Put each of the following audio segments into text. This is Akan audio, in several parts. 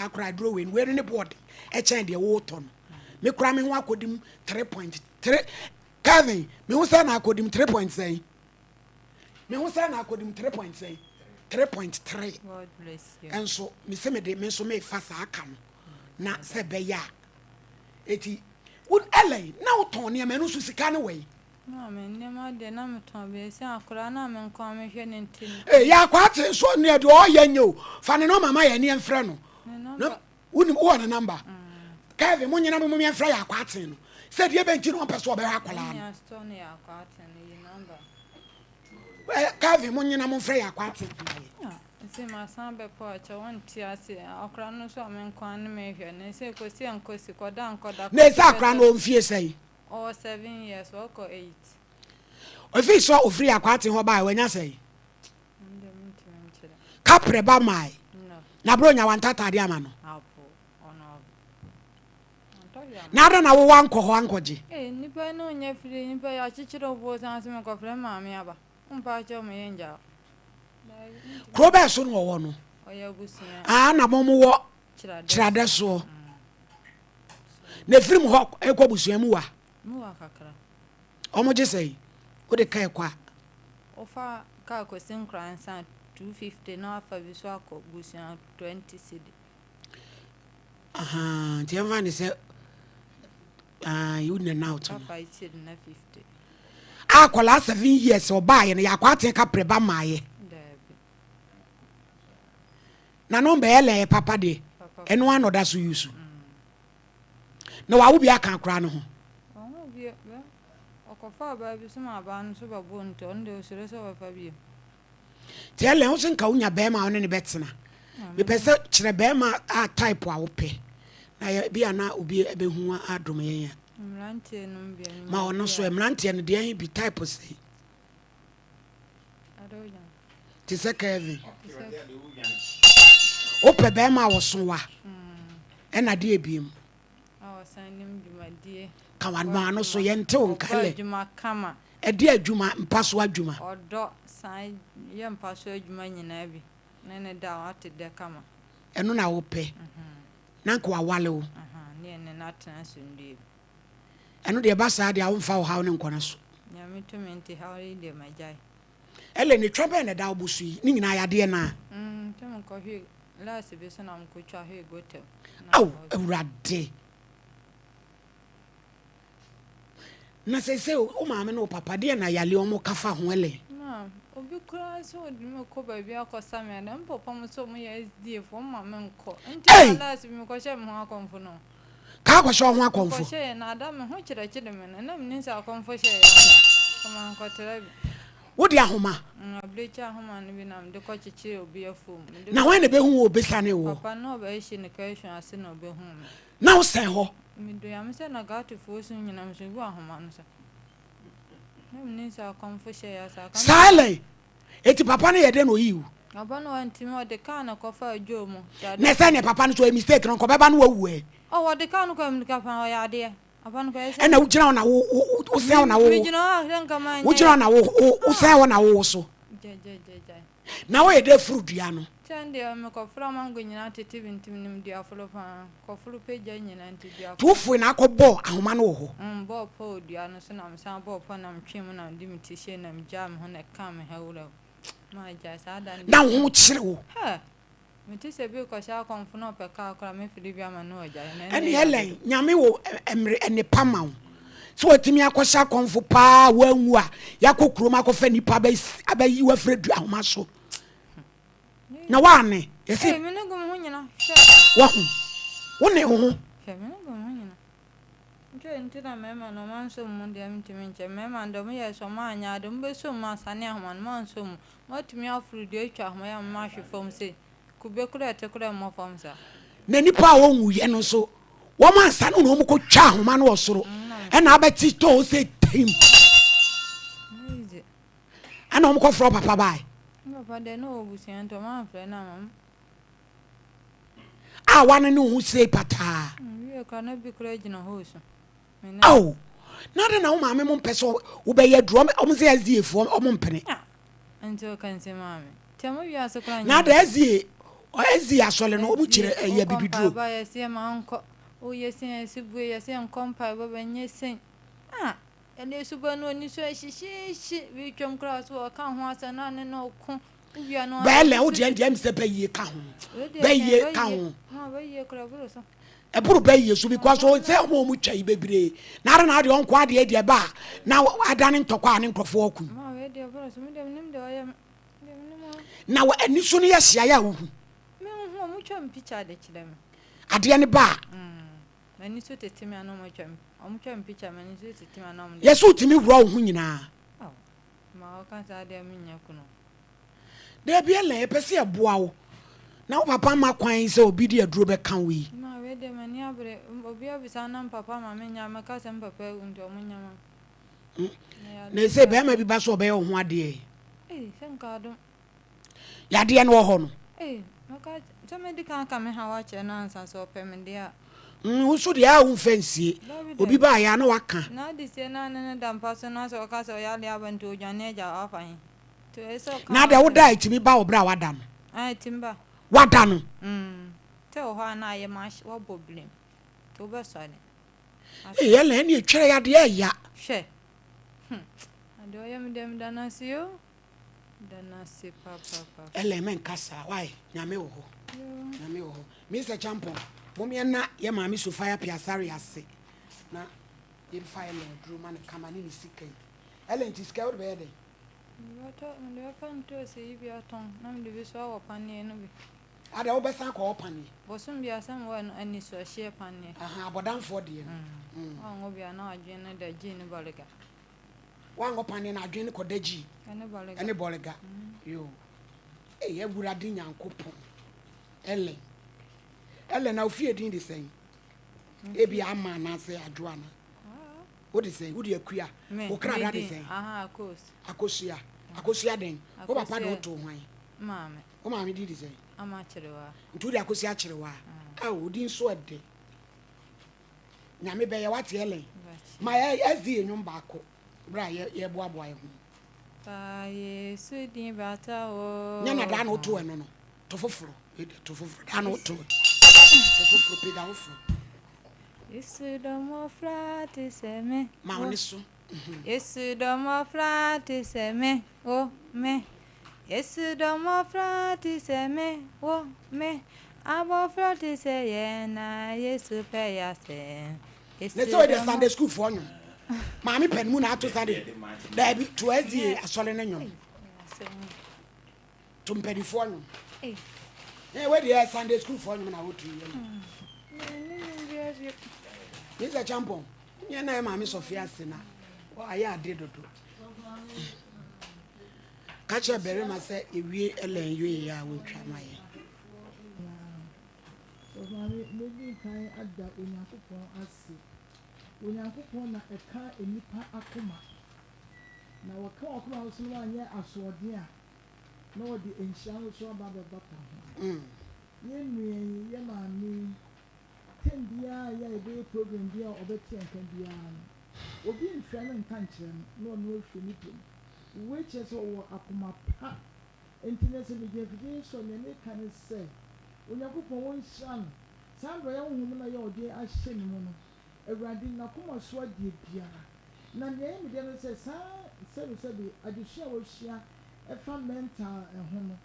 Koraa aduro wei no, wei no ne boɔ den ɛkyɛn deɛ wotɔ no. Me koraa me ho akɔdim 3.3. Kevin, me ho sɛ na akɔdim 3 point sɛn? Me ho sɛ na akɔdim 3 point sɛn? 3.3. Ɛnso me se me de me nso mefa saa ka no na sɛ ɛbɛyɛ a. Eti wo Ellen na wotɔn nneɛma ɛno nso sika ne wɔ yi. Maame, nneɛma deɛ na metɔn bi, ɛsɛ akwadaa no a me nko ara mehwɛ no nti no. Ee, yɛ akwadaa te nso neɛ deɛ ɔyɛ nyɛ o. Fa ne nɔmba ma yɛn ne yɛmfrɛ no. Ne nɔmba. Wonim, wowɔ ne nɔmba? Kevin, mo nyina mo mom yɛmfrɛ yɛ akwadaa te no. Sɛ deɛ bɛn nti na ɔmpɛ sɛ ɔbɛhwɛ akwadaa no. Ɛnni store no yɛ akwadaa te no, yi nɔmba. Kevin, mo nyina momfrɛ yɛ akwadaa te no ma yɛ. Nti masan bɛpɔ akyɛ, wonte ase. Akwadaa no nso a me nko ara ne mehwɛ no, ɛsɛ kɔsi ɛnkɔsi, kɔda nkɔda. Na ɛsɛ akwadaa no ɔmfie sɛn? Ɔwɔ 7 years, ɔkɔ 8. Ɔfiri sɛ ɔfiri Akwaten hɔ baeɛ, wanya sɛn? Kaprɛ ba mae. Na berɛ onya wantɔ ataadeɛ ama no. Na adɛn na wowɔ ankɔ hɔ ankɔgye? Ee, nipa no nyɛ firi, nipa yɛ akyekyere wo san sɛ mekɔfrɛ maame aba. Mpa akyɛw me yɛ ngya. Kuro bɛɛ so no wɔwɔ no? Ɔyɛ abusua. Ah, na mo mo wɔ kyerɛdɛ soɔ. Na ɛfiri mu hɔ ɛkɔ abusua mu wa? Mu wa kakra. Wɔn gye sɛn? Wode kaa ɛkɔ a? Wofa kaa kɔsi Nkoransa 250 na wafa bi so akɔ busua 20 cedi. Ahaa, nti ɛmfa ne sɛ in and out no. 5 cedi na 50. Akwadaa 7 years ɔbaayɛ no yɛ akɔ aten kaprɛ ba maayɛ. Daabi. Na no mbɛyɛ lɛɛ papa deɛ ɛno ara na ɔda so yusu na wawo bi aka akora no ho. Ɔho bi ɔkɔfa ɔbaa bi so ma abaa no so bɛbo nti ɔno deɛ ɔsuro sɛ ɔbɛfa bio. Nti Ellen wo so nka wonya bɛrima a ɔne ne bɛtena. Mepɛ sɛ kyerɛ bɛrima a type a wopɛ na yɛ bi a na obi ɛbɛhu adom yɛn a. Mmeranteɛ nom bi Ma ɔno so mmeranteɛ no deɛ bi type sɛn. Te sɛ Kevin. Wopɛ bɛrima a wɔso wa ɛna deɛ ebiem. Ka wano ano so yɛnte wo nka lɛ. Ɛde adwuma mpa so adwuma. Ɔdɔ san yɛ mpa so adwuma nyinaa bi ne ne da wate dɛ kama. Ɛno na wopɛ. Na nka wawale wo. Ne ɛne no atena asomdwoe mu. Ɛno deɛ ɛba saa deɛ a womfa wo haw no nkɔ no so. Nyame tumi nti haw yi deɛ magyae. Ellen etwa bɛn na ɛda wo bo so yi? Ne nyinaa yadeɛ no a. Mm, nti mekɔ hwee last bi so na mekɔtwa hwee gota mu. Ao, Awurade! Na seesei wo maame ne wo papa deɛ na yale wɔn ka fa ho Ellen? Ma, obi koraa sɛ ɔde me kɔ baabi akɔsa me a, me papa mo sɛ ɔmo yɛ SDA foɔ, ɔmo ma me nkɔ. Nti na last bi mekɔhyɛ me ho akɔmfo no. Kaa kɔhyɛ wo ho akɔmfo. Mekɔhyɛeɛ na ada me ho kyerɛkyere me no, na mennim sɛ akɔmfo hyɛ yɛ asa. Nti mankɔtra bi. Wode ahoma? Abirekyi ahoma no bi na mede kɔkyekyeree obi afuom. Mede Na hwan na ɛbɛhu wo ɔbɛsiane woɔ? Papa no na ɔbɛhye ne kaahwi ase na ɔbɛhuu me. Na wosɛn hɔ? Medɔ Nyame sɛ na Gatofoɔ su nyina mesu gu ahoma no so. Na mennim sɛ akɔmfo hyɛ yɛ asa. Silent! Eti papa no yɛ dɛn na oyii wo? Papa no wantumi, ɔde car na kɔfaa Joe mu. Na sɛ neɛ papa no so ɔyɛ mistake no nka ɔbɛba no wawu ɛ. Oh ɔde car no kɔɛ mirika paa ɔyɛ adeɛ. Papa no kɔyɛ sɛ. Ɛna wogyina hɔ na wo wo wo sɛn hɔ na wo. Megyina hɔ a sɛ nka manyɛ. Wogyina hɔ na wo wo wo sɛn hɔ na wo wo so. Gyagyagyae. Na woyɛ dɛ foro dua no. Kyɛn deɛ mekɔforo amango nyinaa tete bi nti menim dua foro paa. Kɔforo pagya nyinaa nti dua foro. Nti wofoe na akɔ bɔɔ ahoma no wɔ hɔ. Mm bɔɔ pɔ wɔ dua no so na mesan bɔɔ pɔ na metwee mu na mede me ti hyɛɛ na megyaa me ho na ɛkaa me ha wura mu. Magyae saa da no deɛ. Na wo ho kyere wo. Hɛ! Mete sɛ bi rekɔhyɛ akɔmfo na ɔpɛ kaa koraa mɛfiri bi ama no wagyae na ɛnnɛ Ɛne yɛ Helen, Nyame wɔ mmere nnepa ma wo. Sɛ watumi akɔhyɛ akɔmfo paa a wanwu a, yɛakɔ kurom akɔfa nnipa abɛyi wo afiri adu ahoma so. Na woane, yɛse. Ee, me ne gu me ho nyina, hwɛ. Wahu, wo ne wo ho. Hwɛ, me ne gu me ho nyina. Nkyɛ nti na mmarima no ɔmo ansɔ mu deɛ mentumi nkyɛ. Mmarima no deɛ ɔmo yɛɛ sɛ ɔmo anyɛ ade, ɔmo bɛsɔ mu asane ahoma no, ɔmo ansɔ mu. Moatumi aforo dua atwa ahoma yi ama ahwe fam sei? Kube koraa a ɛte koraa mmɔ fam saa. Na nnipa a wɔnwuiɛ no nso, wɔn ansa no na wɔkɔtwa ahoma no wɔ soro, ɛna abɛte tɔɔ sɛ tim. Ɛna wɔkɔfrɛ papa bae. Papa deɛ na ɔwɔ busua nti wɔn amfrɛ no ama. A wane ne ho sei pataa. Wie koraa na bi koraa gyina hɔ resu. Ao, na adɛn na wo maame mo mpɛ sɛ wobɛyɛ aduro? Ɔmo sɛ SDA foɔ ɔmo mpene. Nti ɔka nti maame. Nti ɔmo wiase koraa nyɛ. Na ada SDA SDA asɔre no wɔn kyerɛ ɛyɛ abibiduro. Wokɔ mpaebɔ a yɛse yɛ ma nkɔ. Woyɛ sei a yɛse bue yɛse yɛ nkɔ mpaebɔ bɛ nyɛ sei. Ah ɛnɛ suban no ani so ɛhyehyeehye bi twam koraa so ɔka ho asɛm na ne no ko wowia no Bɛɛlɛ wo deɛ deɛ mesɛ bɛyie ka ho bɛyie ka ho bɛyie koraa boro so ɛboro bɛyie so because sɛ ɔmo ɔmo twa yi bebree na ara na adeɛ ɔnko adeɛ deɛ ba a na adane ntɔkwa a ne nkurɔfoɔ ɔko ma wei deɛ boro so me deɛ menim deɛ ɔyɛ me Na wɔ ani so no yɛ hyeaeɛ a wohu. Menhu, ɔmo twa me picture de kyerɛ me. Adeɛ no ba a. Mm, m'ani so tete me a na ɔmo atwa me, ɔmo twa me picture m'ani so tete me a na ɔmo de. Yɛ sɛ wotumi worɔ wo ho nyinaa. Aw, ma ɔka saa deɛ mennya kunu. Dabi Ellen, yɛpɛ sɛ yɛboa wo. Na wo papa mma kwan sɛ obi de aduro bɛka wo yi. Ma wei deɛ m'ani abere, obi abisa na me papa ma mennya, mɛka sɛ me papa awu nti ɔmo nnya ma me. Na ɛsɛ bɛrima bi ba so ɔbɛyɛ wo ho adeɛ. Yadeɛ no wɔ hɔ no. Wo nso deɛ a womfa nsie. Obi ba ayɛ a na waka. Na deɛ woda a ɛtumi ba wɔ berɛ a wada no. Wada no. Ee Ellen ɛne etwerɛ yɛ adeɛ ɛya. Hwɛ hmm adeɛ ɔyɛ me deɛ meda no ase yoo meda no ase papapapa. Ellen mɛnka saa why nyame wɔ hɔ nyame wɔ hɔ Mister Champon mom yɛn na yɛ maame Sophia Piasare ase na yɛmfa Ellen aduro ma no kama ne ne sika yi Ellen ti sika yi wode bɛyɛ dɛn? Mede bɛtɔ mede bɛfa ntoosi yi bi atɔn na mede bi nso awɔ paneɛ no bi. Adɛn wobɛsan akɔ hɔ paneɛ? Bosom biara sɛ mewɔ no anisoɔhyeɛ paneɛ. Ahaa abɔdamfoɔ deɛ no. Woanwɔ bi a na adwene no da gyii ne bɔrega. Woanwɔ paneɛ na adwene no kɔda gyii ɛne bɔrega. Ɛne bɔrega. Yoo. Ei Awurade Nyankopɔn. Ellen. Ellen na wo fie din de sɛn? Ebi ama anaasɛ Adwo ana? Wode sɛn? Wode Akua? Wo krada de sɛn? Akosua. Akosua dɛn? Wo papa de wo too hwan? Maame. Wo maame din de sɛn? Ama Kyerewaa. Nti wode akosi Akyerewaa? Ao, wo din so ɛdɛ. Nyame bɛyɛ wate Ellen. Ma SDA nnwom baako berɛ a yɛboaboa yɛ ho. Fa Yesu din bata wo. Nyɛ na daa na woto ɛno no. To foforɔ. To foforɔ. Daa na woto. To foforɔ pagya foforɔ. Yesu dɔ mmɔfra te sɛ me. Ma wo ne so. Yesu dɔ mmɔfra te sɛ me, wo, me. Yesu dɔ mmɔfra te sɛ me, wo, me. Abɔfra te sɛ yɛn na Yesu pɛ yɛn asɛm. Yesu Ne sɛ wei deɛ dɔ Sunday school foɔ nnwom. Maame pɛ no mu na ato Sunday. Daabi, to SDA asɔre no nnwom. To mpanimfoɔ nnwom. Ee, wei deɛ Sunday school foɔ nnwom na wotu yɛ no. Mr. Champon, nyɛ na yɛ maame sɔfe ase na ayɛ ade dodo. Ka kyerɛ barima sɛ yɛwie Ellen wie a wɔntwa ma yɛn. Sɔfo Maame, medi kan ada Onyankopɔn ase. Onyankopɔn na ɛka nnipa akoma. Na wɔka w'akoma nso na woanyɛ asoɔden a, na wɔde nhyira nso aba abɛbata ho. Yɛn nua yi, yɛn maame yi, term biara a yɛ a yɛbɛyɛ program bi a ɔbɛte yɛn nka biara no, obi mfrɛ no nka nkyerɛ no na ɔno afiri ne pɛ mu. Wei kyerɛ sɛ ɔwɔ akoma pa. Enti nnɛ sɛ megyina afidie yi so a, nea meka ne sɛ, Onyankopɔn ɔnhyira no. Saa adɔeɛ honhom no a ɛyɛ ɔde ahyɛ ne mu no, Awurade, n'akoma so adeɛ biara. Na nea ɛyɛ me dɛ ne sɛ saa sɛbesɛbe adesua a wasua ɛfa mental ho no,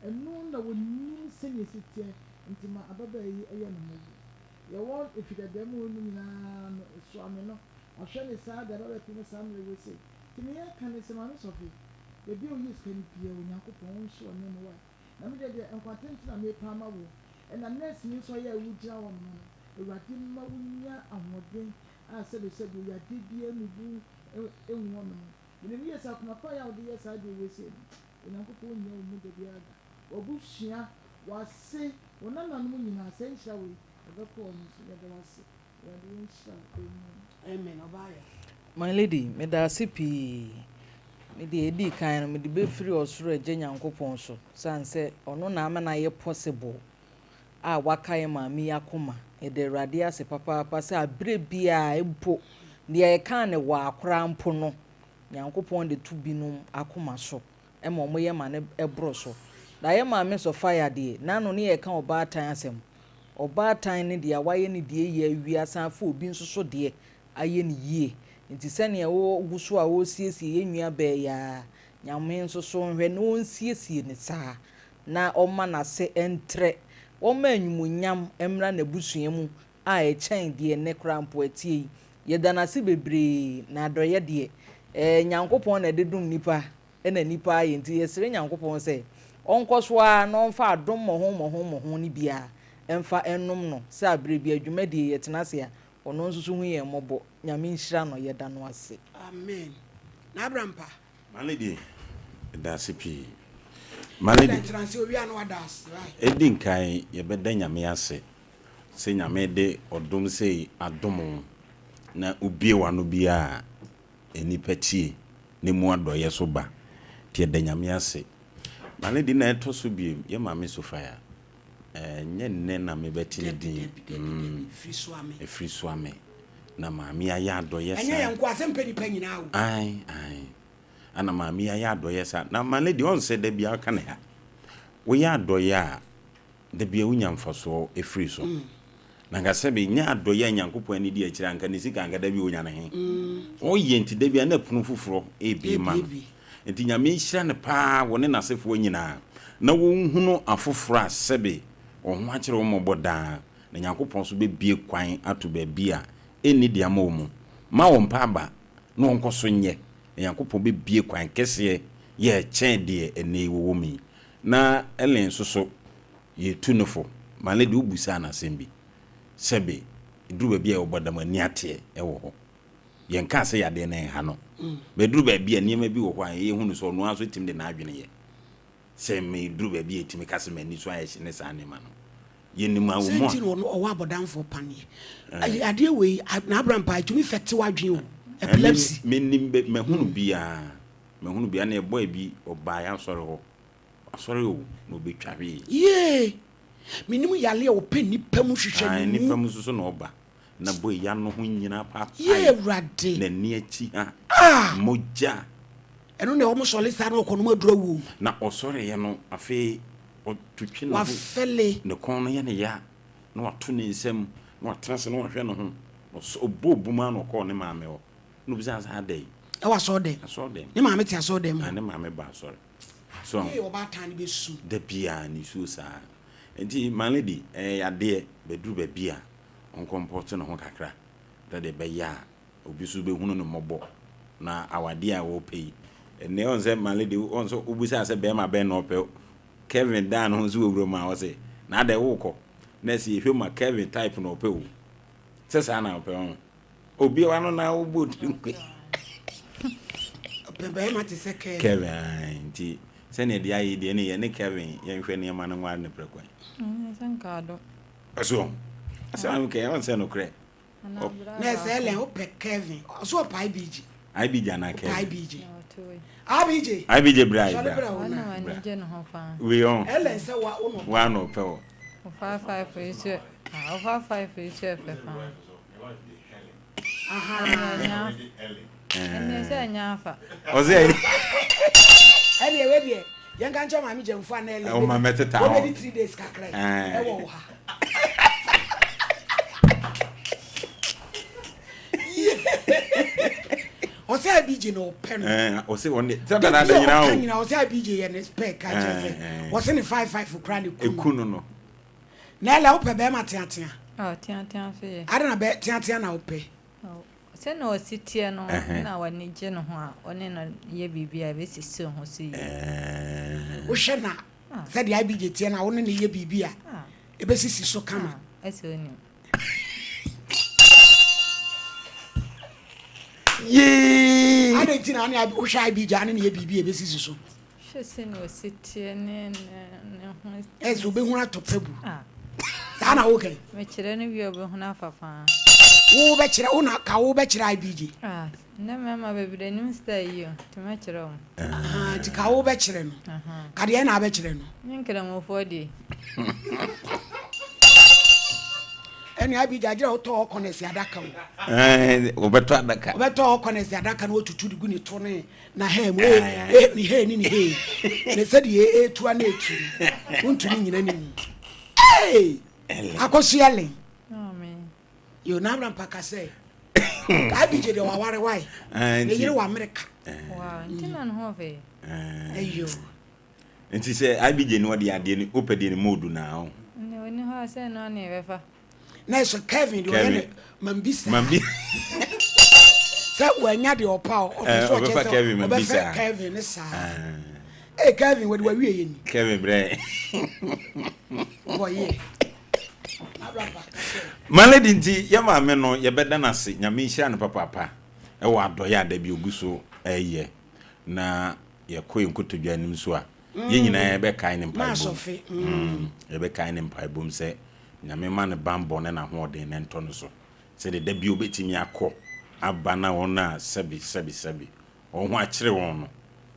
ɛno na ɔnim sɛnea ɛsi teɛ nti ma ababaa yi yɛ no mmɔbɔ. Yɛwɔ efi dada mu no nyinaa no, soa me no, wahwɛ ne saa de aba bɛpem saa mmerɛ wei sei. Nti nea yɛka ne sɛ Maame Sɔfe, baabi a woyi sika no biara Onyankopɔn ɔnhyira wo nneɛma wai. Na me deɛ deɛ nkwa tenten na merepa ama wo, ɛna nurse ni nso a yɛ a wogyina hɔ nom no, Awurade mma wo nya ahoɔden a sɛbesɛbe yadeɛ biara mmubu ngu hɔ nom. Menim yie sɛ akoma pa yi a wode yɛ saa adeɛ wei sei no, Onyankopɔn nnya wo mu da biara da. W'abusua, w'ase, wo nananom nyinaa, saa nhyira wei, ɛbɛkɔ wɔn so. Yɛda wo ase. Awurade ɔnhyira wo. Amen. Amen. Ɔbaa yɛ. My lady, meda ase pii. Me deɛ ɛdii kan no, mede bɛfiri ɔsoro Agya Nyankopɔn so, sane sɛ ɔno na ama no ayɛ possible a waka yɛn maame yi akoma. Yɛda Awurade ase papaapa sɛ aberɛ biara mpo, deɛ yɛkaa no waa koraa mpo no, Nyankopɔn de to binom akoma so ma wɔyɛ ma no boro so. Na yɛ maame Sofia deɛ, n'ano ne yɛreka ɔbaatan asɛm. Ɔbaatan no deɛ wayɛ ne deɛ yie awie asan afa obi nso so deɛ ayɛ no yie. Nti sɛdeɛ ɔgu so a ɔresiesie yɛn nua baa yi ara, Nyame nso so nhwɛ na ɔnsiesie no saa na ɔmma n'ase ntrɛ, ɔmma animuonyam mmra n'abusua mu a ɛkyɛn deɛ nnɛ koraa mpo ɛteɛ yi. Yɛda no ase bebree, na adɔeɛ deɛ, ɛɛ Nyankopɔn na ɛde dom nnipa na nnipa ayɛ nti yɛsrɛ Nyankopɔn sɛ ɔnkɔ so ara na ɔmfa adom mmɔho mmɔho mmɔho no biara mfa nnom no sɛ aberɛ biara dwumadie yɛtena ase a ɔno nso so hu yɛn mmɔbɔ. Nyame nhyira no yɛda no ase. Amen na abra mpa. My lady, yɛda ase pii. My lady. Ɛda nkyerɛ owia na wada ase right. Edi nkan yɛbɛda Nyame ase sɛ Nyame de ɔdom sei adom wo na wobue w'ano biara a nnipa tie na emu adɔeɛ so ba nti yɛda Nyame ase. My lady na ɛtɔ so biem yɛ maame Sophia ɛnyɛ nnɛ na mebɛte ne Dabi din dabi dabi dabi firi soa me. ɛfiri Soame na maame ayɛ adɔeɛ Ɛnyɛ saa. yɛn nko asɛm pɛ nipa nyinaa o. Ae ae ana maame ayɛ adɔeɛ saa na my lady ɔn sɛ da biara ɔka ne ha woyɛ adɔeɛ a da biara wonya mfasoɔ ɛfiri so na nka sɛbe nyɛ adɔeɛ a Nyankopɔn ani di akyire anka ne sika anka da bi ɔnya ne he ɔyɛ nti da biara na pono foforɔ ɛrebie ma no Ɛrebie. nti Nyame nhyira no paa wɔ ne n'asefoɔ nyinaa na wɔnhunu afoforɔ a sɛbe wɔn ho akyerɛ wɔn mmɔbɔ daa na Nyankopɔn nso bɛbie kwan ato baabi a ɛnni de ama wɔn mu ma wɔn mpa aba na wɔnkɔ so nyɛ na Nyankopɔn bɛbie kwan kɛseɛ yɛ kyɛn deɛ ɛnnɛ yi wɔwɔ mu yi na Ellen nso so yɛtu no fo ma lady wobusaa no asɛm bi sɛbe ɛduru baabi a wɔbɔ dam ani ateɛ ɛwɔ hɔ yɛnkaa sɛ yadeɛ no ɛnha no bɛduru baabi a nneɛma bi wɔ hɔ a yɛhu no sɛ ɔno ara nso tumi de n'adwene yɛ sɛ meduru baabi a ɛtumi ka sɛ m'ani so ayɛ hye ne saa nneɛma no yɛnim a wɔ mu Sɛ nti a na ɔno ɔwɔ abɔdanfoɔ paneɛ. Ayi adeɛ wei na abra mpa ɛtumi fɛte w'adwene o. Epilepsy. menim bɛ mahunu biara mahunu biara na ɛbɔ bi ɔbaa yɛ asɔre hɔ asɔre o na ɔbɛtwa hwee Yee. Menim yale a ɔpɛ nipa mu hwehwɛ Ae, ne nipa mu. mu nso so na ɔba na bɔ ya no ho nyinaa Yee paapae Awurade. n'ani akyi ha Ah. mogya Ɛno na wɔn sɔle saa na ɔkɔ nom aduru awu. na ɔsɔreeɛ no afei ɔtwitwi ne ho Wafɛle. ne kɔn no yɛ ne ya na wato ne nsam na watena ase na wahwɛ ne ho ɔbɔ obum a na ɔkɔɔ ne maame hɔ na obisa sɛ adɛn Ɛwɔ asɔre dɛm. asɔre dɛm Ne maame te asɔre dɛm na hɔ. ne maame ba asɔre so Yee ɔbaatan no bɛsu. da biara ne suo saa nti my lady ɛyɛ yadeɛ bɛduru baabi a ɔnkɔmpɔte ne ho kakra sɛdeɛ ɛbɛyɛ a obi nso bɛhunu no mmɔbɔ na awadeɛ a wɔpɛ yi ɛnɛ ɔn sɛ my lady ɔn sɛ wobusaa sɛ bɛrima bɛn na ɔpɛ Kevin daa ne ho nso wɔ wuram a ɔse na adɛ wokɔ na ɛsɛ yɛhwɛ mu a Kevin type na ɔpɛ o sɛ saa na ɔpɛ ɔn obi wa no na wobɔ tiri nkwe Ɔpɛ bɛrima te sɛ Kevin. Kevin ae nti sɛnea deɛ ayɛ deɛ ne yɛ ne Kevin yɛnhwɛ nneɛma no nware ne prɛko Ɛnyɛ sɛ nka adom. ɛso asɛm a meka ɔn sɛ nokorɛ Anaa bra Na ɛsɛ Ellen baako. wopɛ Kevin. Ɔso ɔpɛ IBG. IBG anaa Wopɛ Kevin IBG. Na ɔte wei. IBG. IBG bra yi Sɔre bra bra wo Ɔno na. w'ani gye ne ho paa. wei ɔn Ellen sɛ wa wo na ɔpɛ. wa na ɔpɛ wɔ Ɔfa five yi so ah ɔfa five yi so ɛfɛ paa. Aha. Ɛnyɛ ɛnyɛ sɛ ɛnyɛ afa. ɔsɛ Ɛne ɛwɛ deɛ yɛnka nkyɛn maame gyamfo a na Ellen Ɔma mɛteta hɔ. wɔbɛdi 3 days kakra yi Ɛɛ. ɛwɔ wo ha. Ɔsɛ IBG na ɔpɛ no. ɛɛ ɔsɛ ɔne sɛ Da dada bi a nyinaa ɔka o nyinaa ɔsɛ IBG yɛ ne spec ka kyerɛ sɛ Ɛɛ, ɛɛ. ɔsɛ ne 5 5 kora ne eku ku no no Na Ellen wopɛ bɛrima teatea. Ah teatea so yɛ. Ade na bɛ teatea na wopɛ. Sɛ na ɔsi teɛ no Ɛhɛn. na w'ani gye ne ho a ɔne no yɛ biribi a ɛbɛsisi ho so yie. ɛɛ Wohwɛ na sɛdeɛ IBG teɛ na wo ne ne yɛ biribi a Ah ɛbɛsisi so kama. ah ɛsɛ onim. yee Ade nti na wo ne wohwɛ IBG a ne ne yɛ biribi a ɛbɛsisi so. Hwɛ sɛ na ɔsi teɛ ne ne ne ho. Ɛsɛ wobɛhunu atɔ pɛ bu. Ah Saa na woka yi. mekyerɛ no wie a ɔbɛhunu afa paa. Wo bɛkyerɛ wo na ka wo bɛkyerɛ IBG. Ah nnɛ mmarima bebree nim style yi o nti mɛkyerɛ wɔn. Aha, nti ka wo bɛkyerɛ no. Aha. Ka deɛ na abɛkyerɛ no. Ne nkramofoɔ deɛ. Ɛne Abigya agyina wotɔ ɔkɔnɛsi adaka o. Ɛɛ wɔbɛtɔ adaka. Wɔbɛtɔ ɔkɔnɛsi adaka na wɔtutu de gu ne to ne na hɛn mu ee ee ne hɛn ne ne hɛn ne sɛdeɛ etu a na etu no wontumi nyina ne mu. Ee akosua len. Yo na abira mpaka sɛ Abigya deɛ waware wae ne yere wɔ Amerika. Wow nti na ne ho ɔfɛ yi. Ɛyo. Nti sɛ IBJ no ɔde adeɛ no wopɛ deɛ ne mu odu naa o. Ɛnna ɔni hɔ a sɛ ɛno ara na yɛbɛfa. Na ɛsɛ Kevin deɛ ɔyɛ ne mambisa. Mambi. Sɛ wanya deɛ ɔpa o ɔpɛ sɛ ɔkyɛ sɛ ɔbɛfɛ Kevin ne saa. Ee Kevin wɔde wawie yɛ ni. Kevin brɛ. Bɔyɛ. My lady nti yɛ maame no yɛbɛda no ase Nyame nhyira no papaapa ɛwɔ adɔyɛ a da bi ogu so ɛyɛ na yɛkɔ yɛn nkotodwe anim nso a, yɛn nyinaa yɛbɛkae ne mpaebɔ mu. Yɛbɛkae ne mpaebɔ mu sɛ Nyame ma no banbɔ ne n'ahoɔden na ɛntɔ no so sɛdeɛ da bi ɔbɛtumi akɔ aba na wɔn a sɛbi sɛbi sɛbi wɔn ho akyere wɔn no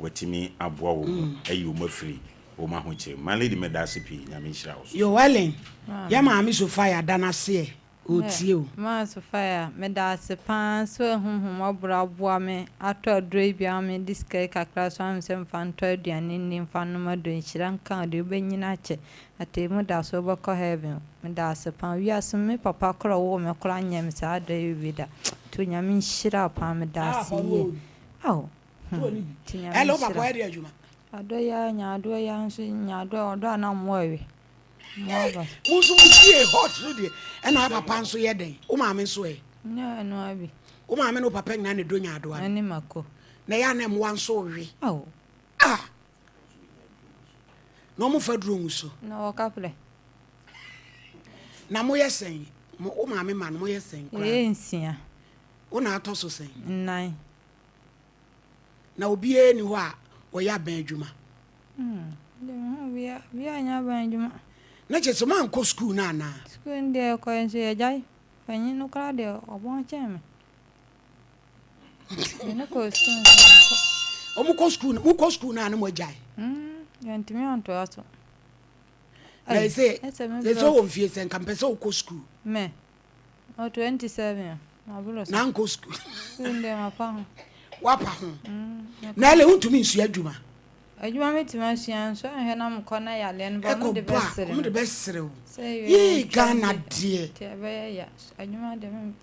watumi aboa wɔn mu ayi wɔn afiri wɔn ahokyere mu. My lady meda ase pii, Nyame nhyira wo so. Yo Ellen, yɛ maame Sophia da no ase ɛ. Ɔretie o. Maa Sophia, meda ase paa sɛ woahu ahummɔborɔ aboa me atɔ aduro yi bi ama me de sika yi kakra so ama me sɛ mfa ntɔ aduane nni mfa nnom aduro. Nhyira nka wo deɛ wobɛnyini akyɛ. Atemmu da so wobɛkɔ heaven. Meda ase paa. Wiase mu me papa koraa a ɔwoo me koraa nyɛɛ me saa adɔeɛ yi bi da. Nti Onyame nhyira wo paa. Meda ase yie. Ao hmm. Nti Nyame Ɛlɛ wo papa nhyira wo. ɔyɛ deɛ adwuma? Adɔ yi ara, nyaadoa yi ara nso, nyaadoa, ɔdɔ a na mmoa we. Hey, mo nso mo fie hot so deɛ ɛna papa nso yɛ dɛn wo maame nso ɛ. Nyɛ ɛno ara bi. Wo maame ne wo papa nyinaa na ɛdɔ nyaadoa no. Ɛne mako. Na ɛyɛ a na mmoa nso we. Awo. Ah. Na wɔn fa duro ngu so. Na wɔka plɛ. Na moyɛ sɛn? Mo wo maame ma no moyɛ sɛn koraa? Yɛyɛ nsia. Wo na atɔ so sɛn? Nnan. Na obiara ni hɔ a ɔyɛ abɛn adwuma. Hmm, deɛ mehu bia, bia nyɛ aban adwuma. Na kyerɛ sɛ moankɔ sukuu no anaa? Sukuu no deɛ yɛkɔɛ nso yɛgyae. Panyin no koraa deɛ ɔbɔn kyɛn me. Me ne kɔɔ sukuu nso yɛankɔ. Wɔn kɔ sukuu no, mokɔ sukuu no a na moagyae? Hmm, yɛntumi antoa so. Na ɛsɛ, ɛsɛ wɔ mfie sɛ nka mpɛ sɛ wokɔ sukuu. Me, Ɔ 27 a, maboro so. Na nkɔ sukuu. Sukuu deɛ mapa ho. Wapa ho. Na ɛlɛ wontumi nsua adwuma. Adwuma mɛtumi asua nso anhwɛ na mekɔ na yadeɛ no ba ɔmo de bɛsere me. Ɔmo de bɛsere wo. Yii Ghana deɛ. Nti ɛbɛyɛ ya. Adwuma deɛ me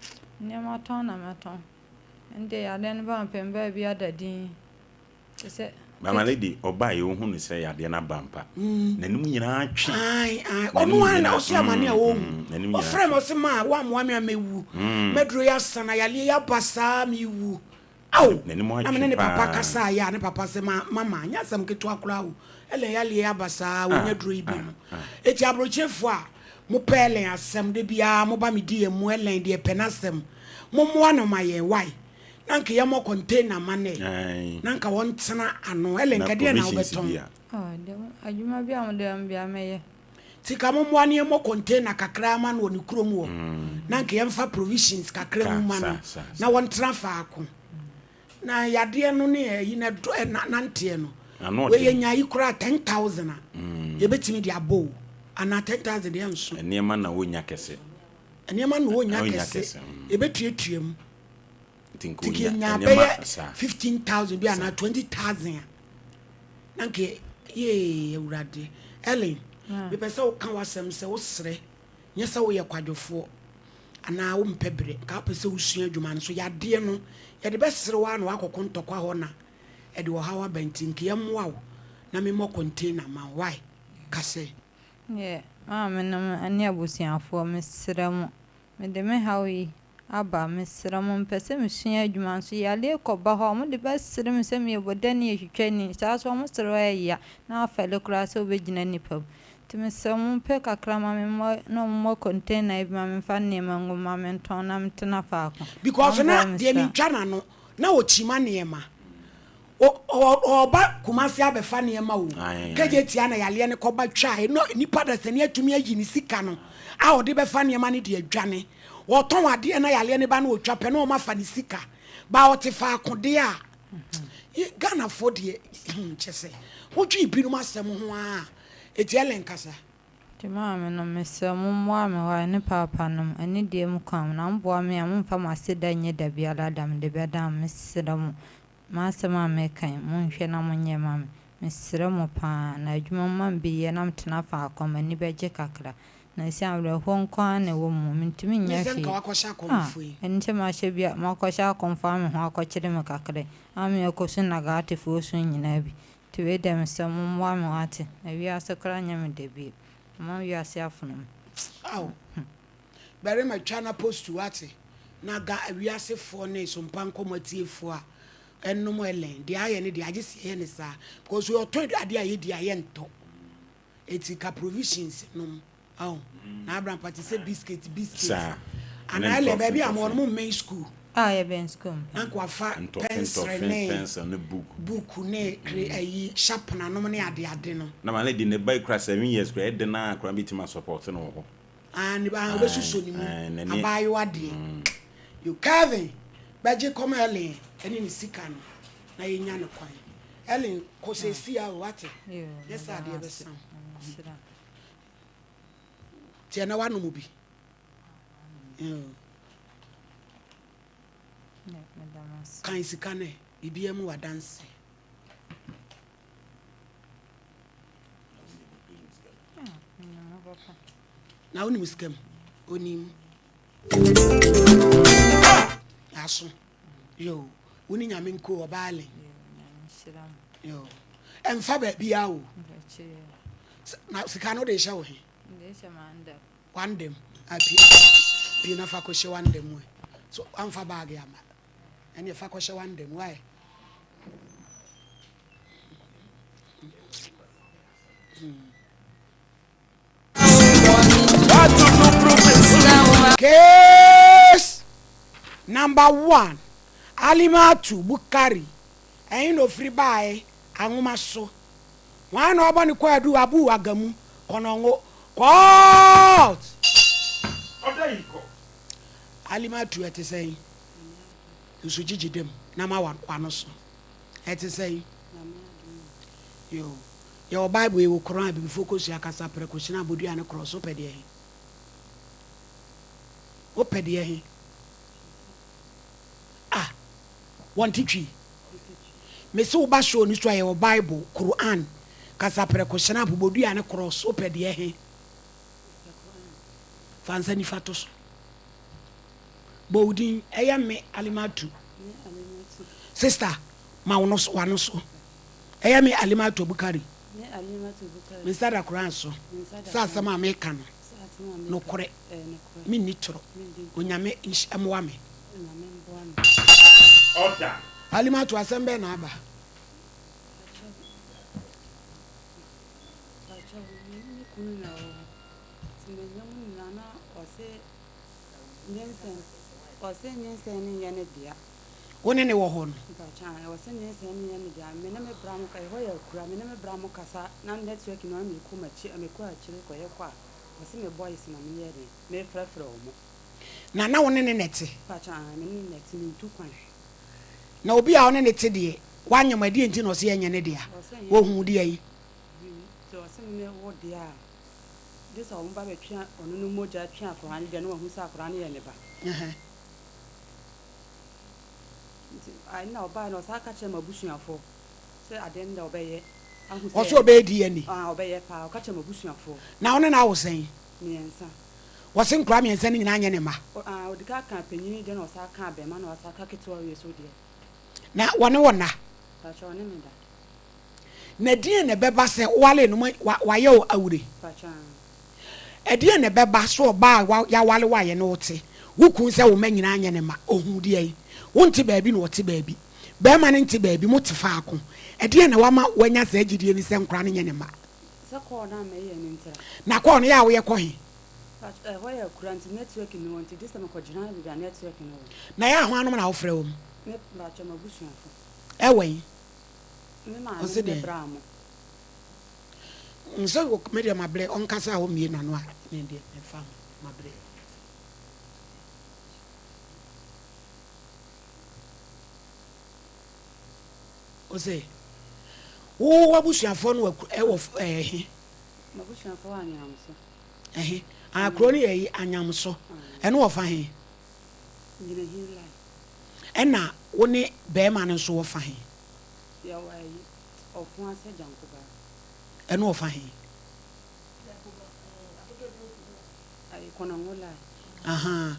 nneɛma tɔn na mɛtɔn. Ɛnde yadeɛ no ba mepɛ me baabi ada din. Te sɛ. Mama lady ɔbaa yɛ ohu no sɛ yadeɛ no aba ampa. N'anim nyinaa twe. Ae ae ɔno ara na ɔse amane a ɔhu. Ɔfrɛ me ɔse maa woammoa me a mɛwu. Maduro yi asa na yadeɛ yi aba saa mewu. Ao! Na me ne ne papa kasaeɛ a ne papa se ma mama nyɛ asɛm ketewa koraa o. Ellen yadeɛ yi aba saa ɔnya duro yi bi no. Eti abrokyerefoɔ a mopɛ Ellen asɛm da biara moba me DM mu Ellen deɛ pɛ n'asɛm. Mommoa no ma yɛn why? Na nka yɛmmɔ container ma no ɛ. Na nka ɔntena ano. Ellen Na nka deɛn na provisions wobɛtɔn? bi a. Oh, deɛ adwuma bi a mode ma me biara mɛyɛ. Nti ka mommoa no yɛmmɔ container kakra ma no wɔ ne kurom hɔ. Na nka yɛmfa provisions kakra Ka, mu ma sa, no sa, na sa. wɔntena faako. Na yadeɛ no ne ayi no ɛdɔ ɛ na nanteɛ no. Ano Wei ɔden. yɛnya yi koraa 10,000 a yɛbɛtumi de abɔ o. Anaa 10,000 deɛ ɛnso. Nneɛma na wɔnnya kɛse. Nneɛma na wɔnnya Ɔnnya kɛse. kɛse, mm. Yɛbɛtuatua mu. Nti nka Nti ɔnya yɛnya nneɛma bɛyɛ saa. 15,000 bi anaa Saa. 20,000 a na nka yee Awurade. Ellen, mepɛ sɛ woka w'asɛm sɛ wosrɛ, nyɛ sɛ woyɛ kwadwofoɔ anaa wompɛ berɛ, nka wopɛ sɛ wosua adwuma no so yadeɛ no yɛde bɛsere wo ara na woakɔko ntɔkwa hɔ na ɛde ɔhaw aba nti nka yɛmmoa wo na memmɔ container ma wo. Why? Ka sɛ. Deɛ maamenom ne abusuafoɔ, mesrɛ mo, mede me haw yi aba, mesrɛ mo, mepɛ sɛ mesua adwuma nso yareɛ kɔba hɔ a, wɔde bɛsere me sɛ meyɛ bɔdani, atwitwani, saa nso wɔsere wo a ɛyɛ ya, na wafɛle koraa sɛ wobɛgyina nnipa mu. Nti mesrɛ mo, mompɛ kakra ma me mmɔ na wɔmmɔ container yi bi ma memfa nneɛma ngu mu ma mentɔn na mentena faako. Because na Wɔmmoa me deɛ saa. mentwa n'ano, na ɔkyima nneɛma. Ɔɔba Kumasi abɛfa nneɛma o, Kejetia na yareɛ no kɔba twae na nipa dasani atumi ayi ne sika no a ɔde bɛfa nneɛma no de adwane. Ɔtɔn adeɛ na yareɛ no ba na ɔtwa pɛ na wɔn afa ne sika. Ba ɔte faako deɛ a, Ghanafoɔ deɛ hmm, kyɛ sɛ wodwen binom asɛm ho ara a, eti Ellen kasa. Nti maame nom, mesrɛ mo mommoa me hɔ a, ne paapa nom, anidie mu kwan mu, na moboa me a, momfa mo aseda nyɛ dabiara da, mede bɛda mo, mesrɛ mo. M'asɛm a mereka yi, monhwɛ na monyɛ mma me. Mesrɛ mo pa ara, na adwuma mu ma me bi yɛ na metena faako a, m'ani bɛgye kakra. Na seesei awerɛhoɔ nko ara na ɛwɔ me mu, mentumi Nyɛ nyɛ sɛ nka hwee. woakɔhyɛ Ah, akɔmfoɔ yi. ɛno nti mahyɛ bi a, makɔhyɛ akɔmfoɔ ama me ho akɔkyere me kakra yi, ama me akɔsu Nagatefoɔ su nyinaa bi. Nti wei deɛ mesrɛ mo, mommoa me wate, na wiase koraa nyɛ me dɛ bio. Mama wiase afono me. Ao, barima twa na postu wate. Na ga wiase foɔ ne sompa nkɔmɔ atiefoɔ a ɛnom Ellen deɛ ayɛ ne deɛ agye sɛ yɛyɛ ne saa because ɔtɔ adeɛ a yɛdi a yɛntɔ eti ka provisions nom aho na abrampa te sɛ biscuit biscuit Saa. Ne anaa Ellen ntɔfe baabi a mo ntɔfe. no mo mmɛn school A yɛbɛn school mpa. na nka wafa Ntɔfe pencil ntɔfe, ne pencil ne book. book ne kre ayi sharpener nom ne ade ade no. Na ma lady ne ba yi kura 7 years kura ɛden a kura bɛtumi asupport no wɔ hɔ. Ah, ne ba wobɛsuso ne mu Ae, n'ani. Abaayewa deɛ yo Kelvin bɛgye kɔma Ellen ɛne ne sika no na yɛnya no kwan. Ellen kɔ sɛsi a o wate. Yoo, nyɛ sɛ meda adeɛ mo ase. bɛsa wo. Nyame nhyira. Nti ɛnɛ woanom bi? Yoo. Yeah, meda mo ase. Kan sika no ɛ, biribiara mu wadanse. Ah, menim wo papa. Na wonim sika mu? Onim. Aso. Yo, wo ne Nyame nko ɔbaa Ellen. Yoo, Nyame nhyira mo. Yo. Ɛmfa baabiara o. Mpakyɛ. Na sika no wode hyɛ wo he? Mede hyɛ m'andam. W'andam. Ah, pie, pie na fa kɔhyɛ w'andam mu ɛ. So wamfa baage amma. Ɛneɛ fa kɔhyɛ w'andam, why? Case number 1, Alimatu Bukari, ɛhe na ofiri baeɛ? Anwoma so. Hwan na ɔbɔ ne kwaadu? Abu Agamu, Kɔnɔngo, Court! Alimatu, ɛte sɛn? Nso gyigyi dam na ma w'ano so. Ɛte sɛn? Yo, yɛwɔ Bible, yɛwɔ Koran, Abibifoɔ kosua kasa, prɛko, hyena, abodua ne korɔ. So wopɛ deɛ he? Wopɛ deɛ he? Ah, wɔnte Twi. Mese woba show no so a yɛwɔ Bible, Koran, kasa, prɛko, hyena, abobodua ne korɔ. So wopɛ deɛ he? Fa nsa nifa to so. Bɔ wo din. Ɛyɛ me Alimatu. Sister, ma wo no so, w'ano so. Ɛyɛ me Alimatu Abukari. Me nsa da Koran so sɛ asɛm a meka no, nokorɛ, menni torɔ. Onyame mmoa me. Alimatu, asɛm bɛn na aba? Ɔse nyinsɛn no nyɛ ne dea. Wo ne ne wɔ hɔ no? Mpakyɛ ae, ɔse nyinsɛn no nyɛ ne dea. Me ne me bra mo, ɛhɔ yɛ akura, me ne me bra mo kasa na network no na mekɔ makyi, mekɔ akyire kɔyɛ kɔ a, ɔse me boys na meyɛ dɛn, mefrɛfrɛ ɔmo. Na na wo ne ne na ɛte? Mpakyɛ ae, me ne ne na ɛte, mentu kwan. Na obi a wo ne no te deɛ, woanyem a, ɛdeɛn nti na ɔse ɛnyɛ ne dea? Ɔse ɛnyɛ Wɔhuu deɛ yi? Nti ɔse me ne wo deɛ a, gye sɛ ɔmo ba bɛtwe ɔno no mogya twe akwadaa no deɛ na wahu sɛ akwadaa no yɛ ne ba. Nti ɛna ɔbaeɛ no ɔsan ka kyerɛɛ m'abusuafoɔ sɛ adeɛ no deɛ ɔbɛyɛ ahu sɛ. Ɔse ɔbɛyɛ DNA? Ah ɔbɛyɛ paa, ɔka kyerɛɛ m'abusuafoɔ. Na wo ne no awo sɛn? Mmiɛnsa. Ɔse nkoraa mmiɛnsa no nyinaa nyɛ ne mma? Ah ɔdi kan kaa panyini deɛ na ɔsan kaa abɛɛma na wasan ka ketewa wei nso deɛ. Na wɔne wo nna? Mpakyɛ ɔne me da. Na ɛdeɛn na ɛbɛba sɛ wowaree no ma wayɛ wo awure? Ɛdeɛn na ɛbɛba sɛ ɔbaa a yɛaware wo a yɛne wo te, wo kunu sɛ wo mma nyinaa nyɛ ne mma? Ɔhuu deɛn? Wonte baabi na ɔte baabi. Barima no nte baabi, mote faako. Ɛdeɛn na wama wanya saa gyidie no sɛ nkwadaa no nyɛ ne mma? Sɛ kɔɔ no a mɛyɛ no ntira. Na kɔɔ no yɛ a woyɛ kɔ he? Ɛhɔ yɛ akura nti network nni hɔ nti gye sɛ mekɔgyina baabi a network no wɔ. Na ɛyɛ a hwannom na wofrɛ wɔn? Me mpakyɛ m'abusuafo. Ɛwɔ he? Me maame Ɔse ne me dɛn? bra mo. Sɛ me deɛ mabrɛ, ɔnkasa a ɔmmie n'ano a, me deɛ memfa ho, mabrɛ. Ɔse wo w'abusuafoɔ no wɔ ɛwɔ ɛɛ he? M'abusuafoɔ wɔ Anyanamso. Ɛhe? Ah, kuro no yɛ yi, Anyamso. Ɛno wɔ fa he? Nyinahin line. Ɛna wo ne bɛɛma no nso wɔ fa he? Yɛwɔ ayi, Ɔko ase Gyankobaa. Ɛno wɔ fa he? Ayi, Kɔnɔngo line. Ahaa,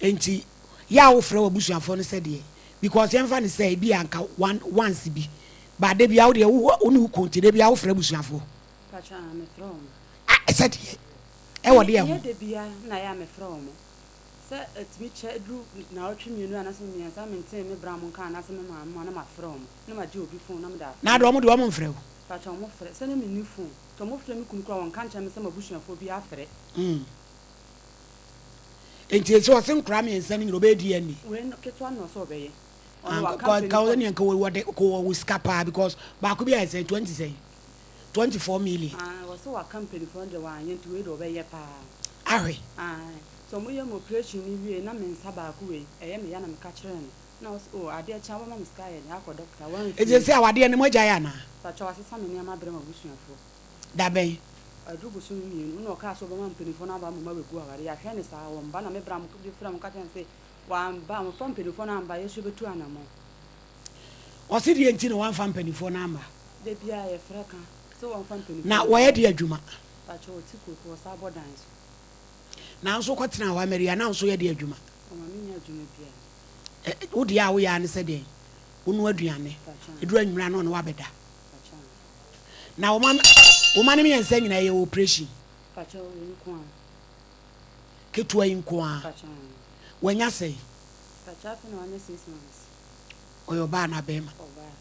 enti yɛ a wofrɛ w'abusuafoɔ no sɛ deɛ? Because yɛmfa no sɛ ebi a nka one, once bi, but da biara wo deɛ wo ne wo kunu nti da biara wofrɛ abusuafoɔ? Mpakyɛ, aah, mefrɛ wɔn. Ah, sɛ deɛ? Ɛwɔ deɛ ho? Nyɛ da biara na yɛ a mefrɛ wɔn. Sɛ ɛtumi kyɛ duru naawɔtwe mmienu anaasɛ mmiɛnsa na mentee me bra mo nka anaasɛ me maame mo a na mafrɛ wɔn, na magye obi phone na mede afrɛ Na deɛ wɔn deɛ wɔn mfrɛ wo? Mpakyɛ, wɔn frɛ. Sɛ na menni phone, nti wɔn frɛ me kunu koraa wɔnka nkyerɛ me sɛ m'abusuafoɔ bi afrɛ. Mm. Enti ese ɔse nkoraa miensa no nyina ɔbɛyɛ DNA. Wei no ketewa no na ɔsɛ ɔbɛyɛ. Ah, Ɔno waka nka nka mpanyinfoɔ. ɔne nka wɔde kɔ wɔ sika paa because baako bi ayɛ sɛ 20 sɛn 24 million. Ah, ɔse waka mpanyinfoɔ no deɛ wanyɛ nti wei deɛ ɔbɛyɛ paa. Ahwɛ. Ah, sɛ ɔmo yɛ me operation no wie na me nsa baako wei ɛyɛ me ya na meka kyerɛɛ no na ɔse oh adeɛ kye a wobɛma me sika ayɛ den akɔ doctor Enti wamfie. sesei awadeɛ no moagyae anaa? Pakyɛw asesa me nneɛma abrɛ m'abusuafoɔ. Da bɛn? Aduru bosome mmienu na ɔkaa sɛ ɔbɛma mpanimfoɔ no aba ama wɔabɛgu aware. Yɛahwɛ no saa, wɔmba. Na me bra de frɛɛ wɔn ka kyerɛɛ no sɛ, wɔamba, wɔmfa mpanimfoɔ no amba, yɛn nso yɛbɛtu anammɔn. Ɔse deɛ nti na wamfa mpanimfoɔ no amma? Da biara yɛfrɛ ka sɛ wɔmfa mpanimfoɔ Na no wɔyɛ mmra. deɛ adwuma? Pakyɛ ɔte kooko, ɔsan bɔ dan so. Nanso wokɔtenaa hɔ Amaria, na wo nso yɛ deɛ adwuma? Ɔma mennya adwuma biara. Ɛ, wo deɛ a woyɛ ara ne sɛ deɛn? Wonoa aduane, ɛduru anwummerɛ a na ɔne wo abɛda. Na wo ma wo ma no miensa nyinaa yɛ operation. Pakyɛ wei nko ara. Ketewa yi nko ara. Pakyɛ aane. Wanya sɛn? Pakyɛ afei na wanya 6 months. Ɔyɛ ɔbaa anaa bɛɛma? Ɔbaa.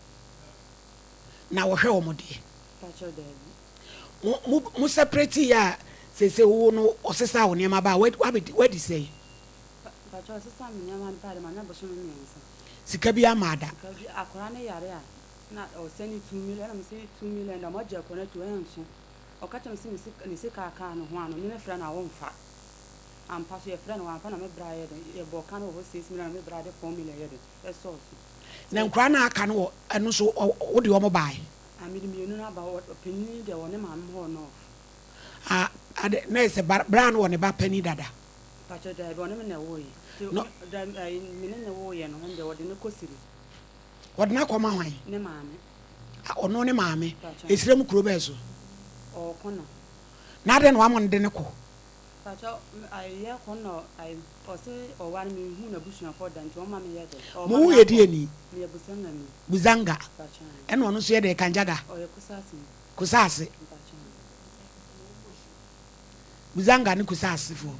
Na wɔhwɛ wɔn deɛ? Pakyɛ daabi. Mo mo mo separate yɛ a seesei wo no ɔsesaa wo nneɛma baa wabɛdi wadi sɛn? Pakyɛ ɔsesaa me nneɛma baa deɛ manya bosome miensa. Sika bi ama da? Sika bi akwadaa no yare a. Na ɔsɛne 2 million ɛna mese 2 million deɛ ɔmo agye akɔ no atu ɛnso. Ɔka kyerɛ me sɛ ne sika aka ne ho ano me mefrɛ no a ɔmfa. Ampa so yɛfrɛ no wamfa na me bra yɛ den yɛbɔɔ ka no wɔ hɔ 6 million na me bra de 4 million yɛ den ɛsɔɔ so. Na nkoraa no a aka no wɔ ɛno nso wode ɔmo bae? Ah mede mmienu no aba ɔpanin no deɛ wɔ ne maame hɔ wɔ North. Ah ade na ɛsɛ bra no wɔ ne ba panin dada? Mpakyɛw daabi ɔne me na ɛwoeɛ nti No. me ne no woeɛ no ɛno deɛ ɔde no kɔ Siri. Ɔde no akɔma hwan? Ne maame. A, ɔno ne maame. Esrɛ mu kuro bɛn so? Ɔwɔ Kɔnɔ. Na adɛn na wama no de no kɔ? Pakyɛ, ayɛ Kɔnɔ, ayi, ɔse ɔware me, menhuu n'abusuafoɔ da nti ɔma meyɛ dɛn? Ɔma Mo wo me yɛ akɔ. deɛ ni? Meyɛ Busanga ni. Busanga. Pakyɛ. Ɛna ɔno nso yɛ dɛn? Kanjaga? Ɔyɛ Kusase ni. Kusase. Mpakyɛ. Busanga ne Kusase foɔ.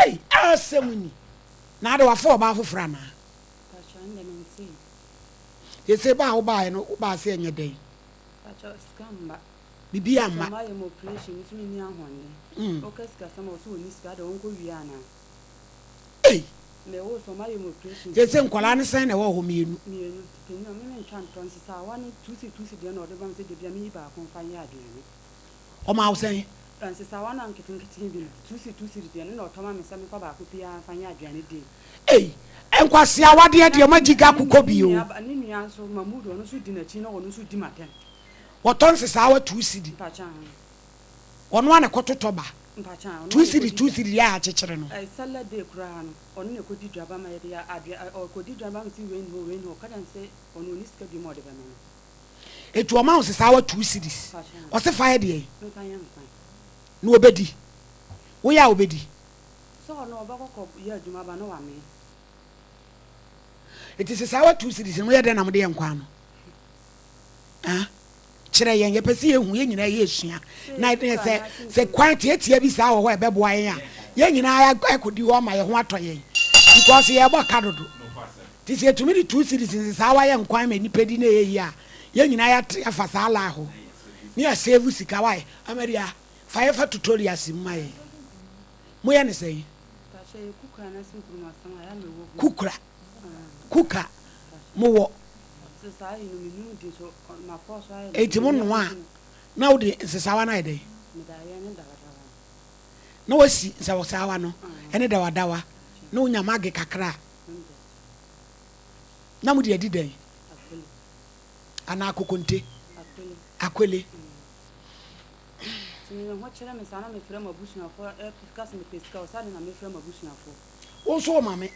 Ei asɛm ni. Na ade wafa ɔbaa foforɔ anaa? Pacho ɛnde mentee. Sese ba a wobaeɛ no wobaa sɛ ɛnyɛ dɛn? Pacho sika mma. Bibi amma. Sɛ ɔmayɛ me operation nso menni ahoɔden. Mm. Woka sikasɛm a ɔse ɔnni sika adɛn ɔnkɔ wie anaa? Ei! Mewoo so ɔmayɛ me operation. Sese nkwadaa no sɛn na ɛwɔ hɔ mmienu? Mmienu. Panyin a me mentwa ntorɔ nsesaawa no tuusi tuusi deɛ na ɔde ba me sɛ dabia menyi baako mfa nyɛ aduane. Ɔmaa wo sɛn? Nsesawa no a nketenkete bi no, tusi tusi deɛ no na ɔtɔ ma me sɛ memfa baako biara mfa nyɛ aduane die. Ei! Nkwasea awadeɛ deɛ ɔma gyiga kokɔ bi o. Ne nua nso, Mahmood, ɔno nso di n'akyi na ɔno nso di m'atɛm. Wɔtɔ nsesawa 2 cedi. Mpakyɛ aane. Ɔno ara na ɛkɔtotɔ ba. Mpakyɛ aane, ɔno Two ara na cedi ɛkɔdi two dwa. cedi deɛ a akyekyere no. Ɛɛ salad day koraa no, ɔno na ɛkɔdi dwa ba ma yɛde yɛ aduane, ɔkɔdi dwa ba me se wei nni hɔ, wei nni hɔ, ɔka kyerɛ me sɛ ɔno ɔnni sika biom a ɔde bɛma me. Eti ɔma wo sesaawa 2 cedis. Ɔse fa yɛ deɛn? Na ɔbɛdi. Woyɛ a ɔbɛdi. Eti sesaawa 2 cedis no moyɛ dɛn na mode yɛ nkwan no? Ah, kyerɛ yɛn, yɛpɛ sɛ yɛhu, yɛn nyinaa yɛresua. Na sɛ sɛ kwan tiatia bi saa wɔ hɔ a ɛbɛboa yɛn a, yɛn nyinaa akɔdi hɔ ama yɛn ho atɔ yɛn. Because yɛrebɔ ka dodo. Nti sɛ yɛtumi de 2 cedis nsesaawa yɛ nkwan ma nnipa di na ɛyɛ yie a, yɛn nyinaa yɛate afa saa line hɔ na yɛ save sika. Wai Amaria, fa yɛ fa tutorials mu ma yɛn. Moyɛ no sɛn? Kukura, kuka, mowɔ. Enti mo noa a, na wode nsesaawa no ayɛ dɛn? Na wasi nsesaawa no ne dawadawa na wonya mage kakra a. Na mode adi dɛn? Anaa kokonte? Akwele. Nti me me ho kyere me saa na mefrɛ m'abusuafoɔ ka sɛ mepɛ sika ɔsa de na mefrɛ m'abusuafoɔ. Wo nso wo ma me.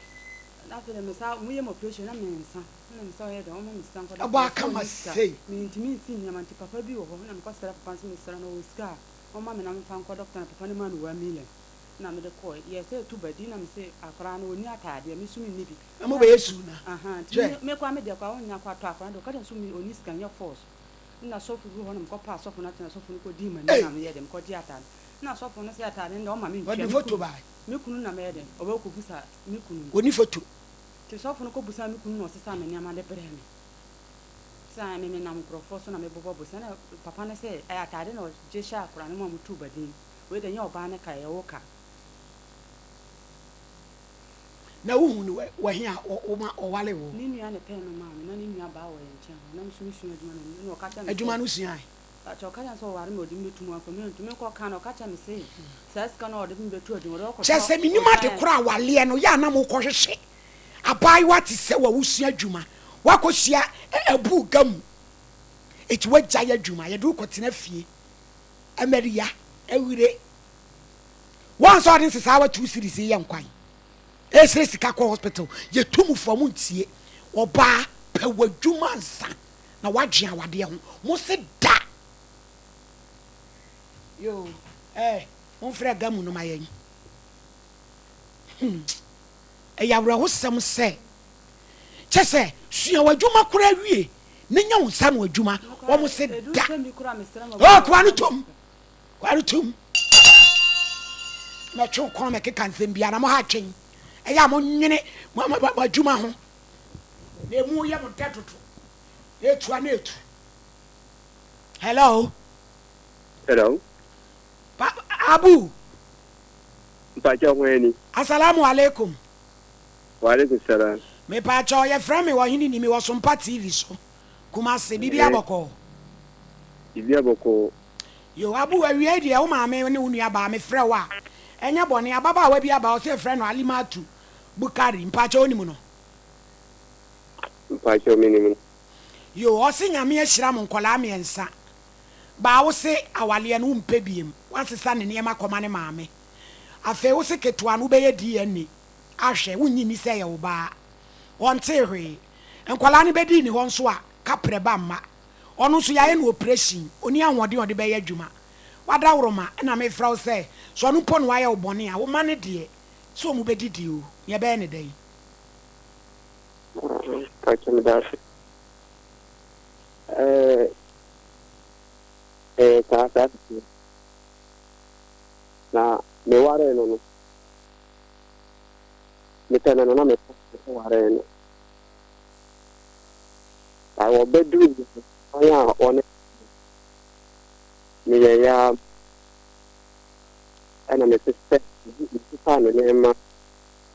Na afei de me sa wɔn yɛ me operation na me nsa na me sɛ ɔyɛ dɛ wɔn ma me sika nkɔ Ɛbɔ aka ma sei. Me ntumi nsi nneɛma nti papa bi wɔ hɔ na mekɔ srɛ papa nso mesrɛ no ɔwɔ sika a ɔma me na mefa nkɔ doctor na papa no maa me 1 million na mede kɔɔ yɛ sɛ ɛtu badi na me se akwadaa no ɔnni ataadeɛ me nso menni bi. Na mo bɛyɛ suu na. Ahaa nti me koraa me deɛ koraa wonnya kɔ atɔ akwadaa no deɛ ɔka kyerɛ me sɛ ɔnni sika nyɛ force. Nna sɔfo bi wɔ hɔ na mekɔpaa sɔfo no akyɛ na sɔfo no kɔdii m'anim na meyɛɛ dɛn, mekɔgyee ataade. Nna sɔfo no se ataade no deɛ ɔmma mentua, Ɔde foto bae. me kunu na mɛyɛ dɛn, ɔbɛkɔbusa me kunu no. Ɔnni foto. Nti sɔfo no kɔbusaa me kunu na ɔsesaa me nneɛma de brɛɛ me. Sɛ me menam nkurɔfoɔ so na mebobɔ bosea na papa no se ɛyɛ ataade na ɔgye hyɛɛ akwadaa no mu a motuu badin. Wei deɛ ɛnyɛ ɔbaa no ka, ɛyɛ wo ka. Na wohu no wɔ he a woma ɔwaree wo? Ne nua na ɛpɛɛ no maa me, na ne nua baa wɔ yɛn nkyɛn hɔ, na me nso mesua adwuma no, na ɔka kyerɛɛ me sɛ. Adwuma no suae? Pakyɛ, ɔka kyerɛɛ me sɛ ɔware me a ɔde me bɛtu mu, amfa me antu, mekɔ kaa no, ɔka kyerɛɛ me se saa sika no a ɔde me bɛtu adwuma, ɔde bɛkɔtɔ Kyerɛ sɛ mennim ade korɔ a waleɛ no yɛ a na mokɔhwehwɛ abaayewa te sɛ wo a wosua adwuma, woakɔhyia abu ga mu, enti woagyae adwuma, yɛde wo kɔtena fie, Amaria, awire. Wɔn sɛ ɔde nsesaawa 2 cedis yɛ nkwan ɛsrɛ sika kɔ hospital yɛ tu mu foɔ mo ntie ɔbaa pɛ wadwuma ansa na wadwen awadeɛ ho mo se da yoo eh mo nfrɛ gamu no ma yɛn hmm ɛyɛ awerɛhosɛm sɛ kyɛ sɛ sua wadwuma koraa wie ne nya wo nsa no adwuma wɔn se da oh koa no tom. Kware tum. Mɛtwe wo kɔn mɛkeka nsɛm biara na mo ha atwen. Ɛyɛ a monwene mo adwuma ho. Na emu yɛ mo dɛ dodo. Na etu a na etu. Hello. Hello. Pa Abu. Mpakyɛ ho ani. Asalamu alaikum. Wa alaikum salam. Mepakyɛ yɛfrɛ me ɔhene ni mewɔ Sompa TV so. Kumasi, biribi abɔkɔɔ. Biribi abɔkɔɔ. Yoo Abu awiei deɛ wo maame ne wo nua baa me frɛ wo a ɛnyɛ bɔne ababaawa bi aba ɔse yɛfrɛ no Alimatu Bukari mpakyɛ wonim no? Mpakyɛ menim no. Yoo ɔse Nyame ahyira mo nkɔlaa miɛnsa baa wose awaleɛ no wompɛ biem woasesa ne nneɛma kɔma ne maame afei wose ketewa no wobɛyɛ DNA ahwɛ wonnye nni sɛ ɛyɛ wo baa ɔntee hwee nkɔlaa no bɛdii ne hɔ nso a kaprɛ ba mma Ɔno nso yɛayɛ no oprehyɛn, ɔnni ahoɔden a ɔde bɛyɛ adwuma. W'adaworoma na mefrɛ wo sɛ, sɛ ɔno mpo na wayɛ wo bɔne a, wo mma no deɛ, sɛ wɔn bɛdidi o, nea ɛbɛyɛ ne dɛn? Mpakyɛ meda ase. Ɛɛ ɛyɛ saa saa na ɛteɛ. Na mewaree no no, mepɛ no no na mepɛ waree no. Na wɔbɛduruu kwan a wɔne meyɛeɛ ara ɛna mesesɛ mesesaa me nneɛma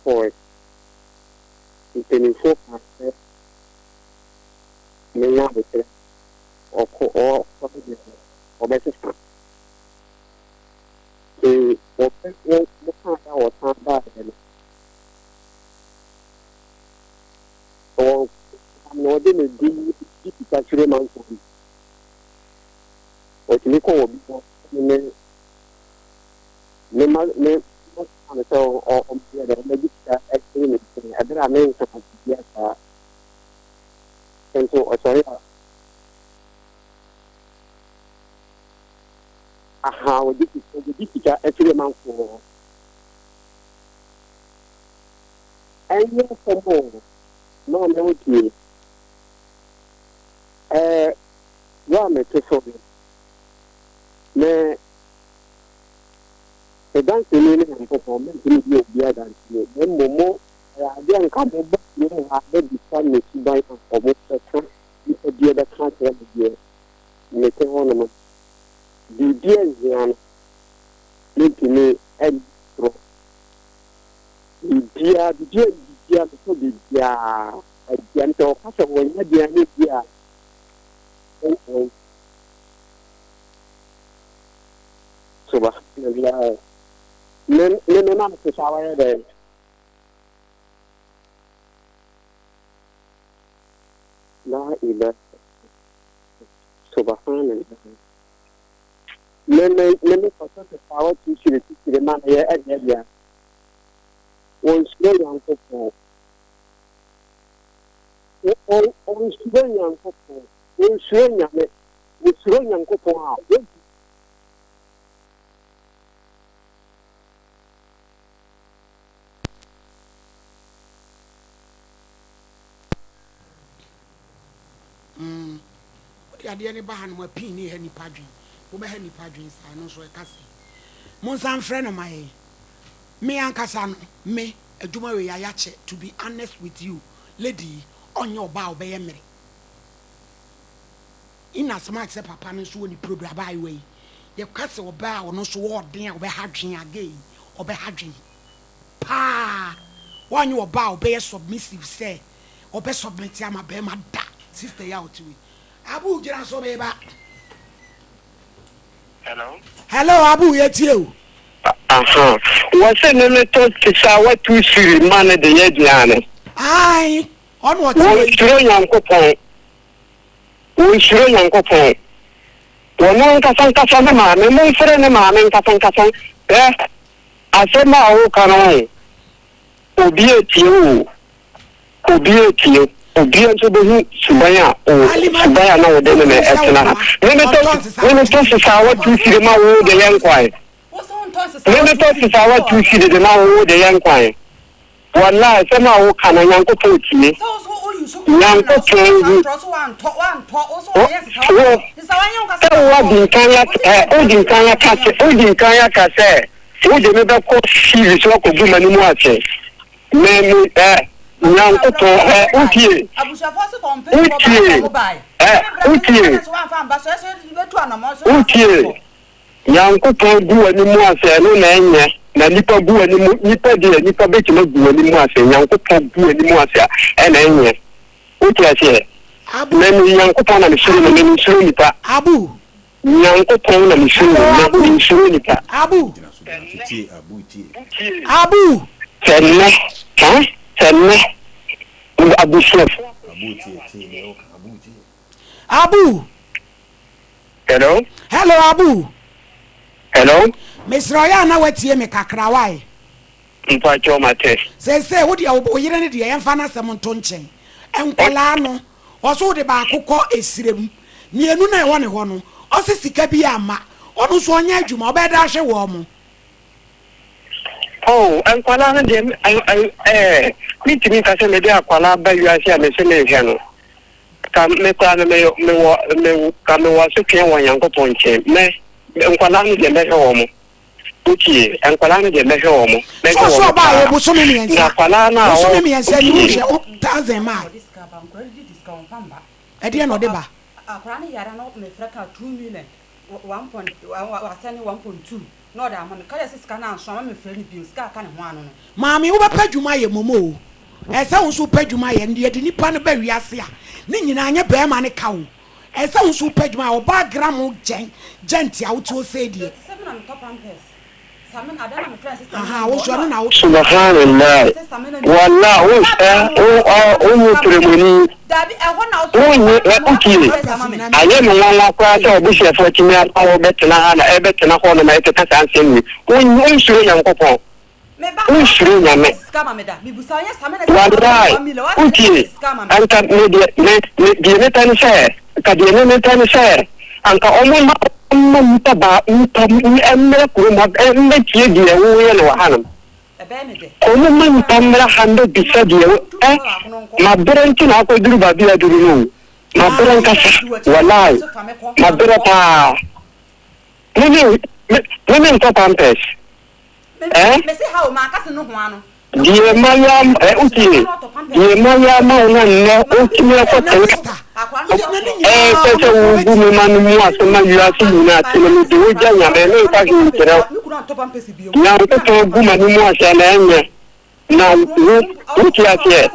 kɔɔe. Mpanimfoɔ kaa sɛ menya aboterɛ, ɔkɔ ɔkɔ no deɛ wɔbɛsesa. Nti wɔbɛ wɔ wɔkaa a wɔsan baeɛ no, Wɔ na ɔde ne din di sika kyerɛ manfoɔ bi. Ɔtumi kɔ wɔ bi hɔ ne ne ma ne ma soma no sɛ ɔmmɛyɛ dɛ ɔmmɛgye sika ɛfiri ne nkyɛn ɛberɛ a menka biribiara saa. Nso ɔsɔre a aha ɔgye sika ɔgye sika ɛfiri manfoɔ hɔ. Ɛnyɛ fam o, maame wo tie. Ɛɛ, wo a mete so no, me me danseni ne Nyankopɔn, mentumi di obi adanseni, na mmom mo, ɛyɛ adeɛ a nka moba kurom ha bɛbisa me suban a, wɔbɛka, nipa bi bɛka akyerɛ me deɛ mete hɔnom no, biribi anhia no, mentumi nni torɔ. Biribiara, biribiara, biribiara, metɔ biribiara. Aduane, sɛ wɔka sɛ wɔnyɛ aduane bi a, wɔn Subhanallah. Me me me na mete saa wɔyɛ dɛn? La ilaha. ɔbɛsan ne nan. Me me me me kɔtɔ sesaawa titire titire ma no yɛ ɛdeɛ deɛ. Wɔnsuro Nyankopɔn. Wɔnsuro Nyankopɔn. Wɔnsuro Nyame. Wɔsuro Nyankopɔn a, wɔdi. Mm. Wode adeɛ no ba hanom a pii ne ɛha nnipa adwene. Wobɛha nnipa adwene saa, ɛno nso ɛka sɛ. Monsan mfrɛ no ma yɛn. Me ankasa no, me, adwuma wei ayɛ akyɛ, to be honest with you, lady yi, ɔnyɛ ɔbaa a ɔbɛyɛ mmere. In as much sɛ papa no nso wɔ ne problem, abaayewa yi, yɛka sɛ ɔbaa a ɔno nso wɔ ɔden a ɔbɛha adwene a, gay yi, ɔbɛha adwene paa. Ɔnyɛ ɔbaa a ɔbɛyɛ submissive sɛ ɔbɛ submit ama bɛrima da, sister yi a ɔte hɔ yi. Abu gyina so meba. Hello. Hello Abu yɛtie o. Aha. Wɔse ne me tɔ kisa watu siri ma no de yɛ aduane. Ae, ɔno ɔte wei. Wɔnsuro Nyankopɔn. Wɔnsuro Nyankopɔn. Wɔn ankasa ankasa ne maame, momfrɛ ne maame nkasa nkasa. Hwɛ, asɛm a woka no ho, obi atie wo o. Obiara atie wo. Obiara nso bɛhu suban a wo suban a na wode ne me tena ha. Me metɔ me metɔ sesaawa tu sidi ma wo de yɛ nkwan. Me metɔ sesaawa tu sidi de ma wo de yɛ nkwan. Wallahi asɛm a woka no Nyankopɔn tie. Nyankopɔn hu. Wo wo sɛ wo adi nkan ɛ wodi nkan aka sɛ wodi nkan aka sɛ wode me bɛkɔ TV so akɔgu m'anim ase. Me me ɛ Nyankopɔn ɛ wotie wotie ɛ wotie wotie Nyankopɔn gu w'anim ase ɛno na ɛnyɛ na nipa gu w'anim nipa deɛ nipa bɛtumi agu w'anim ase Nyankopɔn gu w'anim ase a ɛna ɛnyɛ wote aseɛ Abu. Me me Nyankopɔn na mesuro no me mensuro nipa Abu. Nyankopɔn na mesuro Hello no me Abu. mensuro nipa. Abu. Gyina so gyina so tie Abu tie. Abu. Sɛ nnɛ, ha, sɛ nnɛ, wo abusuafoɔ. Abu tie tie deɛ woka Abu tie. Abu. Hello. Hello Abu. Hello. Mesrɛ ɔyɛ a na watie me kakra why? Mpakyɛw mate. Seesei wo deɛ wo yere no deɛ yɛmfa n'asɛm nto nkyɛn. Nkwadaa no, ɔse wode baako kɔ esrem, mmienu no a ɛwɔ ne hɔ no, ɔse sika bi amma, ɔno nso ɔnyɛ adwuma, ɔbɛyɛ dɛn ahwɛ wɔn? Oh, nkwadaa no deɛ, ɛɛ, mentumi nka sɛ mede akwadaa ba wiase a mese menhwɛ no. Ka me koraa no, meyɛ, mewɔ, me, ka mewɔ asotweɛ wɔ Nyankopɔn nkyɛn. Mɛ, nkwadaa no deɛ mɛhwɛ wɔn. Wotie, nkwadaa no deɛ mɛhwɛ wɔn, mɛhwɛ So so wɔn ɔbaa paa. yɛ bosome Na mmiɛnsa, akwadaa no a bosome ɔ, mmiɛnsa ni wotie. wohwɛ wo thousand maa. Ɔde sika ba, nkwadaa no di sika wɔmfa mma. Ɛdeɛn na ɔde ba? Akwadaa no yare no mefrɛ ka two million one point wasɛne 1.2 na ɔde ama me ka kyerɛ sɛ sika no anso ama mefrɛ no bio sika aka ne ho ano no. Maame wobɛpɛ adwuma ayɛ mmom oo. Ɛsɛ sɛ wo nso wopɛ adwuma yɛ. Yɛde nipa no ba wiase a, ne nyinaa nyɛ barima no ka oo. Ɛsɛ sɛ wo nso wopɛ adwuma yɛ. Ɔbaa gram gyɛn gyɛnte a wote hɔ sei deɛ. Ahaa wo nso ɛno na wotɔ. Subahanallahi wallah wo ɛ wo ɔ wo nyɛ premoni wo nye ɛ wotie ayɛ me nwanwa koraa sɛ ɔbusuafoɔ atumi aba hɔ bɛtena ha na ɛbɛtena hɔ nom ɛkeka saa nsɛm wei wo wonsuro Nyankopɔn Wonsuro Nyame. Walayi, wotie, anka me deɛ, me, me, deɛ mepɛ ne sɛ, nka deɛ me mepɛ ne sɛ, anka ɔmo mma, mma nnipa baa, nnipa mmra kurom ha, mmɛtie deɛ woyɛ no wɔ hanom. Ɔmo mma nnipa mmra ha mmɛbisa deɛ wo, ɛ, mabrɛ nti na akɔduru baabi a aduru no o. Mabrɛ nkasa, walayi, mabrɛ paa. Me me, me, me mentɔ pampers. Eh? Deɛ mayɛ ama, eh, wotie, deɛ mayɛ ama wo na nnɛ wotumi akɔtena eh, sɛ sɛ wogu me ma no mu ase ma wiase nyinaa te no, mede wo gya Nyame, memfa hwee nkyerɛ wo. Nyankopɔn gu m'ani mu ase anaa ɛnyɛ? Na wo, wote aseɛ?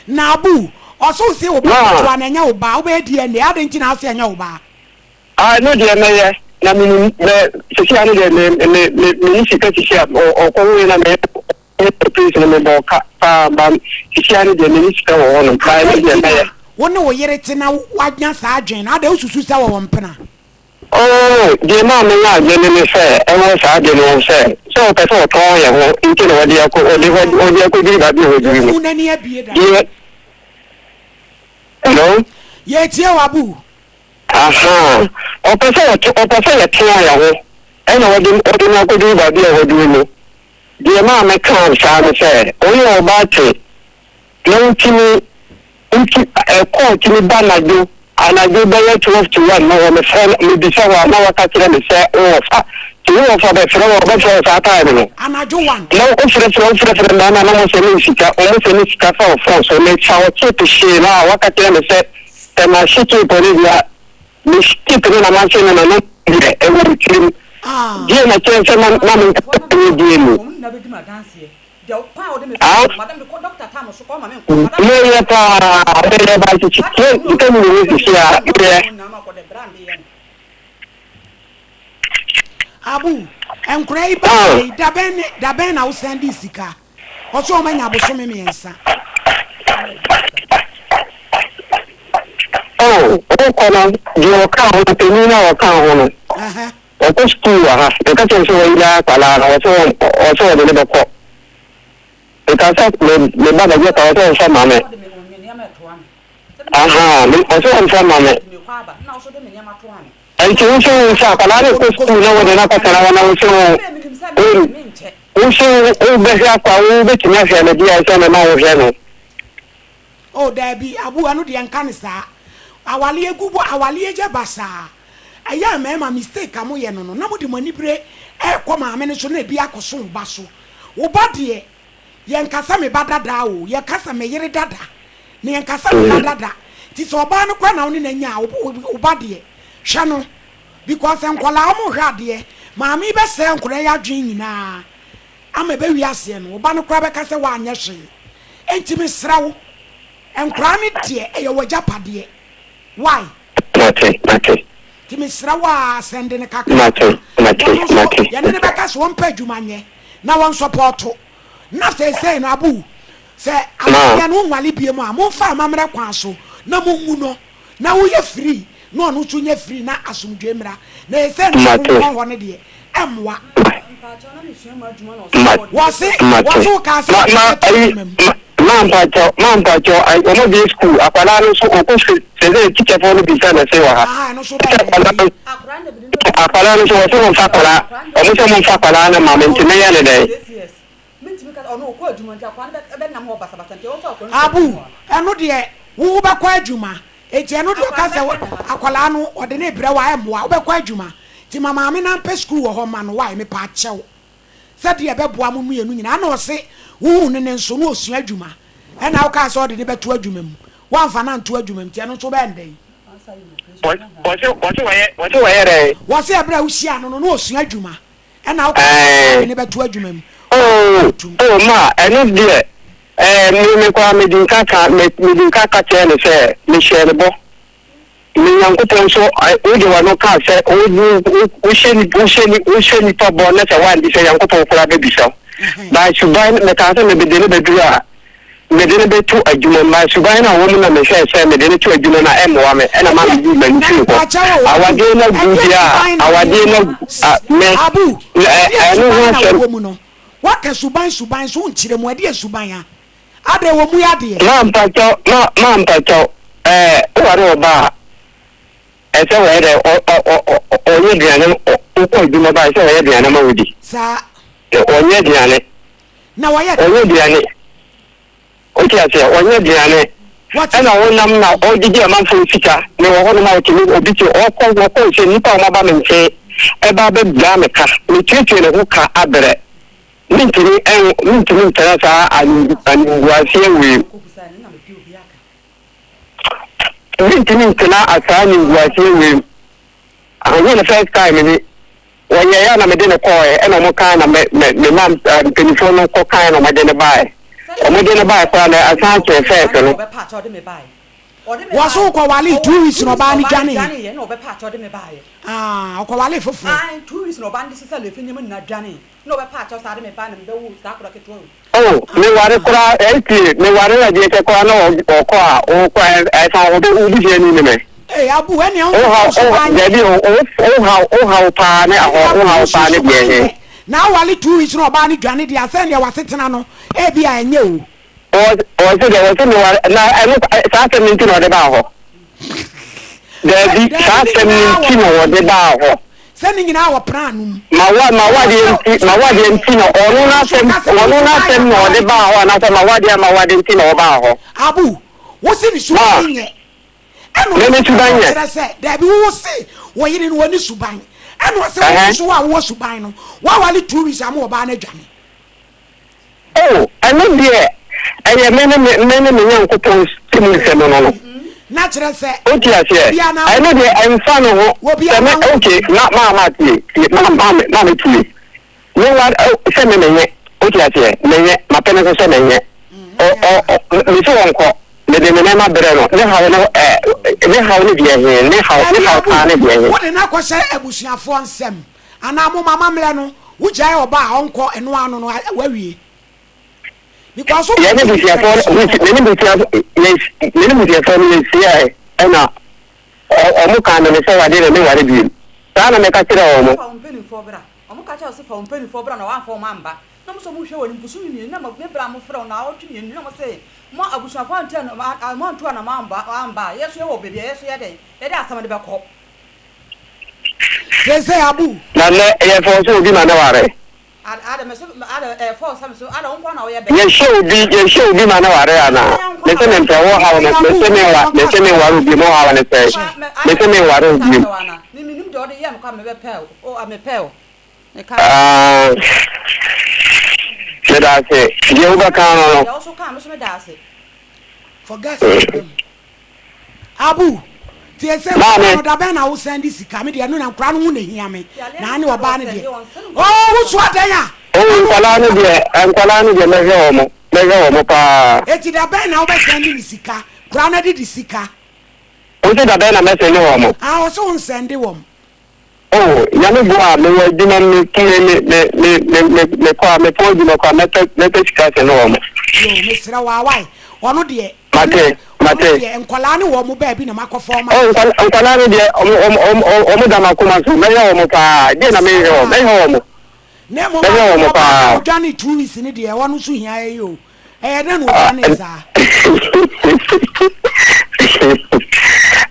Na Abu, ɔse wo se wo ba Ma. ketewa no ɛnyɛ wo ba, wobɛyɛ DNA, adɛn nti na wose ɛnyɛ wo ba? Ah ɛno deɛ mɛyɛ na menim mɛ sisi ano deɛ me me me me ni sika sisi a ɔkɔ wo yɛ na mɛ yɛ place no mɛ bɔ ɔka paa ba sisi ano deɛ me ni sika wɔ hɔ nom ba ɛno Adɛn deɛ nti na mɛyɛ. Wo ne wo yere te na woanya saa adwene no, adɛn wosusu sɛ wɔwɔ mpena? Oo, deɛ ɛmaa menyaa adwene no ne sɛ, ɛwɔ saa ade no ho sɛ, sɛ ɔpɛ sɛ ɔtɔn yɛn ho nti na ɔde akɔ, ɔde, ɔde akɔduru baabi a waduru no. Yɛfunu n'ani abue dada. Deɛ, hello? Yɛretie wo, Abu. Ahaa, ɔpɛ sɛ ɔto, ɔpɛ sɛ yɛtɔn yɛn ho ɛna ɔde, ɔde no akɔduru baabi a waduru no. Deɛ ɛmaa mekaa saa ne sɛ, woyɛ ɔbaa te Na wotumi nti ɛkɔɔ tumi ba anadwo anadwo bɛyɛ 12 to 1 no hɔ mefrɛ no mebisa hɔ a na waka kyerɛ me sɛ wo wɔfa nti wo wɔfa bɛfrɛ wo a ɔbɛfrɛ wo saa time no Anadwo 1. na wofrɛfrɛ wofrɛfrɛ mmarima na wɔsɛ me sika wɔn sɛ me sika fa wo phone so mefa wo chip hyee no a waka kyerɛ me sɛ sɛ mahye chip no deɛ a me chip no na mahye no na na deɛ ɛwɔ me tirim deɛ na kyerɛ sɛ na na menka nyɛ deɛ mu. Ah, meyɛ paa, meyɛ ba sisi, sika ni me sisi a, meyɛ. Abu, nkora yi ba yi, dabɛn ne dabɛn na wosan di sika? Ɔsɛ wɔn anya abosome mmiɛnsa. Oh, wokɔ no, deɛ ɔka ho no, panyin no a ɔka ho no. Ɔkɔ sukuu wɔ ha. Meka kyerɛ no sɛ wanyina akwadaa no, ɔse ɔse ɔde no bɛkɔ. Meka sɛ me me ba bɛgye ka, ɔse ɔmfa mma me. Ahaa, me ɔse ɔmfa mma me. Nti wo se wo sɛ akwadaa no kɔ sukuu na wode no akɔtena hɔ na wo se wo wo wo se wobɛhwɛ akwa wobɛtumi ahwɛ no deɛ sɛ mema wohwɛ no. Oh daabi Abu ɛno deɛ nka no saa awaleɛ gu bɔ awaleɛ yɛ basaa ɛyɛ a mmarima mistake a moyɛ no no na mode mo anibere ɛrekɔ maame no so na ebi akɔso wo ba so wo ba deɛ yɛnka sɛ me ba dadaa o yɛka sɛ me yere dada na yɛnka sɛ me ba dada nti sɛ ɔbaa no koraa na wo ne no anya a wo ba deɛ hwɛ no because nkwadaa wɔn hwɛ adeɛ maame yi bɛsɛe nkwadaa yi adwene nyinaa ama ɛbɛwie aseɛ no, wo ba no koraa bɛka sɛ woanyɛ hwee. Enti mesrɛ wo, nkwadaa no deɛ, ɛyɛ w'agyapadeɛ. Wai? Mate, mate. Nti mesrɛ wo ara, sɛnde no kakrakra. Mate, mate, Wɔn nso, mate. yɛne no bɛka sɛ wɔmpɛ adwuma nyɛ na wɔnsɔpɔɔto. Na seesei no, Abu, sɛ Ma. awadeɛ no wonwale biom a, momfa amammerɛ kwan so na monwu no. Na woyɛ free na ɔno nso nyɛ free na asomdwoe mmra. Na ɛsɛ no Mate. nkonkɔn hɔ no deɛ, ɛmmoa. Ma Wɔse, mate. wɔse wo kaa sɛ Ma wode ma bɛto ayi adwuma mu. ma ma mpakyɛw ma mpakyɛw ayi wɔn bie sukuu akwadaa no nso ɔkɔ sukuu sɛ sɛ tikyafoɔ no bisa na se wɔ ha Aha, ɛno nso sɛ bɛyɛ dɛn akwadaa bɛyɛ? no akwadaa no nso wɔse mo nfa akwadaa wɔn sɛ mo nfa akwadaa no ma me nti mɛyɛ ne dɛn. Abu, ɛno deɛ wo wobɛkɔ adwuma Enti ɛno deɛ ɔka sɛ akwadaa no ɔde no rebrɛ wo a ɛmmoa, wobɛkɔ adwuma nti ma maame no ampɛ sukuu wɔ hɔ mma no wai mepaakyɛw sɛdeɛ ɛbɛboa mo mmienu nyinaa ɛna ɔse wohuu no no nso na ɔsua adwuma ɛna wokaa sɛ ɔde no bɛto adwuma mu woamfa no anto adwuma mu nti ɛno nso wobɛyɛ no dɛn? Wɔse wɔyɛ wɔse wɔyɛ dɛn? Wɔse ɛberɛ a wohyiaa no no na ɔsua adwuma ɛna wokaa sɛ ɔde Ɛɛ no bɛto adwuma mu oh woanto mu. oh ma ɛno deɛ ɛɛ me me koraa medi nka ka me medi nka ka kyerɛɛ no sɛ mehyɛɛ no bɔ Me Nyankopɔn nso, wode w'ano kaa sɛ, wohyɛ nnipa bɔ na sɛ woandi sɛ Nyankopɔn koraa bɛbisa wo. By suban, mekaa sɛ mede no bɛduru a, mede no bɛto adwuma mu. By suban no a ɔwɔ mu na mehwɛɛ sɛ mede no to adwuma mu a ɛmmoa me, ɛna ma meyii m'ani firii hɔ. Awadeɛ no agu deɛ a, awadeɛ no agu a, me, ɛno ho asɛm. Woaka suban suban so wonkyerɛ mu, ɛdeɛn suban a? Adɛn wɔn mu yɛ adeɛ. Ma mpakyɛw ma ma mpakyɛw ɛɛ woware ɔbaa a ɛsɛ wɔyɛ dɛ ɔ ɔ ɔ ɔ ɔyɛ aduane ɔ wokɔ adwuma ba ɛsɛ ɔyɛ aduane ma wodi. Saa. Ɔnyɛ aduane. Na wɔyɛ. Ɔnyɛ aduane. Wote aseɛ ɔnyɛ aduane. Wɔte. Ɛna wonam na ɔgyegye amanfoɔ sika na wɔ hɔnom a ɔtumi obi te ɔkɔ wɔkɔ sɛ nnipa a wɔaba me nkyɛn ɛba abɛgyaa me ka metuatua ne ho ka abrɛ. Mentumi mentumi ntena saa animguaseɛ wei mu. Mentumi ntena saa animguaseɛ wei mu. Ɛnyɛ ne first time ni. Wɔyɛeɛ a na mede no kɔɔɛ ɛna wɔn kaa na me me me ma mpanimfoɔ no kɔ kaeɛ na wɔde no baeɛ. Wɔde no baeɛ koraa na asan kyɛn first no. Wɔse wokɔ waree 2 weeks na ɔbaa no dwaneeɛ. Ah, ɔkɔwaree foforɔ. Ae, 2 weeks na ɔbaa no de sesaa lefe nneɛma nyinaa dwanee. Na ɔbɛpa akyɛw saa de me baa na mebɛwoo saa akwadaa ketewa wei. Oh, me ware koraa, eh, tie, me ware na deɛ kyɛ koraa na ɔkɔ a, ɔkɔ a, ɛfa wo ho, wo busuani ne me. Ee, Abu, ɛnea wo Wo nso haw, wo wo, suban nyɛ. dabi o, wo, wo haw, wo haw paa ne Ɛnea ahɔ, Abu wo wo haw nso paa ne deɛ suban he. nyɛ. Na aware 2 weeks na ɔbaa no dwane deɛ a, sɛnea w'asetena no, ebia ɛnyɛ o. Wɔ, wɔse deɛ, wɔse me ware, na ɛno, saa asɛm no nti na ɔde baa hɔ. Sɛ, Daabi, daabi, saa ne asɛm no nyinaa wɔ nti na plan wɔde mu. baa hɔ. Sɛ ne nyinaa wɔ plan no mu. Mawa, Ɛna m'awadeɛ ɔsɛ nti, suban m'awadeɛ nyɛ. nti na ɔno Ɛna wo nso n'asɛm, woka sɛ wo ɔno suban yɛ n'asɛm na ɔde aware baa two hɔ anaasɛ m'awadeɛ a m'awade nti na ɔbaa hɔ. Abu, wo se ne Ma, suban nyɛ. Ɛna me ɔno me nso pɛ sɛ suban nyɛ. ɔkyerɛ sɛ, daabi, wo se wo yere no ɔnni suban. Ɛna ɔse wo Ɛhɛn. nso wo a wowɔ suban no, woaware 2 weeks ama ɔbaa no adwane. Oh, ɛno deɛ, ɛyɛ me ne me, me ne me Nyankopɔn ntam nsɛm no no. Na kyerɛ sɛ, Wote aseɛ? obiara na Ɛno deɛ, ɛmfa ne ho obiara sɛ me, na ho. okay, ma, ma, ma, tie, tie, ma, ma, me, ma me tie. Me wa, oh, sɛ me menyɛ, wote aseɛ, menyɛ, mapɛ no nso sɛ menyɛ. Ɔ, ɔ, ɔ, me se ɔnkɔ, mede me nneɛma brɛ no, ne haw no, ɛ, ne haw no deɛ he, ne haw, ne Dabi haw Abu, paa ne deɛ he. wode no akɔhyɛ abusuafoɔ nsam anaa moma amammerɛ no, wogyae ɔba a ɔnkɔ ɛno ano no wawie. Because wo Yɛne kɔgye di busuafoɔ no, tradition hɔ. mene busuafoɔ, yɛ, mene busuafoɔ no yɛhyiae ɛna ɔ, ɔmo kaa me ne sɛ wade na menware biom. Saa na meka kyerɛɛ ɔmo. Fa wo mpanimfoɔ bra. Wɔka kyerɛɛ wo se fa wo mpanimfoɔ bra na woamfa wɔn amba. Na mo nso mohwɛ wɔn anim bosome mmienu na me bra a mofrɛ wɔn naawɔtwe mmienu na mose mo abusuafoɔ antu anamɔ moantu anamɔ amba amba a yɛn nso yɛwɔ baabi a yɛn nso yɛdɛn yɛde asɛm no bɛkɔ. Seesei Abu. Na nnɛ ɛyɛ fɔɔ sɛ obi ma no ware. Yɛhyɛ obi yɛhyɛ obi ma no ware anaa? Mese mempɛ wo haw no mese menwa mese menware wo biom wo haw ne sɛn? Mese menware wo biom. Aah medase deɛ wobɛka no no. Abu, tie sɛ nkwadaa Maame. no dabɛn na wo san de sika me deɛ ɛno na nkwadaa no ho na ehia me na ne ɔbaa no deɛ oo wo so adɛn a. Oo nkwadaa no deɛ nkwadaa no deɛ mɛhwɛ wɔn mɛhwɛ wɔn paa. Eti dabɛn na wobɛ sɛn de ne sika koraa na de de sika. Wo se dabɛn na mɛ sɛn de wɔn. Ah ɔse wo nsɛn de wɔn. Oh Nyame boa a mewɔ adwuma mu me me me me me me me kɔ a mepɔn adwuma kɔ a mɛpɛ mɛpɛ sika sɛne wɔn. Yoo mesrɛ wo awae ɔno deɛ Mate ɔno mate. deɛ nkwadaa ne wɔn baabi na makɔ fɔm Oh akyɛ. nkwadaa no deɛ ɔmo ɔmo ɔmo ɔmo da makoma so mɛhwɛ wɔn paa deɛ na Mesrɛ menhwɛ wo wɔn a. mɛhwɛ wɔn Na mmom mɛhwɛ ade wɔn ɔbaa no a paa. ɔdwanee 2 weeks no deɛ ɔno nso hia yɛn o. Ɛyɛ dɛn na ɔdwanee saa?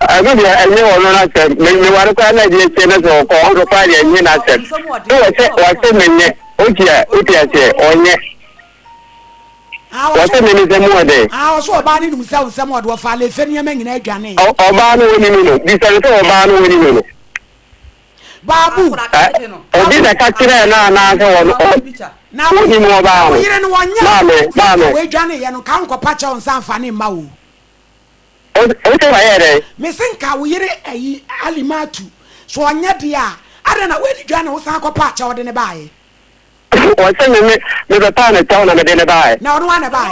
Ɛno deɛ ɛnyɛ ɔno n'asɛm. Me meware koraa na ɛdeɛ kyɛ na sɛ ɔkɔ ɔno koraa deɛ ɛnyɛ n'asɛm. So wɔsɛ wɔsɛ menyɛ wote a wote aseɛ ɔnyɛ. Ah, ɔso Wɔsɛ me ne sɛ mu ɔdɛn. ah, ɔso ɔbaa no nim sɛ wo nsɛm ɔde ɔfaa lefe nneɛma nyinaa dwanee. Ɔ ɔbaa no wɔnim no bisa no sɛ ɔbaa no wɔnim no. Baabu, Ɛ obi na ɛka kyerɛɛ no anaasɛ ɔno ɔ Na wo, wɔnim na ɔbaa wo no. yere no wɔnyɛ a, Maame sɛ nka maame. woadwane yɛ no, nka wonkɔpa kyɛw nsa mfa ne mma o. Wo wose wayɛ dɛn? Mese nka wo yere ayi Alimatu, so ɔnyɛ deɛ a, adɛn na woani dwane wo san kɔpaa kyɛw de no baeɛ? Ɔse me me mebɛpaa no kyɛw na mede no baeɛ. Na ɔno ara na ɛbaeɛ?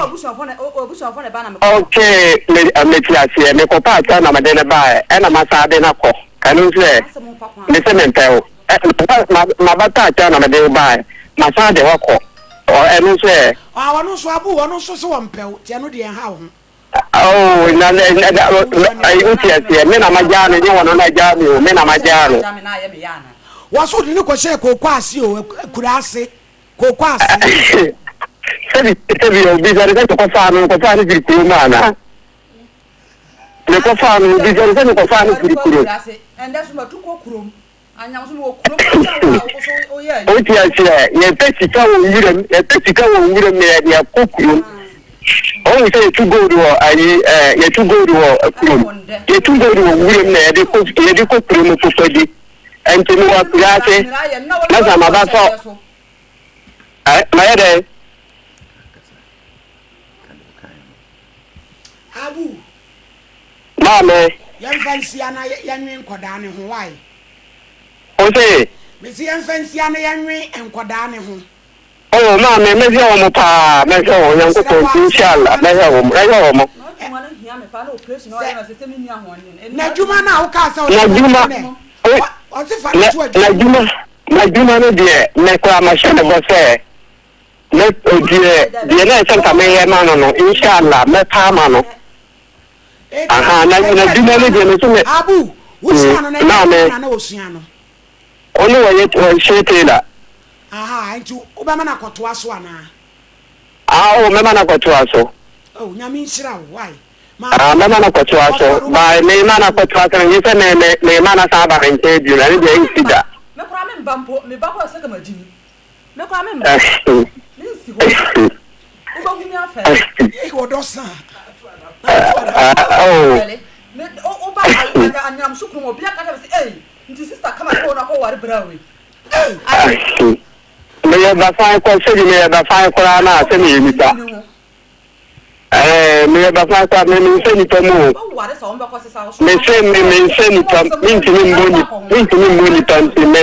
Okay, me mete aseɛ, mekɔpaa kyɛw na mede no baeɛ, ɛna masan de no akɔ, ɛno nso ɛ? Mese mempɛ wo, ɛ ma mabɛpaa kyɛw na mede wo baeɛ, masan de wo akɔ, ɔ ɛno nso ɛ? Ah, ɔno nso Abu, ɔno nso se ɔmpɛ wo, nti ɛno deɛ ɛnha wo ho. Oh, na na na na ayi wote aseɛ me na magyaa no nyɛ wɔn na agyaa me o me na magyaa no. Wɔso wode no kɔhyɛɛ kooko ase o, akura ase, kooko ase. Sɛbi sɛbi obi sɛ ne sɛ mekɔfaa no mekɔfaa no firi kurom anaa mekɔfaa no obi sɛ ne sɛ mekɔfaa no firi kurom. Wote aseɛ? Yɛpɛ sika wɔ wuram, yɛpɛ sika wɔ wuram na yɛde akɔ kurom. Wɔn sɛ yɛtu gold wɔ ayi ɛɛ yɛtu gold wɔ kurom, yɛtu gold wɔ wuram na yɛde kɔ yɛde kɔ kurom kɔkɔ di. Nti mewɔ akura ase na sɛ maba sɔ ɛ mayɛ dɛn? Abu. Maame. Yɛmfa nsia na yɛnwe nkɔdaa no ho why? Wo se? Mese yɛmfa nsia na yɛnwe nkɔdaa no ho. Oh maame mɛhwɛ wɔn paa mɛhwɛ wɔn Nyankopɔn nti inshallah mɛhwɛ wɔn mɛhwɛ wɔn. Sɛ n'adwuma no a wokaa sɛ ɔde N'adwuma bɛto no ɛ. Ɔse fa no to adwuma mu. N'adwuma n'adwuma no deɛ me koraa mahyɛ no bɔ sɛ mɛ deɛ deɛ na ɛsɛ nka meyɛ ma no no inshallah mɛpa ama no. Aha na n'adwuma no deɛ me so me. Abu, wosua no na ɛnyɛ adwuma na na osua no. Ɔno wɔyɛ ɔhyɛ tailor. Aha nti wobɛma no akɔtoa so anaa? Ah oh mɛma no akɔtoa so. Oh Nyame nhyira wo wai. Ah mɛma no akɔtoa so but mema no akɔtoa so no nyɛ sɛ me me mema no asan aba me nkyɛn bio ɛno deɛ ɛnsi da. Me koraa me mba mpo me ba koraa sɛ kama gyimi me koraa me mba me nsi hɔ wo bɛ hu me afɛle. Ei ɔdɔ sa. Oh. Afɛle me wo ba anyinam so kurom obi aka kyerɛ me sɛ ei nti sister kama ne wo na kɔ ware bra wei ei. Meyɛ basan kɔ sɛbi meyɛ basan koraa na sɛ meyɛ nipa ɛɛ meyɛ basan koraa me mensɛ nipa mu o mese me mensɛ nipa mentumi mbɔ ni mentumi mbɔ nipa nti me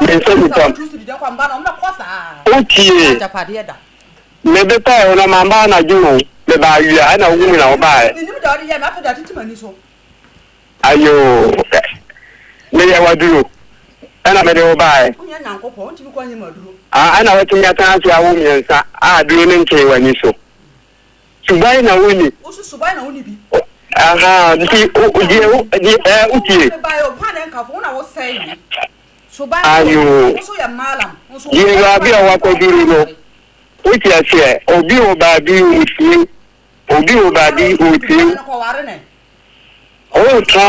mensɛ nipa wotie me bepɛɛ wo no mamba anadwo o meba awia ɛna wohu me na wobaɛ. Ayoo, meyɛ w'aduro, ɛna mede wo baeɛ. Ah, ɛna woatumi atena ase awo mmiɛnsa a aduro no ntee w'ani so. Suban na wonni. Aha, nti deɛ wo, deɛ ɛɛ wotie. Ayoo, deɛ baabi a wakɔduru no, wote aseɛ, obi wɔ baabi ɔretie, obi wɔ baabi ɔretie. Woretɔn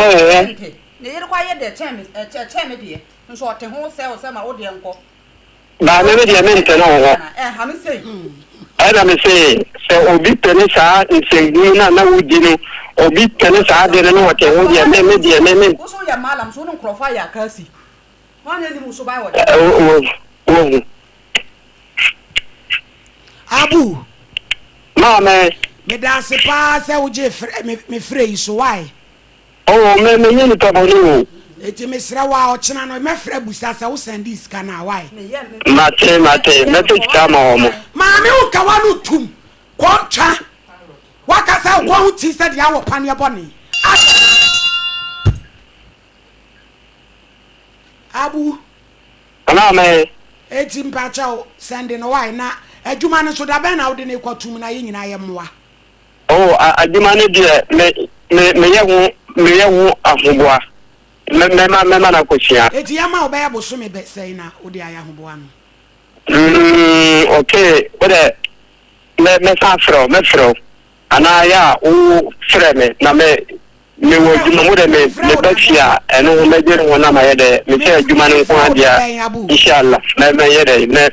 wo ho. Maame me deɛ mentene wo ho. Ɛna me se sɛ obi pene saa nsɛnhunu no a na wodi no obi pene saa ade no na ɔte ho deɛ me me deɛ me me. Wohu. Abu. Maame. Medaase paa sɛ wogyee frɛ me me frɛ yi so why? Oh me me nyɛ nipa bɔne o. Eti mesrɛ wo a ɔkyena no mɛfrɛ busa sɛ wo sɛndee sika no a why? Mate mate mɛpɛ sika ama wɔn. Maame wo nka w'ano tum kɔ ntwa wakasa wo kɔn ho ti sɛ deɛ awɔ paneɛ bɔne ah. Abu. Maame. Eti mpakyɛw sɛnde no wai na adwuma no nso dabɛn na wode no rekɔ tum na yɛn nyinaa yɛ mmoa. Oh adwuma no deɛ me me meyɛ ho meyɛ ho ahoboa mɛ mɛma mɛma no akɔsua. Eti yɛma wo bɛyɛ bosome bɛ sɛn na wode ayɛ ahoboa no. Mm okay wodɛ mɛ mɛsan afrɛ wo mɛfrɛ wo anaa yɛ a wo frɛ me na me Me wɔ adwuma mu dɛ me me ba fie a ɛno ho mɛdwen ho na mayɛ dɛ me sɛ adwuma no nko ara deɛ a inshallah mɛ mɛyɛ dɛ mɛ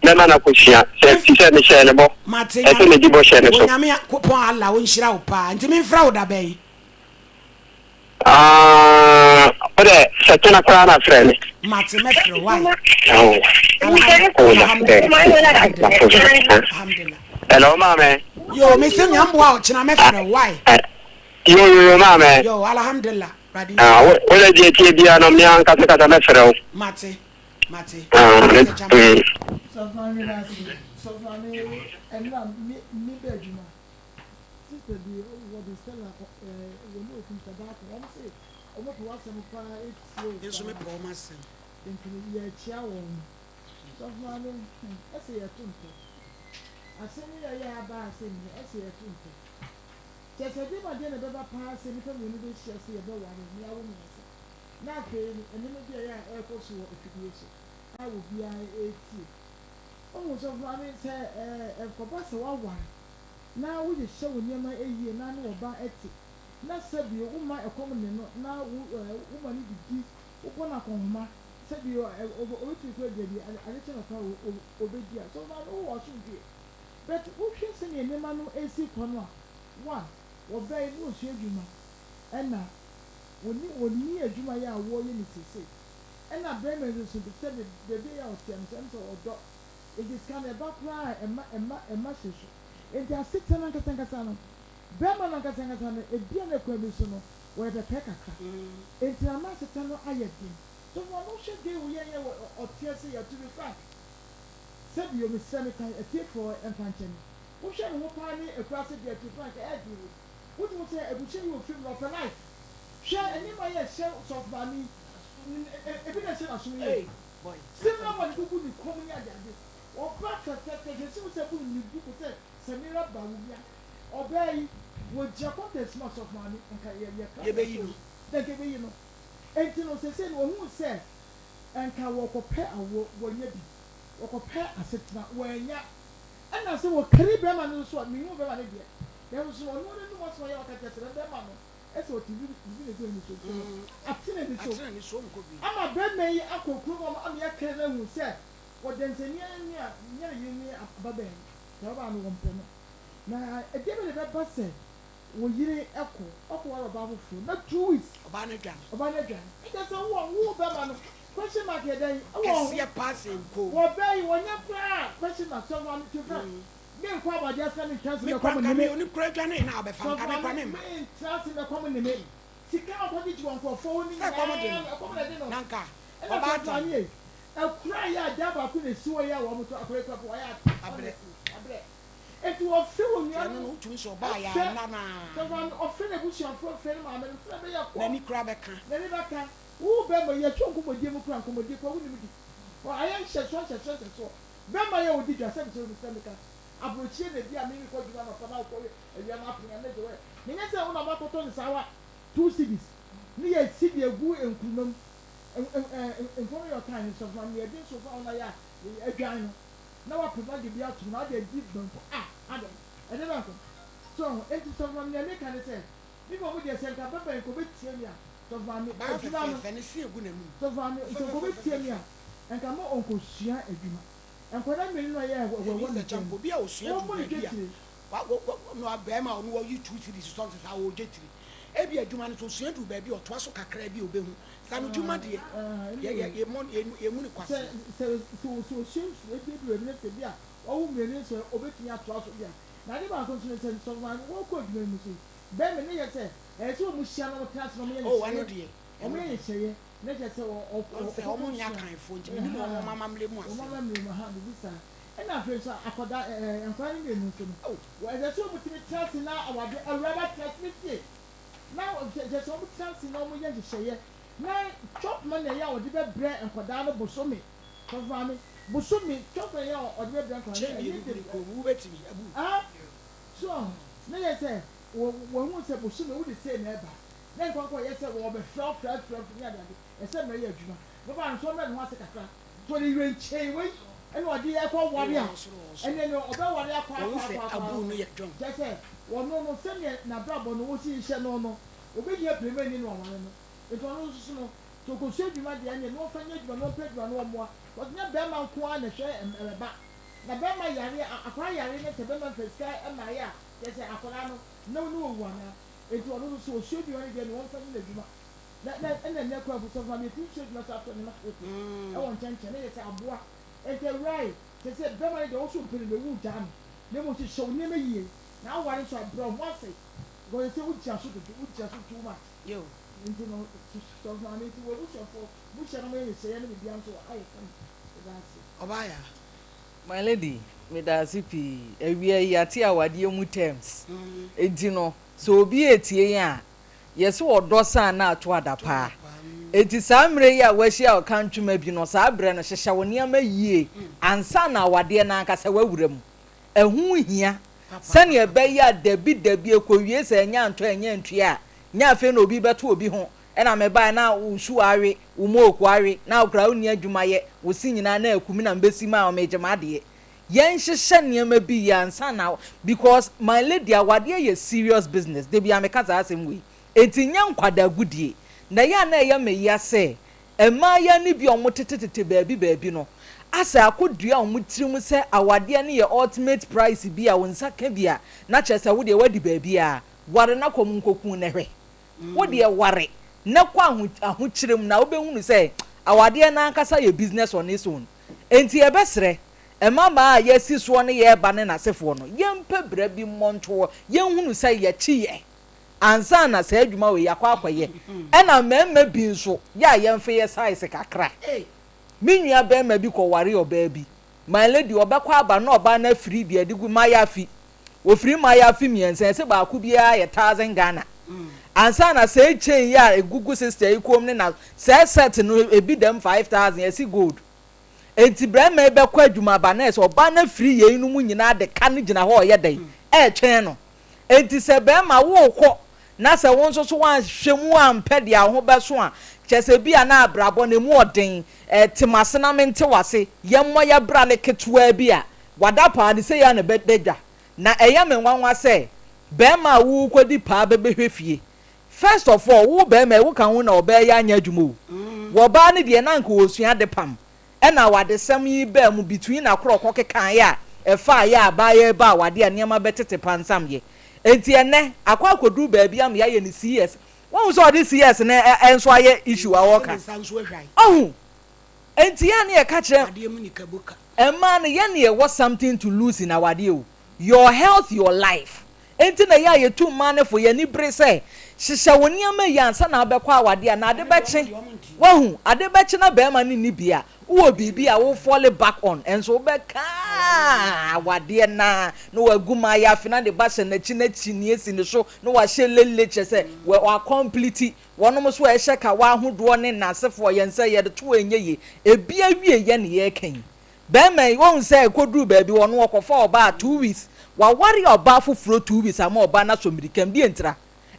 mɛma no akɔsua sɛ fi sɛ mehyɛɛ no bɔ Mate ɛsɛ nyame medi bɔhyɛ no so. Onyame kopɔn Allah ɔnhyira wo paa nti menfrɛ wo dabɛn? Ah wo dɛ sɛ kyena koraa na frɛ me. Mate mɛfrɛ wo wai Oh Alham oh ma Alhamdulillah Alhamdulillah Alhamdulillah. Hello maame. Yoo mese nyamboa ɔkyena mɛfrɛ wo wai. Ah, Yo yo yo maame. Yo alhamdulillah Awurade Ah, nhyira wo wo dɛ deɛ tie biara no me ankasa kasa mɛfrɛ wo. Mate mate Ah, me Mate kyama. Sɔfo maame meda ase. Sɔfo maame ɛnna me me bɛ adwuma. Sister bi wɔde Stella ɛɛ wɔne okunu Sadako wɔn se wɔn pɛ w'asɛm paa etie wo Me nso me paa. pɛ wɔn asɛm. Nti no yɛkyia wɔn. Sɔfo maame hmm ɛsɛ yɛto ntɔ. Asɛm yi a ɛyɛ aba asɛm yi ɛsɛ yɛto ntɔ. Kyerɛ sɛ, ɛdeɛn adeɛ na ɛbɛba paa sɛ nnipa mmienu bɛhyia sɛ yɛbɛware na yɛawo mmiɛnsa, na afei no nneɛma bi a ɛyɛ a ɛrekɔ so wɔ afidie so a obiara retie. Wohu, sɔfo maame, sɛ ɛkɔba sɛ woaware na wohyehyɛ wo nneɛma yie na ne ɔba te, na sɛbio womma ɛkɔm nne no na wo woma no didi, wobɔ no akɔnhoma, sɛbio ɔbɛtumi koraa adi adi, ade kye anɔpa a ɔbɛdi a, sɔfo maame wowɔ asomdwoeɛ. But wohwɛ sɛnea nneɛma no resi kɔ no a, one, wɔbɛn na wɔsua adwuma, ɛna wɔnni wɔnni adwuma yɛ a wɔreyɛ no seesei. Ɛna barima yi nso so sɛ baabi a ɔteɛ no nso ɛm sɛ ɔdɔ, enti sika no ɛba koraa a ɛmma ɛmma ɛmma hye so. Enti asetena no ankasa ankasa no, barima no ankasa ankasa no ebia na kwan bi so no wɔyɛ pɛpɛɛ kakra, enti na ama asetena no ayɛ den. So ma no hwɛ gay wo yɛ yɛ wɔ ɔteɛ sɛ yɛ to be frank. Sɛ bio, mesrɛ me kan atiefoɔ mfa nkyɛ me. Wohwɛ ne ho paa ne akuraase deɛ to frank ɛyɛ den o. Wotumi hu sɛ abusua yi wɔ fie mu no ɔpɛ life. Hwɛ nneɛma yi a ɛhyɛ sɔfo maame yi. Ebi na ɛhyɛ n'asom yi o. Sɛ na wɔde gugu ne kɔn mu ne adeade. Ɔbaa fɛfɛɛfɛ, hwɛ sɛ wo sɛ bu ne bu sɛ Samira Bawumia. Ɔbaa yi, wɔgyina contest mu a Sɔfo Maame, nka yɛ yɛka Yɛbɛyi no. Nka yɛbɛyi no. Enti no seesei no wɔhuu sɛ nka wɔkɔpɛ awoɔ, wɔanya bi. Wɔkɔpɛ asetena, wɔannya. Ɛna sɛ wɔkari bɛrima no nso a, menhu bɛrima no deɛ, nanso no ɔno n'anum asɛm a ɔyɛ a ɔka kyerɛ sɛ bɛrima no sɛ ɔte biribi na ɛgu n'ani so nti no, ate n'ani so. Ate n'ani so, ɔnkɔ bio. Ama bɛrima yi akɔ kurom ama yɛakari no ahu sɛ ɔdanseni ne a nyɛ ne yere ne ababaa yi, sɛ ababaa no wɔmpɛ no. Na ɛdeɛ bɛn na ɛbɛba sɛ wo yere kɔ, ɔkɔware ɔbaa foforɔ na 2 weeks Ɔbaa no adwane. Ɔbaa no adwane. Ɛkyerɛ sɛ wo wo bɛrima no question mark yɛ dɛn ɛwɔ ho. Kɛseɛ paa sɛ nko. Wɔ bɛɛ yi wɔnyɛ koraa question mark sɔfo maame to fact me nkɔ awadeɛ ase na me ntra ase Me mɛkɔ kora mo nka ne me me. oni kora adwane na abɛfa Sɔfo nka me kora maame me mma. me ntra ase mɛkɔ mo ne me. Sika a ɔkɔgye gye wɔ nkorɔfoɔ hɔ no Sɛ ɛkɔm de nyinaa no no ɛkɔm na ɛde no. na nka Ɛna sɔfo ɔbaatan. maame ei akura yɛ a dan baako na esi hɔ yi a wɔn to akɔyɛ kura po wɔayɛ ade Abrɛ. honestly abrɛ. Enti wɔfrɛ Nti ɛno no onuanom wotumi sɛ ɔbaa yɛ frɛ anna no a. sɔfo maame ɔfrɛ n'abusuafoɔ frɛ ne maame no sɛdeɛ ɛbɛyɛ kɔ N'ani koraa bɛka. N'ani bɛka. Wo bɛrima yi yɛtwe nkɔmmɔdie mu koraa nkɔmmɔdie koraa wonim di. Hɔ ayɛ nhyɛsoɔ nhyɛsoɔ nhyɛsoɔ. Bɛrima yi a ɔdi dwa sɛ mesɛ mesɛ meka aburokyire na bi a me mekɔ adwuma anɔpa na wokɔ awia na apene a na gye wɛ. Na nyɛ sɛ wo na makɔtɔ no saa wa 2 cedis ne yɛ cedi agu nkuruma mu nkuruma yɛ ɔtan no sɔfo maame yɛde nso fa wo na yɛ a adwan no na wapɛ bag bi ato mu na wode adi banku a adɛn ɛde bɛnko so ho. Enti sɔfo maame nea meka ne sɛ me mmom deɛ sɛ nka bɛba yi nka ɔbɛtie me a sɔfo maame Ɔbaa adwuma no fɛfɛɛfɛ ne se agu n'anum. Sɔfo maame sɛ nka ɔbɛtie me Fɛfɛfɛfɛfɛ. a nka ma ɔnkɔsua adwuma nkwadaa mmienu no a ɛyɛ wɔ wɔ Ebi ne sɛ nkyɛn kyɛnko no obi a osua duru wɔmmɔ ne baabi a dwetire. wa wa wa na bɛrima a ɔno ɔyi 2 cedis sɔn sɛ saa ɔregye tiri. Ebi adwuma no so osua duru baabi a ɔtoa so kakra bi a obehu. Saa no dwuma deɛ yɛ yɛ yɛ mɔ yɛ yɛ mu ne Sɛ kwasea. sɛ sɛ sɛ osua ebi duru baabi na sɛ bi a wawo mmienu nso obetumi atoa so deɛ na ade baako nso ne sɛ sɔfo maame wɔkɔ adwuma mu so yi bɛrima ne yɛ sɛ ɛyɛ sɛ wɔn hyia na wɔn tena ase na wɔn yɛ Oh ɛno nhyehyɛeɛ deɛ wɔn ɛno yɛ deɛ. nhyehyɛeɛ na kyerɛ sɛ ɔ ɔ Ɔn sɛ ɔkɔkɔ ɔmo nyɛ sua akanfoɔ nti menim ɔmo ɛhaa amammerɛ mu wɔn asɛm. amammerɛ mu ha bibi saa ɛna afei nso akwadaa ɛɛ nkwadaa no mmienu nso no Oh. wɔ ɛsɛ sɛ wɔn tumi tena ase na awade awuraba tena ase ne fie na kyerɛ sɛ wɔn tena ase na wɔn yɛ nhyehyɛeɛ na chop money ɛyɛ a wɔde bɛbrɛ nkwadaa no bosome sɔfo maame bosome chop money ɛyɛ a wɔde bɛbrɛ nkwadaa Kyɛn no mmienu ɛnyɛ gu de ne kɔn mu wobɛtumi abu. Ah, so ne yɛ sɛ wɔ wɔn ho sɛ bosome wode sei na ɛba ne nkɔnkɔ yɛ sɛ wɔbɛfrɛ wo frɛ frɛ frɛ ne adeade ɛsɛ mmerɛ yɛ adwuma bɛba no so ɔmmerɛ ne ho ase kakra so ɔde werɛnkyɛn wei ɛna ɔde ɛkɔ ware Ɛwɔ a ɔsoro ɔsoro. ɛnɛ no ɔbɛware akɔ Wɔn akɔ sɛ akɔ akɔ abu no yɛ dwom. kyɛ sɛ wɔno no sɛdeɛ n'abrabɔ no wɔsi hyɛ no no obɛhia piremani no aware no nti ɔno nso so no sɛ ɔkɔsua adwuma deɛ ɛneɛ na ɔmfa nyɛ adwuma na ɔmpɛ adwuma na ɔmmoa wɔde nyɛ bɛrima nko ara na ɛhwɛ ɛba na bɛrima yare akwadaa yare ne sɛ bɛrima mfa sika ɛmaeɛ a kyɛ sɛ akwadaa no na ne wɔwu anaa. Nti ɔno nso so ɔsua adwuma no deɛ na ɔmfa nyɛ n'adwuma na na ɛna nnɛ kora mpo sɔfo maame yɛtumi sua adwuma so atɔ nneɛma ketekete ɛwɔ nkyɛnkyɛn na yɛ sɛ aboa. Nti awurae kyɛ sɛ bɛrima no deɛ ɔso mpɛ no na ɛwu gyaa no na mmom hyehyɛ wo nneɛma yie na aware nso abrɛ wo ho ase because sɛ wogyina so dodo wogyina so too much. Yo. Nti no sɔfo maame nti wɔ abusuafoɔ mo hyia na moyɛ nhyehyɛeɛ no biribiara nso ayɛ kama ɛda ase. Ɔbaa ya. My lady, meda ase pii. Awia yi ate awadeɛ mu terms. Enti no sɛ obi etie yɛn a yɛsɛ ɔdɔ san na ato adapaa. Enti saa mmerɛ yi a wahyia ɔka ntwoma bi no saa berɛ no hyehyɛ wo nneɛma yie ansa na awadeɛ no ankasa wawura mu. Ɛho hia sɛnea ɛbɛyɛ a dabi dabi ekɔwie sɛ ɛnyɛ antɔ ɛnyɛ ntua a nyɛ afei na obi bɛto obi ho ɛna mebae na wo su awe wo mooko awe na wokora wonni adwuma yɛ wo se nyinaa na akumi na mbɛsi ma a ɔmegye m'adeɛ. Yɛnhyehyɛ nneɛma bi yie ansa na because my lady, awadeɛ yɛ serious business. De bia meka saa asɛm wei enti nyɛ nkwadaa gudie na ɛyɛ a na ɛyɛ me ya sɛ mmaayɛ no bi a wɔn tetetete baabi baabi no asɛ akɔdua wɔn tirim sɛ awadeɛ no yɛ ultimate price bi a wɔn nsa ka bi a na kyerɛ sɛ wodeɛ wadi baabi a ware na kɔm nkokun na hwɛ wodeɛ ware na kɔ aho ahokyerɛ mu na wobɛhunu sɛ awadeɛ no ankasa yɛ business on its own. Enti yɛbɛsrɛ mmabaa a yɛasi soɔ ne yɛreba ne n'asefoɔ no yɛmpɛ berɛ bi mmɔntoɔ yɛnhunu sɛ yɛkyi yɛ ansa na saa adwuma wei yɛakɔ akɔyɛ. Ɛna mmarima bi nso yɛ a yɛmfa yɛ size kakra. Me nua bɛrima bi kɔware ɔbaa bi, my lady, ɔbɛkɔ aba na ɔbaa no afiri deɛ de gu mayaafi. Ofiri mayaafi mmiɛnsa ɛsɛ baako biara yɛ 1,000 Ghana. Ansa na sɛɛ chain yi a egugu sister yi kɔn mu ne na sɛɛ set no ebi dɛm 5000 yɛse gold. Enti brɛma yi bɛkɔ adwuma aba na ɛsɛ ɔbaa no afiri yeinom nyinaa de ka no gyina hɔ ɔyɛ dɛn ɛretwɛn no. Enti sɛ bɛrima worekɔ na sɛ wo nso so woanhwɛ mu ampɛ deɛ wo ho bɛso a, kyerɛ sɛ bi a na abrabɔ no ɛmu ɔden, te m'ase na mente w'ase, yɛmmɔ yɛ bra no ketewaa bi a, wada paa no sei ara na ɛbɛda dwa. Na ɛyɛ me nwanwa sɛ bɛrima a worekɔdi paa bɛbɛhwɛ fie. First of all, wo bɛrima yi woka ho na ɔbaa yi anyɛ adwuma o. Wɔ ɔbaa no deɛ na anka ɔresua adepam ɛna awadesɛm yi baa mu between akorɔ ɔkɔkekaeɛ a ɛfaa yɛ a abaayewa yi baa awadeɛ a nneɛma bɛtete pansamyɛ. Enti ɛnnɛ akɔ akɔduru baabi ama yɛayɛ no CS. Woahu sɛ ɔde CS no nso ayɛ issue a ɔreka? Ɔhu? Enti yɛ a ne yɛka kyerɛ mmaa no yɛne yɛwɔ something to lose in awadeɛ o. Your health, your life. Enti na ɛyɛ a yɛtu mmaa no fo, yɛn ani bere sɛ, hyehyɛ wo nneɛma yie ansa na wobɛkɔ awadeɛ anaa ade bɛkye, wahu, ade bɛkye na barima no nni bi a, wowɔ biribi a wo fall back on, nso wobɛka awadeɛ no ara na wagu mmaayaafi na ne ba hyɛ n'akyi na kyiniiɛ si ne so na wahyɛ lele kyerɛ sɛ wa complete, wɔnom nso a ɛhyɛ kawa ahodoɔ ne n'asefoɔ yɛn sɛ yɛde to a ɛnyɛ yie, ebi awieɛ na yɛreka yi. Bɛɛma yi, wohu sɛ ɛkɔduruu baabi ɔno ɔkɔfaa ɔbaa 2 weeks, waware ɔbaa foforɔ 2 weeks ama ɔbaa no asɔ mirika mu, deɛ ntira?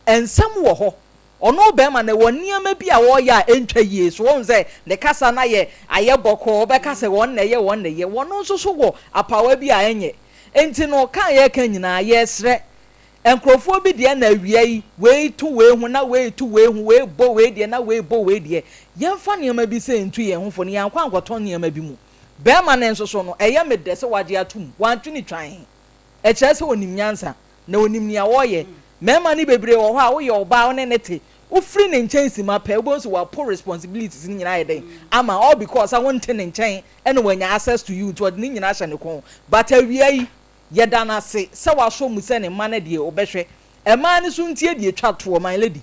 Nsɛm wɔ hɔ. Ɔno bɛɛma no ɛwɔ nneɛma bi a ɔreyɛ a ɛntwa yie, so wohu sɛ ne kasa no ayɛ ayɛ bɔkɔɔ, wobɛka sɛ wɔn na ɛyɛ wɔn na ɛyɛ, wɔno nso so wɔ apaawa bi a ɛnyɛ. Nti no ka a yɛreka nyinaa yɛresrɛ nkurɔfoɔ bi deɛ na awia yi wei to wei ho na wei to wei ho, wei bɔ wei deɛ na wei bɔ wei deɛ, yɛmfa nneɛma bi sɛ ntu yɛn ho fo na yɛankɔ ankɔtɔ nneɛma bi mu. Bɛrima no nso so no, ɛyɛ me dɛ sɛ wagye atom, wantwe ne twan. Ɛkyerɛ sɛ ɔnim nyansa, na ɔnim nea ɔreyɛ. Mmarima no bebree wɔ hɔ a, woyɛ ɔbaa a wo ne no te, wofiri ne nkyɛn simma pɛ, wobɛhu sɛ wapo responsibilities no nyinaa ayɛ dɛn ama, all because sɛ wonte ne nkyɛn na wanya access to you nti ɔde ne nyinaa ahyɛ ne kɔn. But awia yi, yɛda no ase sɛ wasɔ mu sɛ ne mma no deɛ ɔbɛhwɛ. Mmaa no nso ntie deɛ ɛtwa toɔ, my lady,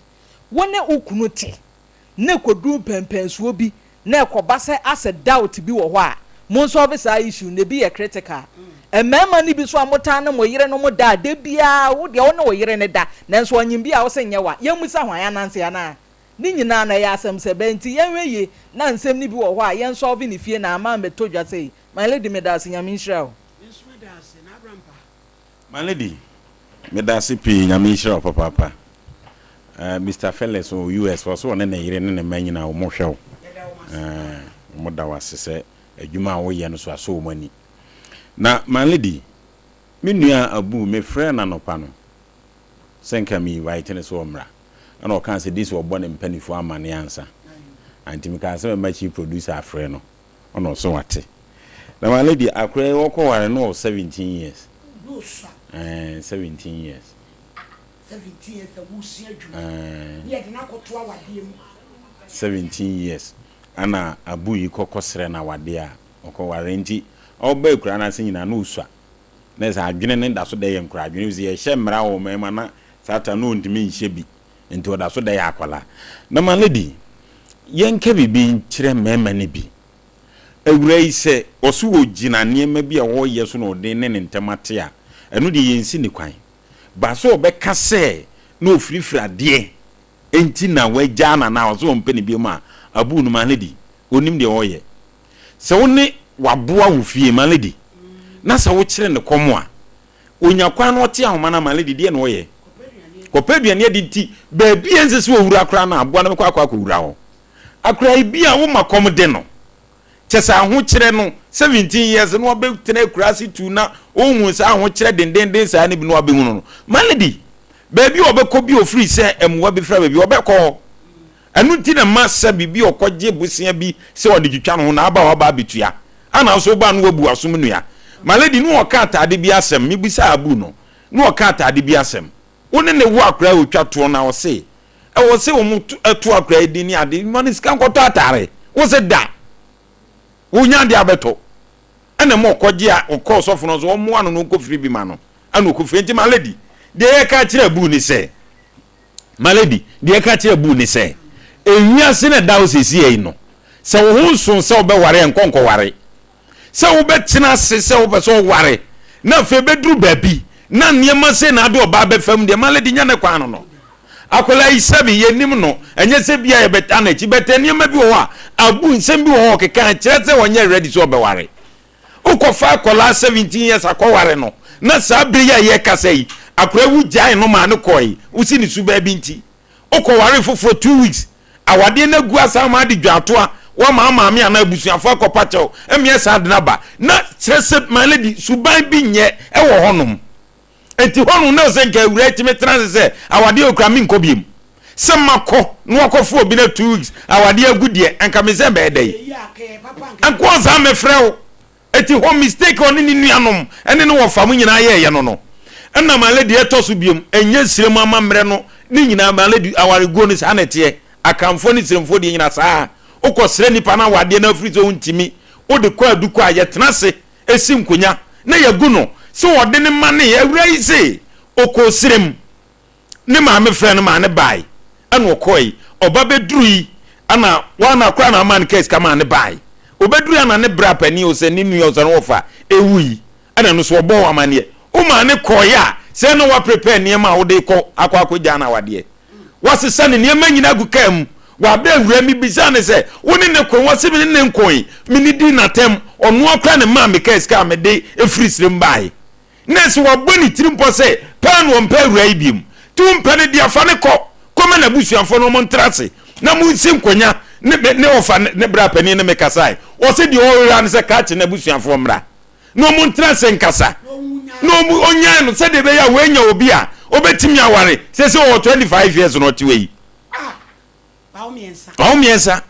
wo ne wo kunu te, na ɛkɔduru mpɛnpɛnsoɔ bi na ɛkɔba sɛ asɛ doubt bi wɔ hɔ a, monsɔlve saa issue no, ebi yɛ critical. Mmarima no bi nso a motaa ne mo yerenom da a, da biara wo deɛ wo ne wo yere no da, nanso ɔnyem bi a wose nyɛ wa, yɛmmisa hwan, ananse anaa? Ne nyinaa no ɛyɛ asɛm sɛ bɛn nti yɛnhwɛ yie na nsɛm no bi wɔ hɔ a yɛnsɔlve no fie na ama ammɛtɔ dwa sei. My lady medaase, Nyame nhyira wo. Me nso meda ase, N'Abrampa. My lady, meda ase pii, Nyame nhyira wo papaapa. Eh, Mister Felix wɔ US, ɔse ɔne ne yere ne ne mma nyinaa wɔn hwɛ wo. Eh, wɔn da wo ase sɛ adwuma a woyɛ no so asɔ wɔn ani. Na my lady, me nua Abu, me frɛɛ no anɔpa no sɛ nka me invite no sɛ ɔmmra. Ɛna ɔkaa sɛ this ɔbɔ ne mpanifoɔ amaneɛ ansa. Anti mekaa sɛ mɛma chief producer afrɛ no. Ɔna ɔse wate. Na my lady, akora yi ɔkɔ ware no ɔwɔ 17 years. Eh, 17 years. 17 years a wosua adwuma ne yɛde no akɔto awadeɛ mu. 17 years ana Abu yi kɔ kɔsrɛ no awadeɛ a ɔkɔ ware nti ɔba akura no ase nyinaa na ɔsua na sɛ adwene no da so dɛ yɛ nkora adwene sɛ yɛhyɛ mmara wɔ ɔman mu a na saa ta no ɔntumi nhyɛ bi nti ɔda so dɛ yɛ akwadaa. Na my lady, yɛnka biribi nkyerɛ mmarima no bi. Awura yi sɛ ɔso ɔgyina nneɛma bi a ɔreyɛ so na ɔde ne ne ntam ate a, ɛno deɛ yɛnsi ne kwan. Ba sɛ ɔbɛka sɛ na ɔfirifiri adeɛ nti na wagyaa no anaa ɔsɛ ɔmpɛ no biom a, abuu no, my lady, ɔnnim deɛ ɔreyɛ. Sɛ wo ne waboa wo fie, my lady, na sɛ wokyere no kɔm a, ɔnya kwan na ɔte ahoma no a, my lady, deɛ na ɔyɛ? Kɔpɛ aduane adi nti, baabi a ɛnsɛ sɛ ɔwura koraa no, aboa no bɛkɔ akɔ akɔwura hɔ. Akwadaa yi bi a woma kɔm de no, Kyɛ sɛ ahokyerɛ no, 17 years na wabɛtena akuraase tu na ɔnhu saa ahokyerɛ dendenden saa no bi na wabɛhunu no. My lady, baabi a ɔbɛkɔ bi ɔfiri sɛ mmoa bi fra baabi ɔbɛkɔ hɔ. Ɛno nti na mma sɛ biribi a ɔkɔgye bosea bi sɛ ɔde twitwa ne ho na aba a waba abɛtua. Ana nso woba no wabu w'asom nnua. My lady, ne ɔka ataade bi asɛm, mebisaa Abu no, ne ɔka ataade bi asɛm. Wo ne ne wo akwadaa a ɔtwa toɔ no a ɔse ɛwɔ sɛ wɔn to akwadaa yi din ne ade ma no sika nkɔtɔ ataare. Wo se da. Wonya adeɛ abɛtɔ. Ɛna ma ɔkɔgye a ɔkɔ ɔsɔfo no so ɔmmoa no na ɔnkɔfiri bi ma no. Ɛna ɔkɔfiri. Nti my lady, deɛ yɛka kyerɛ Abu ne sɛ, my lady, deɛ yɛka kyerɛ Abu ne sɛ, ewiase na ɛda hɔ seesei yi no, sɛ wo ho nso sɛ wobɛware a, nkɔ nkɔware. Sɛ wobɛtena ase sɛ wopɛ sɛ ɔware na afei bɛduru baabi na nneɛma sei na ade ɔbaa bɛfa mu deɛ, my lady, nyɛ ne kwan no no. Akwadaa yi sɛbe yɛnim no, ɛnyɛ sɛ bia yɛbɛtaa n'akyi but nneɛma bi wɔ hɔ a abu, nsɛm bi wɔ hɔ a ɔkeka a ɛkyerɛ sɛ ɔnyɛ ready sɛ ɔbɛware. Wokɔfa akwadaa 17 years akɔware no na saa bere yi a yɛrekasa yi akwadaa yi wogyae no maa no kɔe, wosi ne su baabi nti. Wokɔwaree foforɔ 2 weeks, awadeɛ no agu asan ama ade dwaatoa, woama wo maame anaa abusuafoɔ akɔpa kyɛw mmea saa ade no aba. Na kyerɛ sɛ my lady, suban bi nyɛ wɔ hɔnom. Enti hɔ no na ɛsɛ nka awuraa yi tumi tena ase sɛ awadeɛ okura menkɔ biom. Sɛ makɔ na wakɔfa obi na 2 weeks awadeɛ agu deɛ anka me sɛ bɛyɛ dɛn? Anka ɔnsan mɛfrɛ wo. Enti hɔ mistake a ɔne ne nuanom ne ne wɔfa mo nyinaa yɛɛyɛ no no. Ɛna my lady ɛtɔ so biom ɛnyɛ srem amammerɛ no ne nyinaa my lady awareguo no saa na ɛteɛ. Akanfoɔ ne sremfoɔ deɛ nyinaa saa. Wokɔ srɛ nipa no awadeɛ na afiri sɛ wontumi wode kɔ adukɔ a yɛtena ase si nkonya na yɛagu no sɛ ɔde no manee awuraa yi se ɔkɔɔ serem ne maame frɛɛ no maa no bae ɛna ɔkɔe ɔba bɛdurui ɛna wana koraa na ama no kaa sika maa no bae ɔbɛdurui ɛna ne bra panin ɔsɛ ne nua ɔsɛ ne wɔfa ɛwui ɛna ɛno so ɔbɔɔ amaneɛ womaa no kɔe a sɛ na waprepare nneɛma a wode kɔ akɔ akɔgyaa no awadeɛ Wasesa ne nneɛma nyinaa agu kaa mu. Waba awura mebisaa no sɛ, Wo ne no koe? Ɔse, Me ne no nkoe. Me ne dii no atɛm. Ɔno ara koraa na ɛmaa me kaa sika a mede firi serem baeɛ. Na ɛsɛ wabɔ ne tirim pɔ sɛ pɛɛ na ɔmpɛ awura yi biom. Nti wompɛ no deɛ fa no kɔ. Kɔma n'abusuafoɔ na wɔntra ase na monsi nkonya. Ne ne wɔfa ne bra panin ne me kasae. Ɔse deɛ ɔhwehwɛ ara ne sɛ krakye n'abusuafoɔ mmra. na wɔn ntena ase nkasa na wɔn onyan no sɛdeɛ ɛbɛyɛ a wɔanya obi a ɔbɛtumi aware sɛ sɛ ɔwɔ 25 years na ɔte hɔ yi ɔwɔ mmiɛnsa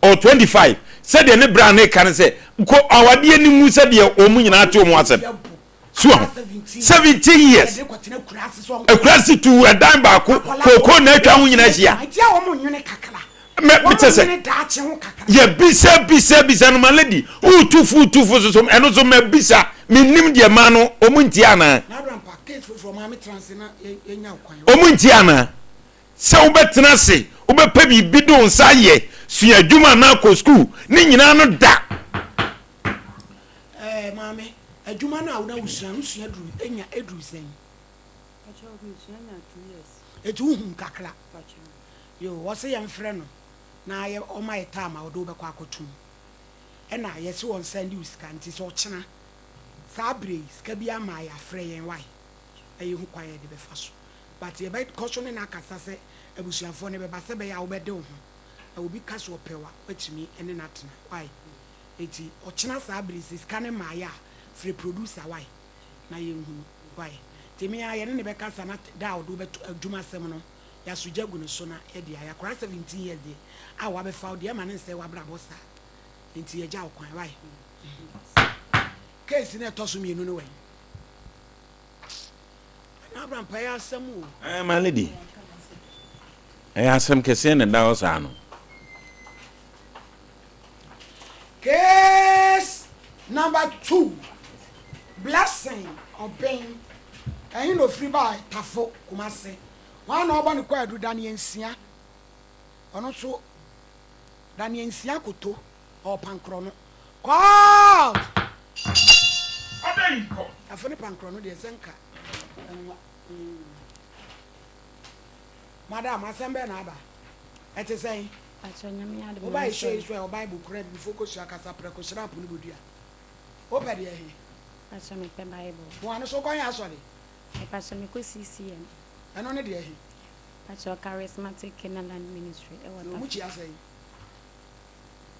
ɔwɔ 25 sɛdeɛ ne bra ne ka no sɛ kɔ awadeɛ no mu sɛdeɛ wɔn nyinaa te wɔn asɛm so ho 17 years akurase tu ɛdan baako kooko na atwa ho nyinaa ahyia Mɛ mi kyɛ sɛ yɛ bisa bisa bisa no ma lady wotu fo tu fo soso ɛno so mɛ bisa mi nim deɛ maa no ɔmo nti anaa ɔmo nti anaa sɛ wobɛtena ase wobɛpɛ biribi de wo nsa ayɛ sua adwuma anaa kɔ sukuu ne nyinaa no da. Ɛɛ maame adwuma no a wona wosua no wosua duru enya eduru sɛn? Eti wohu kakra. Yoo wɔse yɛnfrɛ no na yɛ ɔma yɛ time a ɔde wo bɛkɔ akɔto mu ɛna yɛse wɔn sɛnde wo sika nti sɛ ɔkyena saa berɛ yi sika biara mmaa yɛ afrɛ yɛn wai na yɛhu kwan a yɛde bɛfa so but yɛbɛkɔ so ne no akasa sɛ abusuafoɔ no bɛba sɛ ɛbɛyɛ a wobɛde wo ho na obi ka sɛ ɔpɛ wo a woatumi ne no atena wai nti ɔkyena saa berɛ yi sɛ sika no mmaa yɛ a frɛ producer wai na yɛnhunu wai nti me ara yɛne no bɛkasa na da a ɔde wo bɛto adwuma asɛm no Yɛaso gya gu ne so na yɛde ayɛ. Akwadaa 17 years deɛ a wabɛfa wo deɛ ɛma no nsɛe w'abrabɔ saa. Nti yɛgya wo kwan why? Case no ɛtɔ so mienu no wɛn? Nana Abraham ɛyɛ asɛm o. Ɛɛ my lady, ɛyɛ asɛm kɛseɛ na ɛda hɔ saa no. Case number 2, Blessing Obeng, ɛhe na ofiri bae? Tafo, Kumasi. Hwan na ɔbɔ no kwaadu? Daniel Nsia. Ɔno nso, Daniel Nsia koto, ɔwɔ pankorɔ no. Called! Tafo ne pankorɔ no deɛ sɛ nka nwa. Madam, asɛm bɛn na aba? Ɛte sɛn? Pakyɛ Nyame adom Wo ba na ehyɛ mesɔre. yi so ɛ, wɔ Bible kura bi before kosua kasa prɛko hyira apo ne bodua. Wopɛ deɛ he? Pakyɛ mepɛ Bible. Mo ano so wokɔ he asɔre? Mepakyɛ mekɔ CCM. Ɛno ne deɛ he? Pakyɛ Charismatic Canaanland Ministry ɛwɔ Na ɔmo Tafo. kyia sɛn?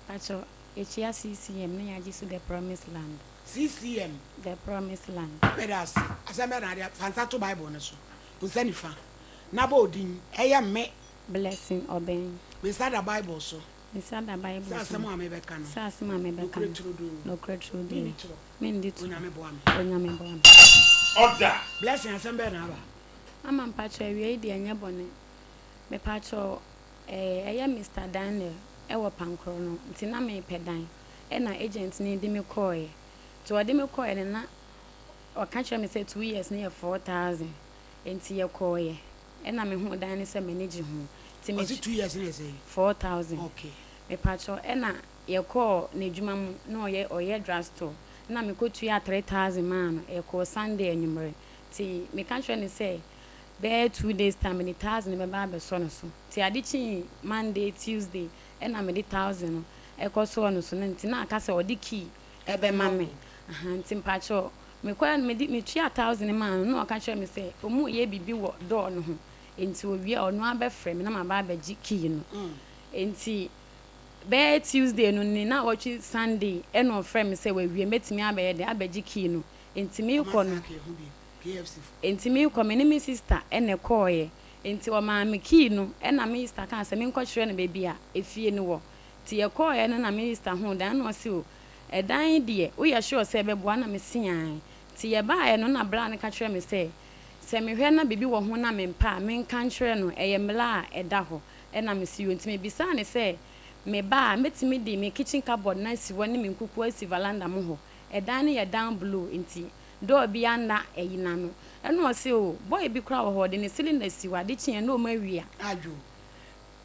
Pakyɛ yɛkyia CCM na yɛagye so The Promised Land. CCM. The Promised Land. Meda ase. Asɛm bɛn na ade fa nsa to Bible no so, wo nsa nifa, na bɔ odin. Ɛyɛ me. Blessing Obeng. Me nsa da Bible so. Me nsa da Bible Sɛ so. asɛm a mebɛka no. Sɛ asɛm a mebɛka Nokorɛ no. turodoo. Nokorɛ turodoo. Menni torɔ. Menni torɔ. Onyame boa me. Onyame boa me. Order! Blessing asɛm bɛn na aba? Mama mpakyɛw awiei deɛ ɛnyɛ bɔne. Mepakyɛw eh ɛyɛ Mister Daniel ɛwɔ Pankorɔ no nti na mepɛ dan ɛna agent no de me kɔɔeɛ. Nti ɔde me kɔɔeɛ no na ɔka kyerɛɛ me sɛ 2 years no yɛ 4000 nti yɛkɔɔeɛ ɛna mehuu dan no sɛ m'ani gye ho nti me Ɔse 2 years no yɛ sɛn? 4000. Okay. Mepakyɛw ɛna yɛkɔɔ n'adwuma mu na ɔyɛ ɔyɛ drug store ɛna mekɔtuaa 3000 maa no yɛkɔɔ Sunday anwummerɛ nti meka kyerɛɛ no sɛ. Bɛyɛ 2 days time mede 1,000 bɛba abɛsɔ no so. Nti ade kyee Monday, Tuesday ɛna mede 1,000 no ɛkɔsɔɔ no so no nti na aka sɛ ɔde key ɛbɛma me. Aha nti mpakyɛw mekɔɛ no mede metua 1,000 maa no na ɔka kyerɛ me sɛ ɔmu yɛ biribi wɔ door no ho. Nti owie a ɔno abɛfrɛ me na maba abɛgye key no. Nti bɛyɛ Tuesday no ne na wɔtwe Sunday ɛna ɔfrɛ me sɛ wawie mɛtumi abɛyɛ dɛ abɛgye key no. Nti meekɔ no nti meekɔ me ne me sister ɛna ɛkɔɔyɛ. Nti ɔmaa me key no ɛna me sister kaa sɛ menkɔkyerɛ no baabi a efie no wɔ. Nti yɛkɔɔyɛ no na me sister huu dan na ɔse o ɛdan yi deɛ woyɛ sure sɛ ɛbɛboa na mese ae. Nti yɛbaeɛ no na bra no ka kyerɛ me sɛ sɛ mehwɛ na biribi wɔ ho na mempɛ a menka nkyerɛ no ɛyɛ mmara a ɛda hɔ ɛna mese yo. Nti mebisaa ne sɛ meba a mɛtumi de me kitchen cupboard no asi hɔ ne me nkukuo asi veranda mu hɔ. Ɛdan no yɛ down below nti door bi anda ɛyi n'ano. Ɛna ɔse o boy bi koraa wɔ hɔ ɔde ne cylinder si hɔ ade kyeɛ na ɔmo awia.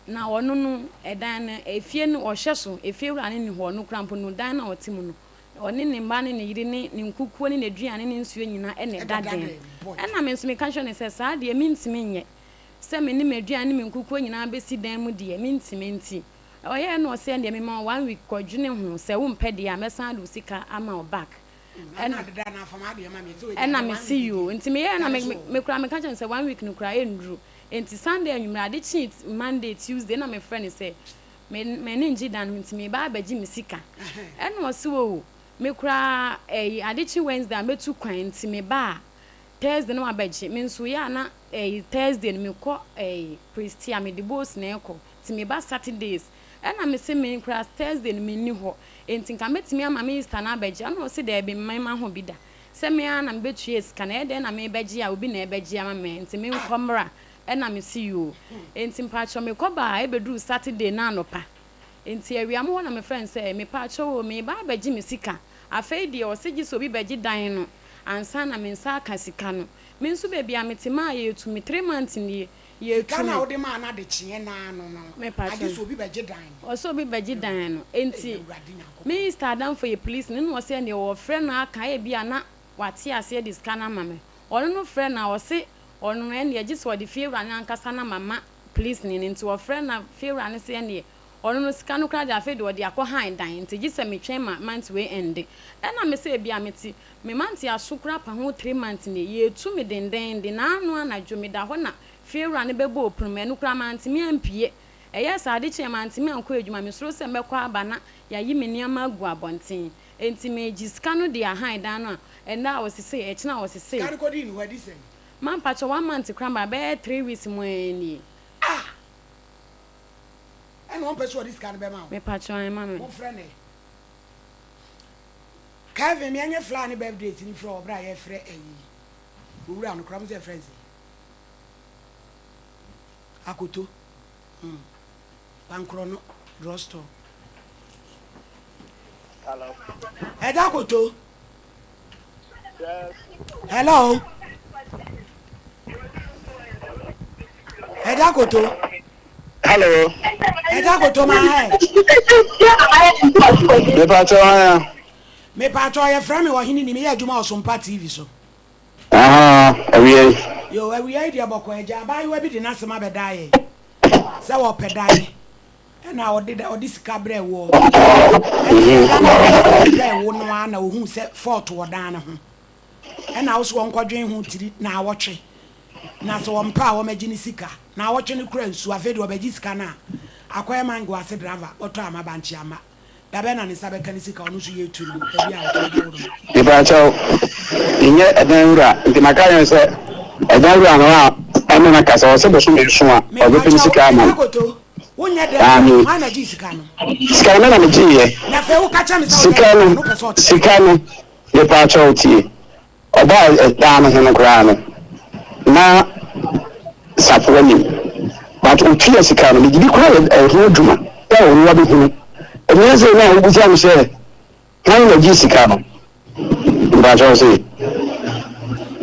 Na ɔno no ɛdan no efie no ɔhwɛ so efie wura no ni hɔ ɔno koraa mpo no dan no a ɔte mu no ɔne ne mma ne ne yere ne ne nkukuo ne n'aduane ne nsuo nyinaa ɛna ɛda dan mu. Ɛna me nso meka kyerɛ no sɛ saa deɛ mentumi nyɛ sɛ me ne m'aduane ne me nkukuo nyinaa bɛsi dan mu deɛ mentumi nti ɔyɛɛ na ɔsɛ deɛ mema wo one week kɔdwene ho sɛ wompɛ deɛ a mɛsan de wo sika ama wo back. Ɛna mese yo nti meyɛɛ na me koraa meka kyerɛ no sɛ one week no koraa ɛnduru. Nti Sunday anwummerɛ ade kyee Monday, Tuesday na mefrɛ no sɛ m'ani ngye dan ho nti meba abɛgye me sika. Ɛna ɔse o me koraa ɛyi ade kye Wednesday a mɛtu kwan nti meba a Thursday na wabɛgye. Me nso yɛ a na ɛyi Thursday no mekɔ ɛyi Prestea mede bus na ɛkɔ nti meba Saturdays. Ɛna mese me koraa Thursday no menni hɔ nti nka mɛtumi ama me sister no abɛgye. Ɛna ɔse daabi mma ho bi da. Sɛ me ara na mebɛtua sika no ɛyɛ dɛn na mebɛgye a obi na ɛbɛgye ama me nti menkɔ mmra. Ɛna mese yoo. Nti mpakyɛw mekɔ baa ɛbɛduru Saturday no anɔpa. Nti awia mu hɔ na mefrɛ no sɛ mepakyɛw o meba abɛgye me sika. Afei deɛ ɔse gye sɛ obi bɛgye dan no ansa na me nsa aka sika no. Me nso baabi a mete maa yɛtu me 3 months nie yɛtu Sika no a wode maa no adekyeɛ naa no, agye sɛ obi bɛgye dan no. Ɔsɛ obi bɛgye dan no. Nti me sister adamfo yɛ police no na ɔsɛ deɛ wɔfrɛ no aka ebi a na wate aseɛ de sika no ama me. Ɔno no frɛ no a ɔse ɔno no ɛnneɛ gye sɛ ɔde fiewura no ankasa no ama ma police ni no. Nti ɔfrɛ no a fiewura no sɛ ɛnneɛ ɔno no sika no koraa de afei de ɔde akɔ han dan nti gye sɛ metwɛn ma month wei ɛnde. Ɛna me sɛ ebi a mete me mante aso koraa pa ho 3 months nie yɛtu me dendenden naano anadwo meda hɔ na fiewura no bɛbɔ opono mu ɛno koraa mantumi ampie. Ɛyɛ saa ade kyeɛ mantumi ankɔ adwuma mesuro sɛ mɛkɔ aba na yɛayi me nneɛma agu abɔnten. Nti megye sika no de ahan dan no a ɛnɛ a ɔsese ɛkyena a ɔsese. Sika no kɔdii ne hɔ adi sɛn? Mampakyɛ one month koraa ma bɛyɛ 3 weeks mu nie. Ah! Ɛna ɔmpɛ sɛ ɔde sika no bɛma wo. Mepakyɛ ɛma me. Momfrɛ no ɛ. Kevin meɛnyɛ fly ne birthday ti ni frɛ ɔbrɛ a yɛfrɛ ɛyi owura no koraa mo sɛ yɛfrɛ no sɛ Akoto Pankorɔ no drugstore. Hello. Ɛda Akoto. Yes. Hello. Ɛda Akoto. Hello. Ɛda Akoto ma hɛ. Mepakyɛ hwan a? Mepakyɛ yɛfrɛ me ɔhene ni meyɛ adwuma wɔ Sompa TV so. Awia yi. Yo, awia yi deɛ bɔkɔ agya abaayewa bi de n'asɛm abɛda yɛn sɛ wɔpɛ dan ɛna ɔde sika brɛ woɔ ɛna ɛda no a ɔde brɛ wo no ara na ohuu sɛ fault wɔ dan no ho ɛna wo so wɔnkɔdwen ho tiri na awɔtwe na sɛ wɔmpɛ a wɔmɛgye ne sika na awɔtwe no kura nsuo afei deɛ ɔbɛgye sika no a akɔyɛ mango ase driver wɔtɔ ama bankye ama dabɛ na ne nsa bɛka ne sika ɔno nso yɛtu no baabi a ɔtɔ ada wo no. Mepakyɛw, menyɛ ɛdan wura nti maka yɛn sɛ ɛdan wura no a ɛne no kasa ɔsɛ bosome nso a ɔbɛpɛ ne sika ama no. Akoto, wonyɛ dɛn Aane. hwan na gye sika no? Sika no me na megyeeɛ. Na afei woka kyerɛ me sɛ Sika wodɛn no, no wopɛ sɛ ɔte sika no, mepakyɛw tie. Ɔbaa ɛdan no ho no koraa no, na safoa nim. But otua sika no, megye di koraa yɛ ɛho adwuma sɛ ɔno wabɛhunu. Ɛnyɛ sɛ na wobisa me sɛ hwan na gye sika no. Mepakyɛw se.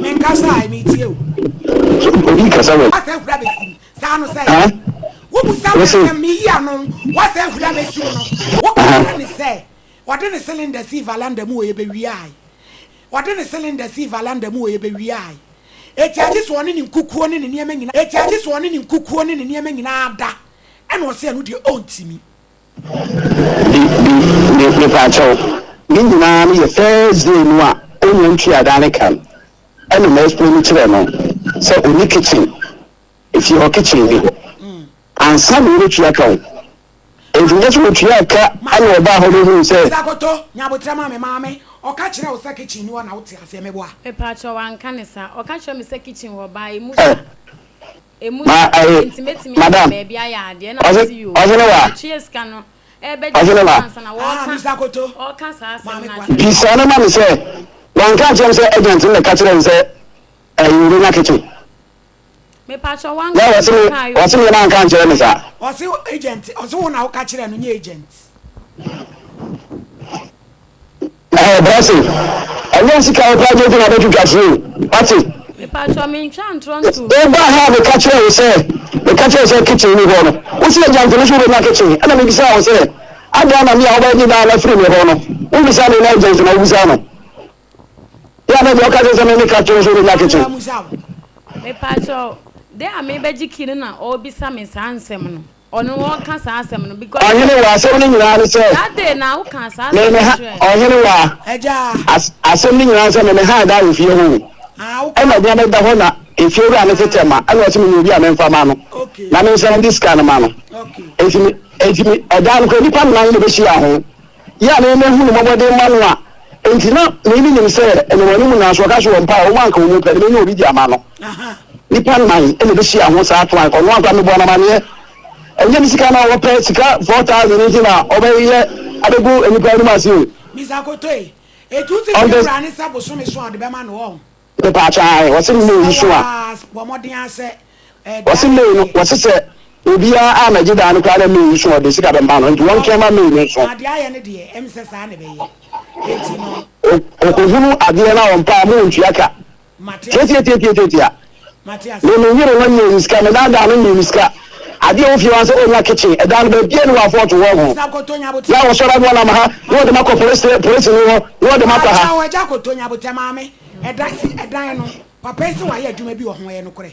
Menkasa a metie o. Obi kasa wɔ. Wasa ahura bɛsim saa no sɛ Ha? wobusa me Wose. asɛm meyi ano wasa ahura bɛsim no woka kyerɛ ne sɛ ɔde ne cylinder sii veranda mu wɔ yɛbɛwiae ɔde ne cylinder sii veranda mu wɔ yɛbɛwiae. Eti agye sɛ ɔne ne nkukuo ne ne nneɛma nyinaa Eti agye sɛ ɔne ne nkukuo ne ne nneɛma nyinaa da ɛna ɔse ɛno deɛ ɔntimi. Bi bi me mepaakyɛw ne nyinaa no yɛ first day no a onya ntua dan ne ka no ɛna ma explain kyerɛ no sɛ onni kitchen efie hɔ kitchen nni hɔ ansa na obetua ka o enti nyɛ sɛ otuaa ka ɛna ɔbaa hɔ behuu sɛ. Mister Akoto, nya aboterɛ ma me maame, ɔka kyerɛɛ wo sɛ kitchen nni hɔ na wote aseɛ meboa? Mepaakyɛw wanka ne saa, ɔka kyerɛɛ me sɛ kitchen hɔ baa emu Eh sua. Emu Ma sua ɛye nti mɛtumi anya madam baabi ayɛ adeɛ ɛna ɔse mese yoo ɔhene wa ɔtua sika no ɛbɛgye ɔhene sika wa. no ansa na Ah, wɔɔka Mister Akoto, ɔɔka saa asɛm maame no kwa. akyerɛ me. Bisa no ma me sɛ wanka ankyerɛ me sɛ agent no na ɛka kyerɛɛ no sɛ ɛye obenya kitchen. Mepakyɛw Na wanka ɔse me ɔkaa ɔse yoo. me na anka ankyerɛ me saa. Ɔse agent, ɔse wo na woka kyerɛɛ no nyɛ agent. Ɛɛ Blessing, ɛnyɛ wo sika a wopɛ agye nti na wobɛtwitwa so o, wate? Mepakyɛw mentwa ntorɔ nto. Wobaa ha a meka kyerɛɛ wo sɛ, meka kyerɛɛ wo sɛ kitchen nni hɔ no, wose agya nti me nso wobɛnya kitchen, ɛna mebisaa wo sɛ, adɛn na me a wobɛgye dan no afiri me hɔ no, wommisa me na agya nti na wobisa no? Yɛ a na deɛ ɔka kyerɛ sɛ me meka kyerɛ wo sɛ wobɛnya Maame kitchen. wamusa wo. Mepakyɛw, da a mebɛgye key no na ɔrebisa me saa nsɛm no. Ɔno ɔka saa asɛm no because. Ɔhene wa asɛm no nyinaa ne sɛ. That day na wo kaa saa Me asɛm me no ha kyerɛɛ. ɔhene wa Agya. as asɛm no nyinaa ne sɛ me me han da wɔ fie hɔ o. Ah, wo Ɛna kɔ. ɔbea no da hɔ na efie wura no tetɛ ma ɛna ɔse menya obi a memfa ma no Okay. na me nsan de sika no ma no. Okay. Enti me enti me ɛdan no koraa nnipa nnan na ɛbɛhyia ho. Yɛ a me mahu no mmɔbɔ de ma no a enti na me menim sɛ ɛnam anim nanso ɔka so wɔ mpa a wɔn anka wɔn mu pɛ no menya obi de ama no. Aha. Nnipa nnan na ɛbɛhyia ho saa toan ɔno ankora mebɔɔ no amaneɛ ɛnyɛ ne sika na ɔpɛ sika 4000 nti na ɔbɛyɛ abɛgu nnipa anim ase o. Mister Kotoe, etu wo sɛ On fie the wura ne sɛ bosome so a ɔde bɛma no ɔho? Mepaakyɛ ae ɔse May Mesrɛ yi wo so a. aa bɔ mmɔden aa sɛ ɛɛ deɛ Ɔse ayɛ May no deɛ. wɔse sɛ obiaa ammɛgye daa no koraa na May yi so a ɔde sika bɛma no nti wɔntwɛn ma May no nso. Na deɛ ayɛ no deɛ ɛm sɛ saa na ɛbɛyɛ enti no. Ɔkɔhunu adeɛ no a ɔmpɛ a mo ntua ka. Mate ase. Tiatiatiatiatia. Mate ase. Me me yere no nyee me sika, me daadaa no nyee me sika. Adeɛ a ɛwɔ fie hɔ ara sɛ ɔnya kitchen, ɛdan no baabiara nni hɔ a fault wɔ ho. Mister Koto Nyabotɛ. Na wɔsɔre aboa nam ha, na wɔde me akɔ polisi polisini hɔ, na wɔde me akɔ ha. Akyɛw Agya Koto Nyabotɛ maame, ɛda si ɛdan no, papa yi se wayɛ adwuma bi wɔ ho, ɛyɛ nokorɛ?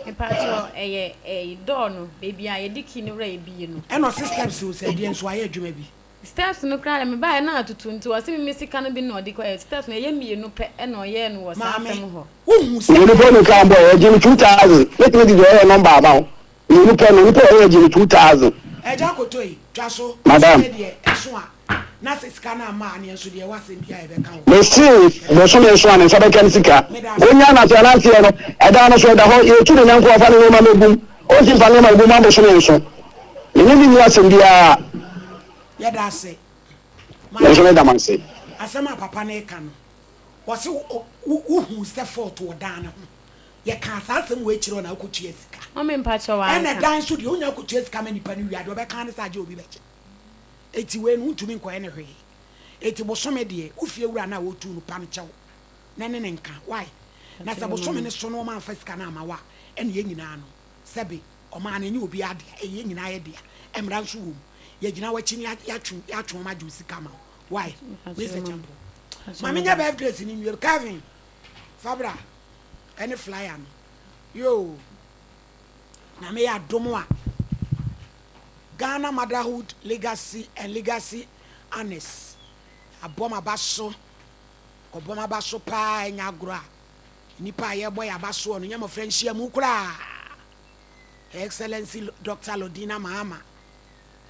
Mepakyɛw ɛyɛ ɛyi door no, baabi a yɛde key no wura yɛbie no. Ɛna ɔse steps o, sɛ ɛdeɛ nso wayɛ adwuma bi. Steps no koraa deɛ mebaeɛ na atutu nti ɔse me me sika no bi na ɔde kɔyɛ steps no ɛyɛ mmienu pɛ ɛna ɔyɛɛ no wɔ saa Maame, fam hɔ. wohu sɛ Mmienu pɛ na ɔkaa bɔɔ ɛgye no 2000 mɛtumi de deɛ ɔyɛ nɔmba ama wo mmienu pɛ no nipa ɔyɛ gye no 2000. Agya Kotoe, twa so, Madam. bosome deɛ ɛso a, na sɛ sika no amma a, neɛ nso deɛ ɛwɔ asɛm biara a yɛbɛka wɔ hɔ. Mese bosome nso a ne nsa bɛka ne sika. Meda ase. Ɔnya nante ananteɛ no, ɛdan no so ɛda hɔ, yɛtu ne nan nko ɔfa ne nneɛma mmɛgu mu. Ɔnti mfa nneɛma ngu mu abosome nso. Me ne no nni asɛm biara. Yɛda ase. Me nso meda mo ase. Asɛm a papa no reka no, ɔse wohuu sɛ fault wɔ dan no ho. Yɛkaa saa asɛm wei kyerɛ wo na wokɔtua sika. Mummy mpakyɛ wanka. Ɛna dan nso deɛ wonya kɔtua sika ma nipa no wie a, deɛ ɔbɛka ara ne sɛ agye obi bɛgye. Enti wei no wontumi nkɔyɛ no hwee. Enti bosome deɛ, wo fie wura no a ɔretu no, pa no kyɛw na ne no nka. Why? Na sɛ bosome no so na wɔamfa sika no amma wo a, ɛne yɛn nyinaa no, sɛbe Ɔman no, ɛnyɛ obiara dea, ɛyɛ yɛn nyinaa yɛ dea. Mmara nso wɔ mu. Yɛgyina w'akyi na yɛatwe yɛatwe wɔn agye wo sika ama wo. Why? Mister Champon. Ma menyɛ birthdays no nwie. Kevin, fa bra. Ɛne flyer no. Yoo. Na meyɛ adom a Ghana Motherhood Legacy and Legacy Honors abɔ m'aba so. Kɔbɔ m'aba so paa ɛnyɛ agorɔ a. Nnipa a yɛrebɔ yɛn aba soɔ no nyɛ mmɔfra nhyiamu koraa. Her Excellency Doctor Lordina Mahama,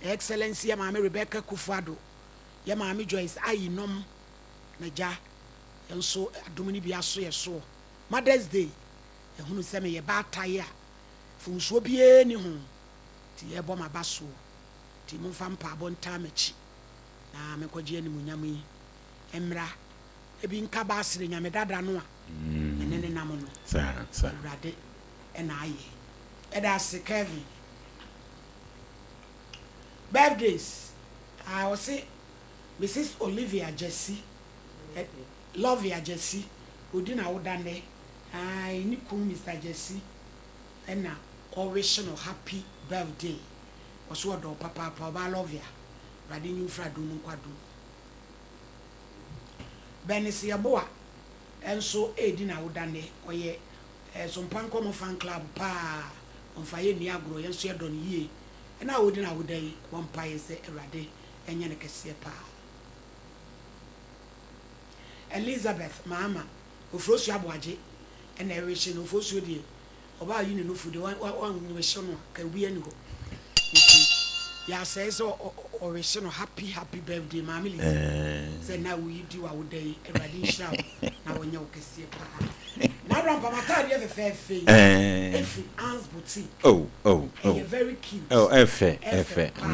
Her Excellency yɛ Maame Rebecca Kuffo-Addo, yɛ Maame Joyce Ayi nom, N'agya, yɛn nso adom no bi aso yɛ soɔ. Mother's Day, yɛhunu sɛ meyɛ baatae a mfomsoɔ biara nni ho, nti yɛrebɔ m'aba soɔ. Nti momfa mpaabɔ ntaa m'akyi na menkɔgye animuonyam yi mmra. Ebi nka Baasere Nyame dada no a me ne no nam no. Awurade na ayɛ. Yɛda ase Kevin. Birthdays ah ɔse Mrs Olivia Gyasi eh, Lovia Gyasi odi n'awoda nnɛ aah ne kun Mister Gyasi na ɔwish no happy birthday ɔse ɔdɔ wo papaapa ɔbaa Lovia Awurade nyi wo mfiri adom mu nkɔ adom mu. Bernice Yeboah nso redi n'awoda nnɛ ɔyɛ. Ɛɛ Sompa Nkɔmmɔ Fan Club paa, ɔmfa yɛn nni agorɔ, yɛn nso yɛdɔ no yie. Ɛna a ɔdi n'awoda yi, bɔ mpaeɛ sɛ Awurade nyɛ no kɛseɛ paa. Elizabeth Maama, Ofurosuo Aboagye ɛna ɛwehye no, Ofurosuo deɛ ɔbaa yi ne nufu deɛ wanwehye no a, ka obiara nni hɔ. Nti yɛasɛe sɛ ɔwehye no happy happy birthday Maame Lizzy sɛ na woyi di w'awoda yi, Awurade nhyira wo na ɔnyɛ wo kɛseɛ paa. N'abra mpa m'ataadeɛ fɛfɛɛfɛ yi ɛfiri Anne's Boutique. Oh, oh, oh. Ɛyɛ very cute. Oh, ɛfɛ, ɛfɛ paa.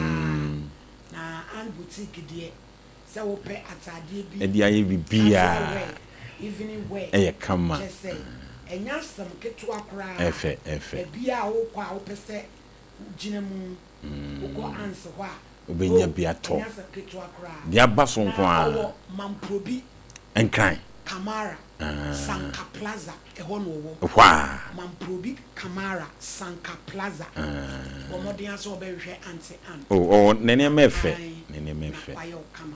Na Anne's Boutique deɛ sɛ wopɛ ataadeɛ bi. Ɛde ayɛ biribiara. Casual wear, evening wear. Ɛyɛ kama. Kyerɛ sɛ ɛnyɛ asɛm ketewa koraa. Ɛfɛ, ɛfɛ. Baabiara a wokɔ a wopɛ sɛ wogyina mu, wokɔ Anne's hɔ a. Wobɛnya Oh, bi atɔ. ɛnyɛ asɛm ketewa koraa. Deɛ aba so nko Na ara. ɔwɔ Mamprobi. Nkran. Kamara, Sanka Plaza, ɛhɔ na ɔwɔ. Ɛhɔ a. Mamprobi Kamara, Sanka Plaza. Bɔ mmɔden ara sɛ wobɛhwehwɛ Aunty Ann. Oh, ɔwɔ ne nneɛma ɛfɛ. Ae, Ne nneɛma na ɛfɛ. wayɛ wo kama.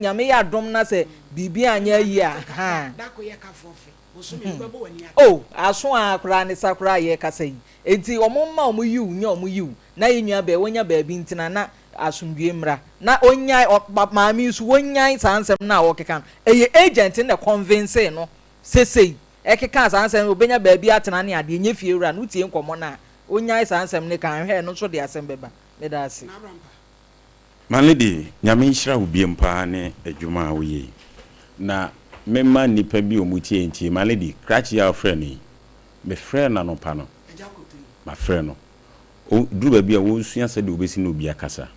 Nyame yɛ adom na sɛ biribi anyɛ ayie a haa. Oh aso aa koraa ne sa koraa yɛkasa yi enti ɔmo mma ɔmo yiw nyɛ ɔmo yiw na yɛn nua bɛɛ wɔnya baabi ntena na asomdwie mmra na ɔnyae ɔ maame yi nso wɔnyae saa nsɛm no a ɔkeka no ɛyɛ agent no na ɛconvincee no sesei ɛkekaa saa nsɛm no ɔbɛnya baabi atena ne adeɛ nyɛ fie wura no wotie nkɔmmɔ no a ɔnyae saa nsɛm no ka anhwɛ ɛno nso de asɛm bɛba meda ase. My lady, Nyame nhyira wo biom paa ne adwuma a woyɛ yi. Na me ma nnipa bi ɔmo tie ntie. My lady, krakye yi a wofrɛ no yi, me frɛɛ no anɔpa no, ma frɛ no. O duru baabi a wɔnsua sɛdeɛ wɔbɛsi ne obi akasa.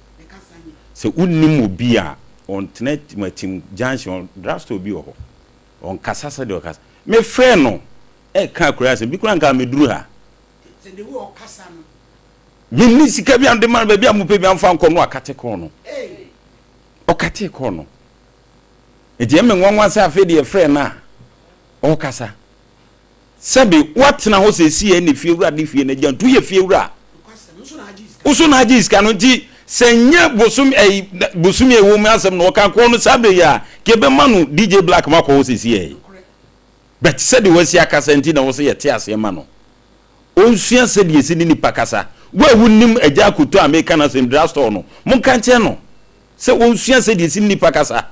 Sɛ wonnim obi a, ɔntena Matim junction, drugstore bi wɔ hɔ. Ɔnkasa sɛdeɛ ɔkasa. Me frɛɛ no, ɛka akura asɛm, bi koraa nka meduru ha. Menni sika bi a mede ma no baabi a mopɛ bi amfa nkɔ no akate kɔɔ no. Ɔkatee kɔɔ no. Nti ɛmɛ nwanwa sɛ afei deɛ yɛfrɛ no a ɔrekasa. Sɛbe woatena hɔ seesei a ɛne fiewura de fie no agya nti woyɛ fiewura. Wo so na agye sika no nti sɛ nyɛ bosom ɛyi bosome a ɛwɔ mu asɛm na ɔka kɔɔ no saa berɛ yi a ka ɛbɛma no DJ Black ma kɔ hɔ seesei yi. But sɛdeɛ wasi akasa nti na wɔ sɛ yɛte aseɛ ma no. Ɔnsua sɛdeɛ yɛsi ne nipa kasa. Wo a wonim Agya Akoto a meka n'asɛm drugstore no, monka nkyerɛ no sɛ ɔnsua sɛdeɛ yɛsi ne nipa kasa.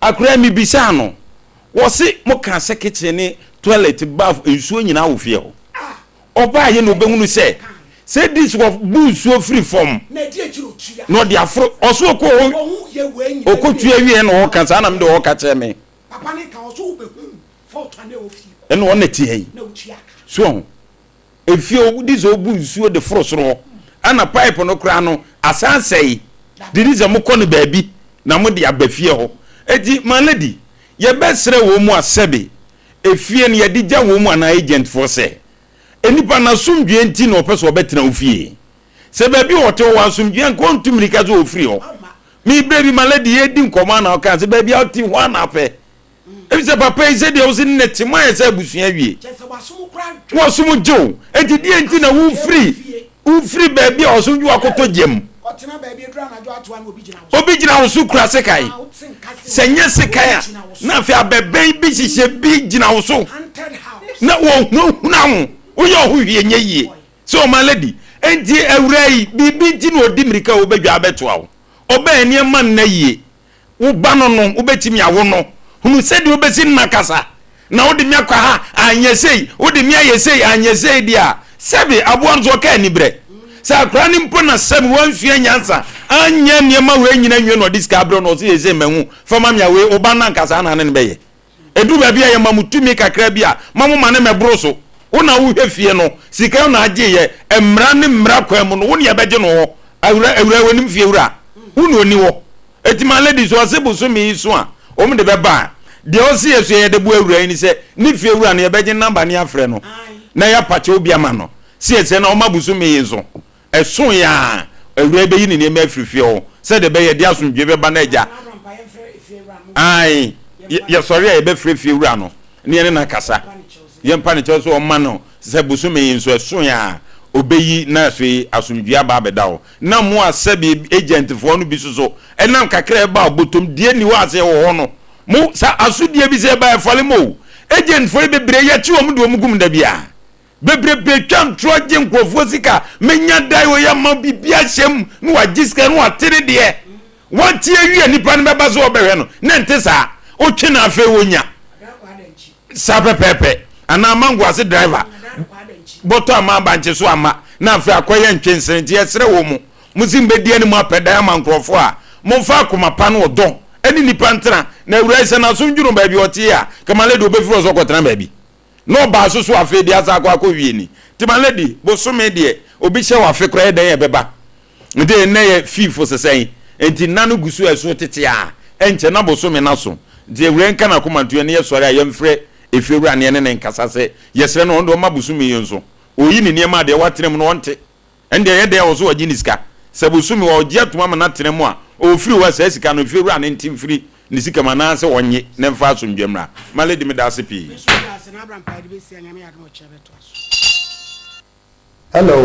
Akora yi mebisaa no, wɔse mokaa sɛ kitchen ne toilet, bath, nsuo nyinaa wɔ fie hɔ. Ɔbaeɛ na ɔbɛhunu sɛ sɛ dis wɔbu nsuo firi fam na ɔde aforo, ɔse ɔkɔɔ hɔ ɔkɔtua wieɛ na ɔɔka saa na mede ɔɔka kyerɛ me. Ɛna ɔna teɛ yi. So ɔho. Efie odi sɛ obu nsuo de foro soro hɔ. Ɛna pipe no koraa no asan asɛe. De di sɛ mokɔ no baabi na mode aba fie hɔ. Eti my lady, yɛbɛsrɛ wɔn mu a sɛbe efie no yɛde gya wɔn mu anaa agent foɔ sɛ, nnipa no asomdwoeɛ nti na ɔpɛ sɛ ɔbɛtena wo fie. Sɛ baabi a ɔte hɔ wɔ asomdwoeɛ a nka ɔntu mmirika sɛ ɔfiri hɔ. Me berɛ bi my lady yɛredi nkɔmmɔ a na ɔkaa sɛ baabi a wote hɔ a na apɛ. Efisɛ papa yi, sɛdeɛ wose ne te moayɛ sɛ abusua awie. Wɔsom gye wo. Enti deɛn nti na wofiri wofiri baabi a wɔsom gye wo akɔtɔ gya mu? Obi gyina wo so kura sekan. Sɛ nyɛ sekan a, na afei abɛbɛn bi hyehyɛ bi gyina wo so na wɔhunahuna wo. Woyɛ wo ho hwee nyɛ yie. Sɛ ɔma lady. Enti awuraa yi, biribi nti na ɔdi mmirika a ɔbɛdwa abɛtoa wo. Ɔbɛn nneɛma nna yie. Wo ba no no, wobɛtumi awo no. Hunu sɛdeɛ wobɛsi ne no akasa. Na wode me akɔ ha, anyɛ sei, wode me ayɛ sei, anyɛ sei deɛ a, sɛbe aboa no nso ɔka aniberɛ. Sɛ akwadaa no mpo na sɛbe wansua nyansa, anyɛ nneɛma wei nyina nwie na ɔde sika abrɛ wo na ɔse seesei mahu, fa ma me a, wei wo ba no anka saa na ne no bɛyɛ. Ɛduru baabi a yɛma mo tumi kakra bi a, ma mo ma no mmɛboro so. Wo na wohwɛ fie no, sika no na agyeeɛ, mmara ne mmara kwan mu no, wo na yɛbɛgye no hɔ. Awura, awura, w'anim fie wura, wo na ɔni hɔ. Enti my lady, sɛ ɔse bosome yi so a, wɔn de bɛba a, deɛ ɔse yɛ so yɛde boa awura yi ne sɛ, ne fie wura no yɛbɛgye ne number ne yɛafrɛ no, na yɛapa kyɛw bi ama no, sɛ yɛsrɛ no a ɔmma bosome yi nso. Ɛsoeɛ a, awuraa yi bɛyi ne nneɛma afiri fie hɔ sɛdeɛ ɛbɛyɛ ɛde asomdwoeɛ bɛba n'agya. Aane, yɛsɔre a yɛbɛfrɛ fie wura no na yɛne no akasa. Yɛmpa no kyɛw sɛ ɔmma no sɛ bosome yi nso ɛsoeɛ a, ɔbɛyi na afei asomdwoeɛ aba abɛda hɔ. Na mo a sɛbe agentfoɔ no bi nso so, ɛnam kakra a ɛba ɔbɔtɔm deɛ nni hɔ a sɛ ɛwɔ hɔ no, mo sa asodie bi sɛ ɛba ɛfale mo o. Agentfoɔ yi bebree yɛkye wɔn de wɔn gu mu da biara. Bebrebe twa ntorɔ gye nkurɔfoɔ sika, menya dan wei ama biribi ahyɛ mu na wagye sika na wate ne deɛ. Wate awie nipa no bɛba sɛ ɔbɛhwɛ no na ɛnte saa. Wotwe no afei wonya. Saa pɛpɛɛpɛ. Anaa mango ase driver bɔtɔ ama abankye so ama na afei akɔyɛ ntwensere nti yɛsrɛ wɔ mo mo se mbɛdi anim apɛ dan ama nkurɔfoɔ a momfa akoma pa ne ɔdɔ ne nipa ntena na awura yi sɛ n'aso ndwono baabi ɔte a kamale deɛ ɔbɛfiri hɔ sɛ ɔkɔtena baabi. Na ɔbaa so so afei deɛ asan akɔ akɔ wie ni. Nti my lady, bosome deɛ obi hyɛ wo afe koraa yɛ dɛn ɛbɛba. Nti nnɛ yɛ fifo sesɛn, nti nna no gu so ɛso tete a, ɛnkyɛ na bosome no aso. Nti awuraa yi nka n'akoma nto yɛn na yɛsɔre a yɛmfrɛ efiewura na yɛne no nkasa sɛ yɛsrɛ no ɔno deɛ ɔmma bosome yi nso. Ɔyi ne nneɛma a deɛ watena mu no ɔnte. Ɛnde ɛyɛ dɛn a ɔwɔ sɛ ɔgye ne sika? Sɛ bosome a ɔgye atom ama no atena mu a, ɔfiri hɔ a, saa sika no, efiewura no nte mfiri ne sika mu anaasɛ ɔnnye na ɛmfa asomdwoeɛ mmra. My lady, meda ase pii. Me nso meda ase na abra mpaeɛ de bɛsi a Nyame yɛ adom a ɔkyena bɛtoa so. Hello.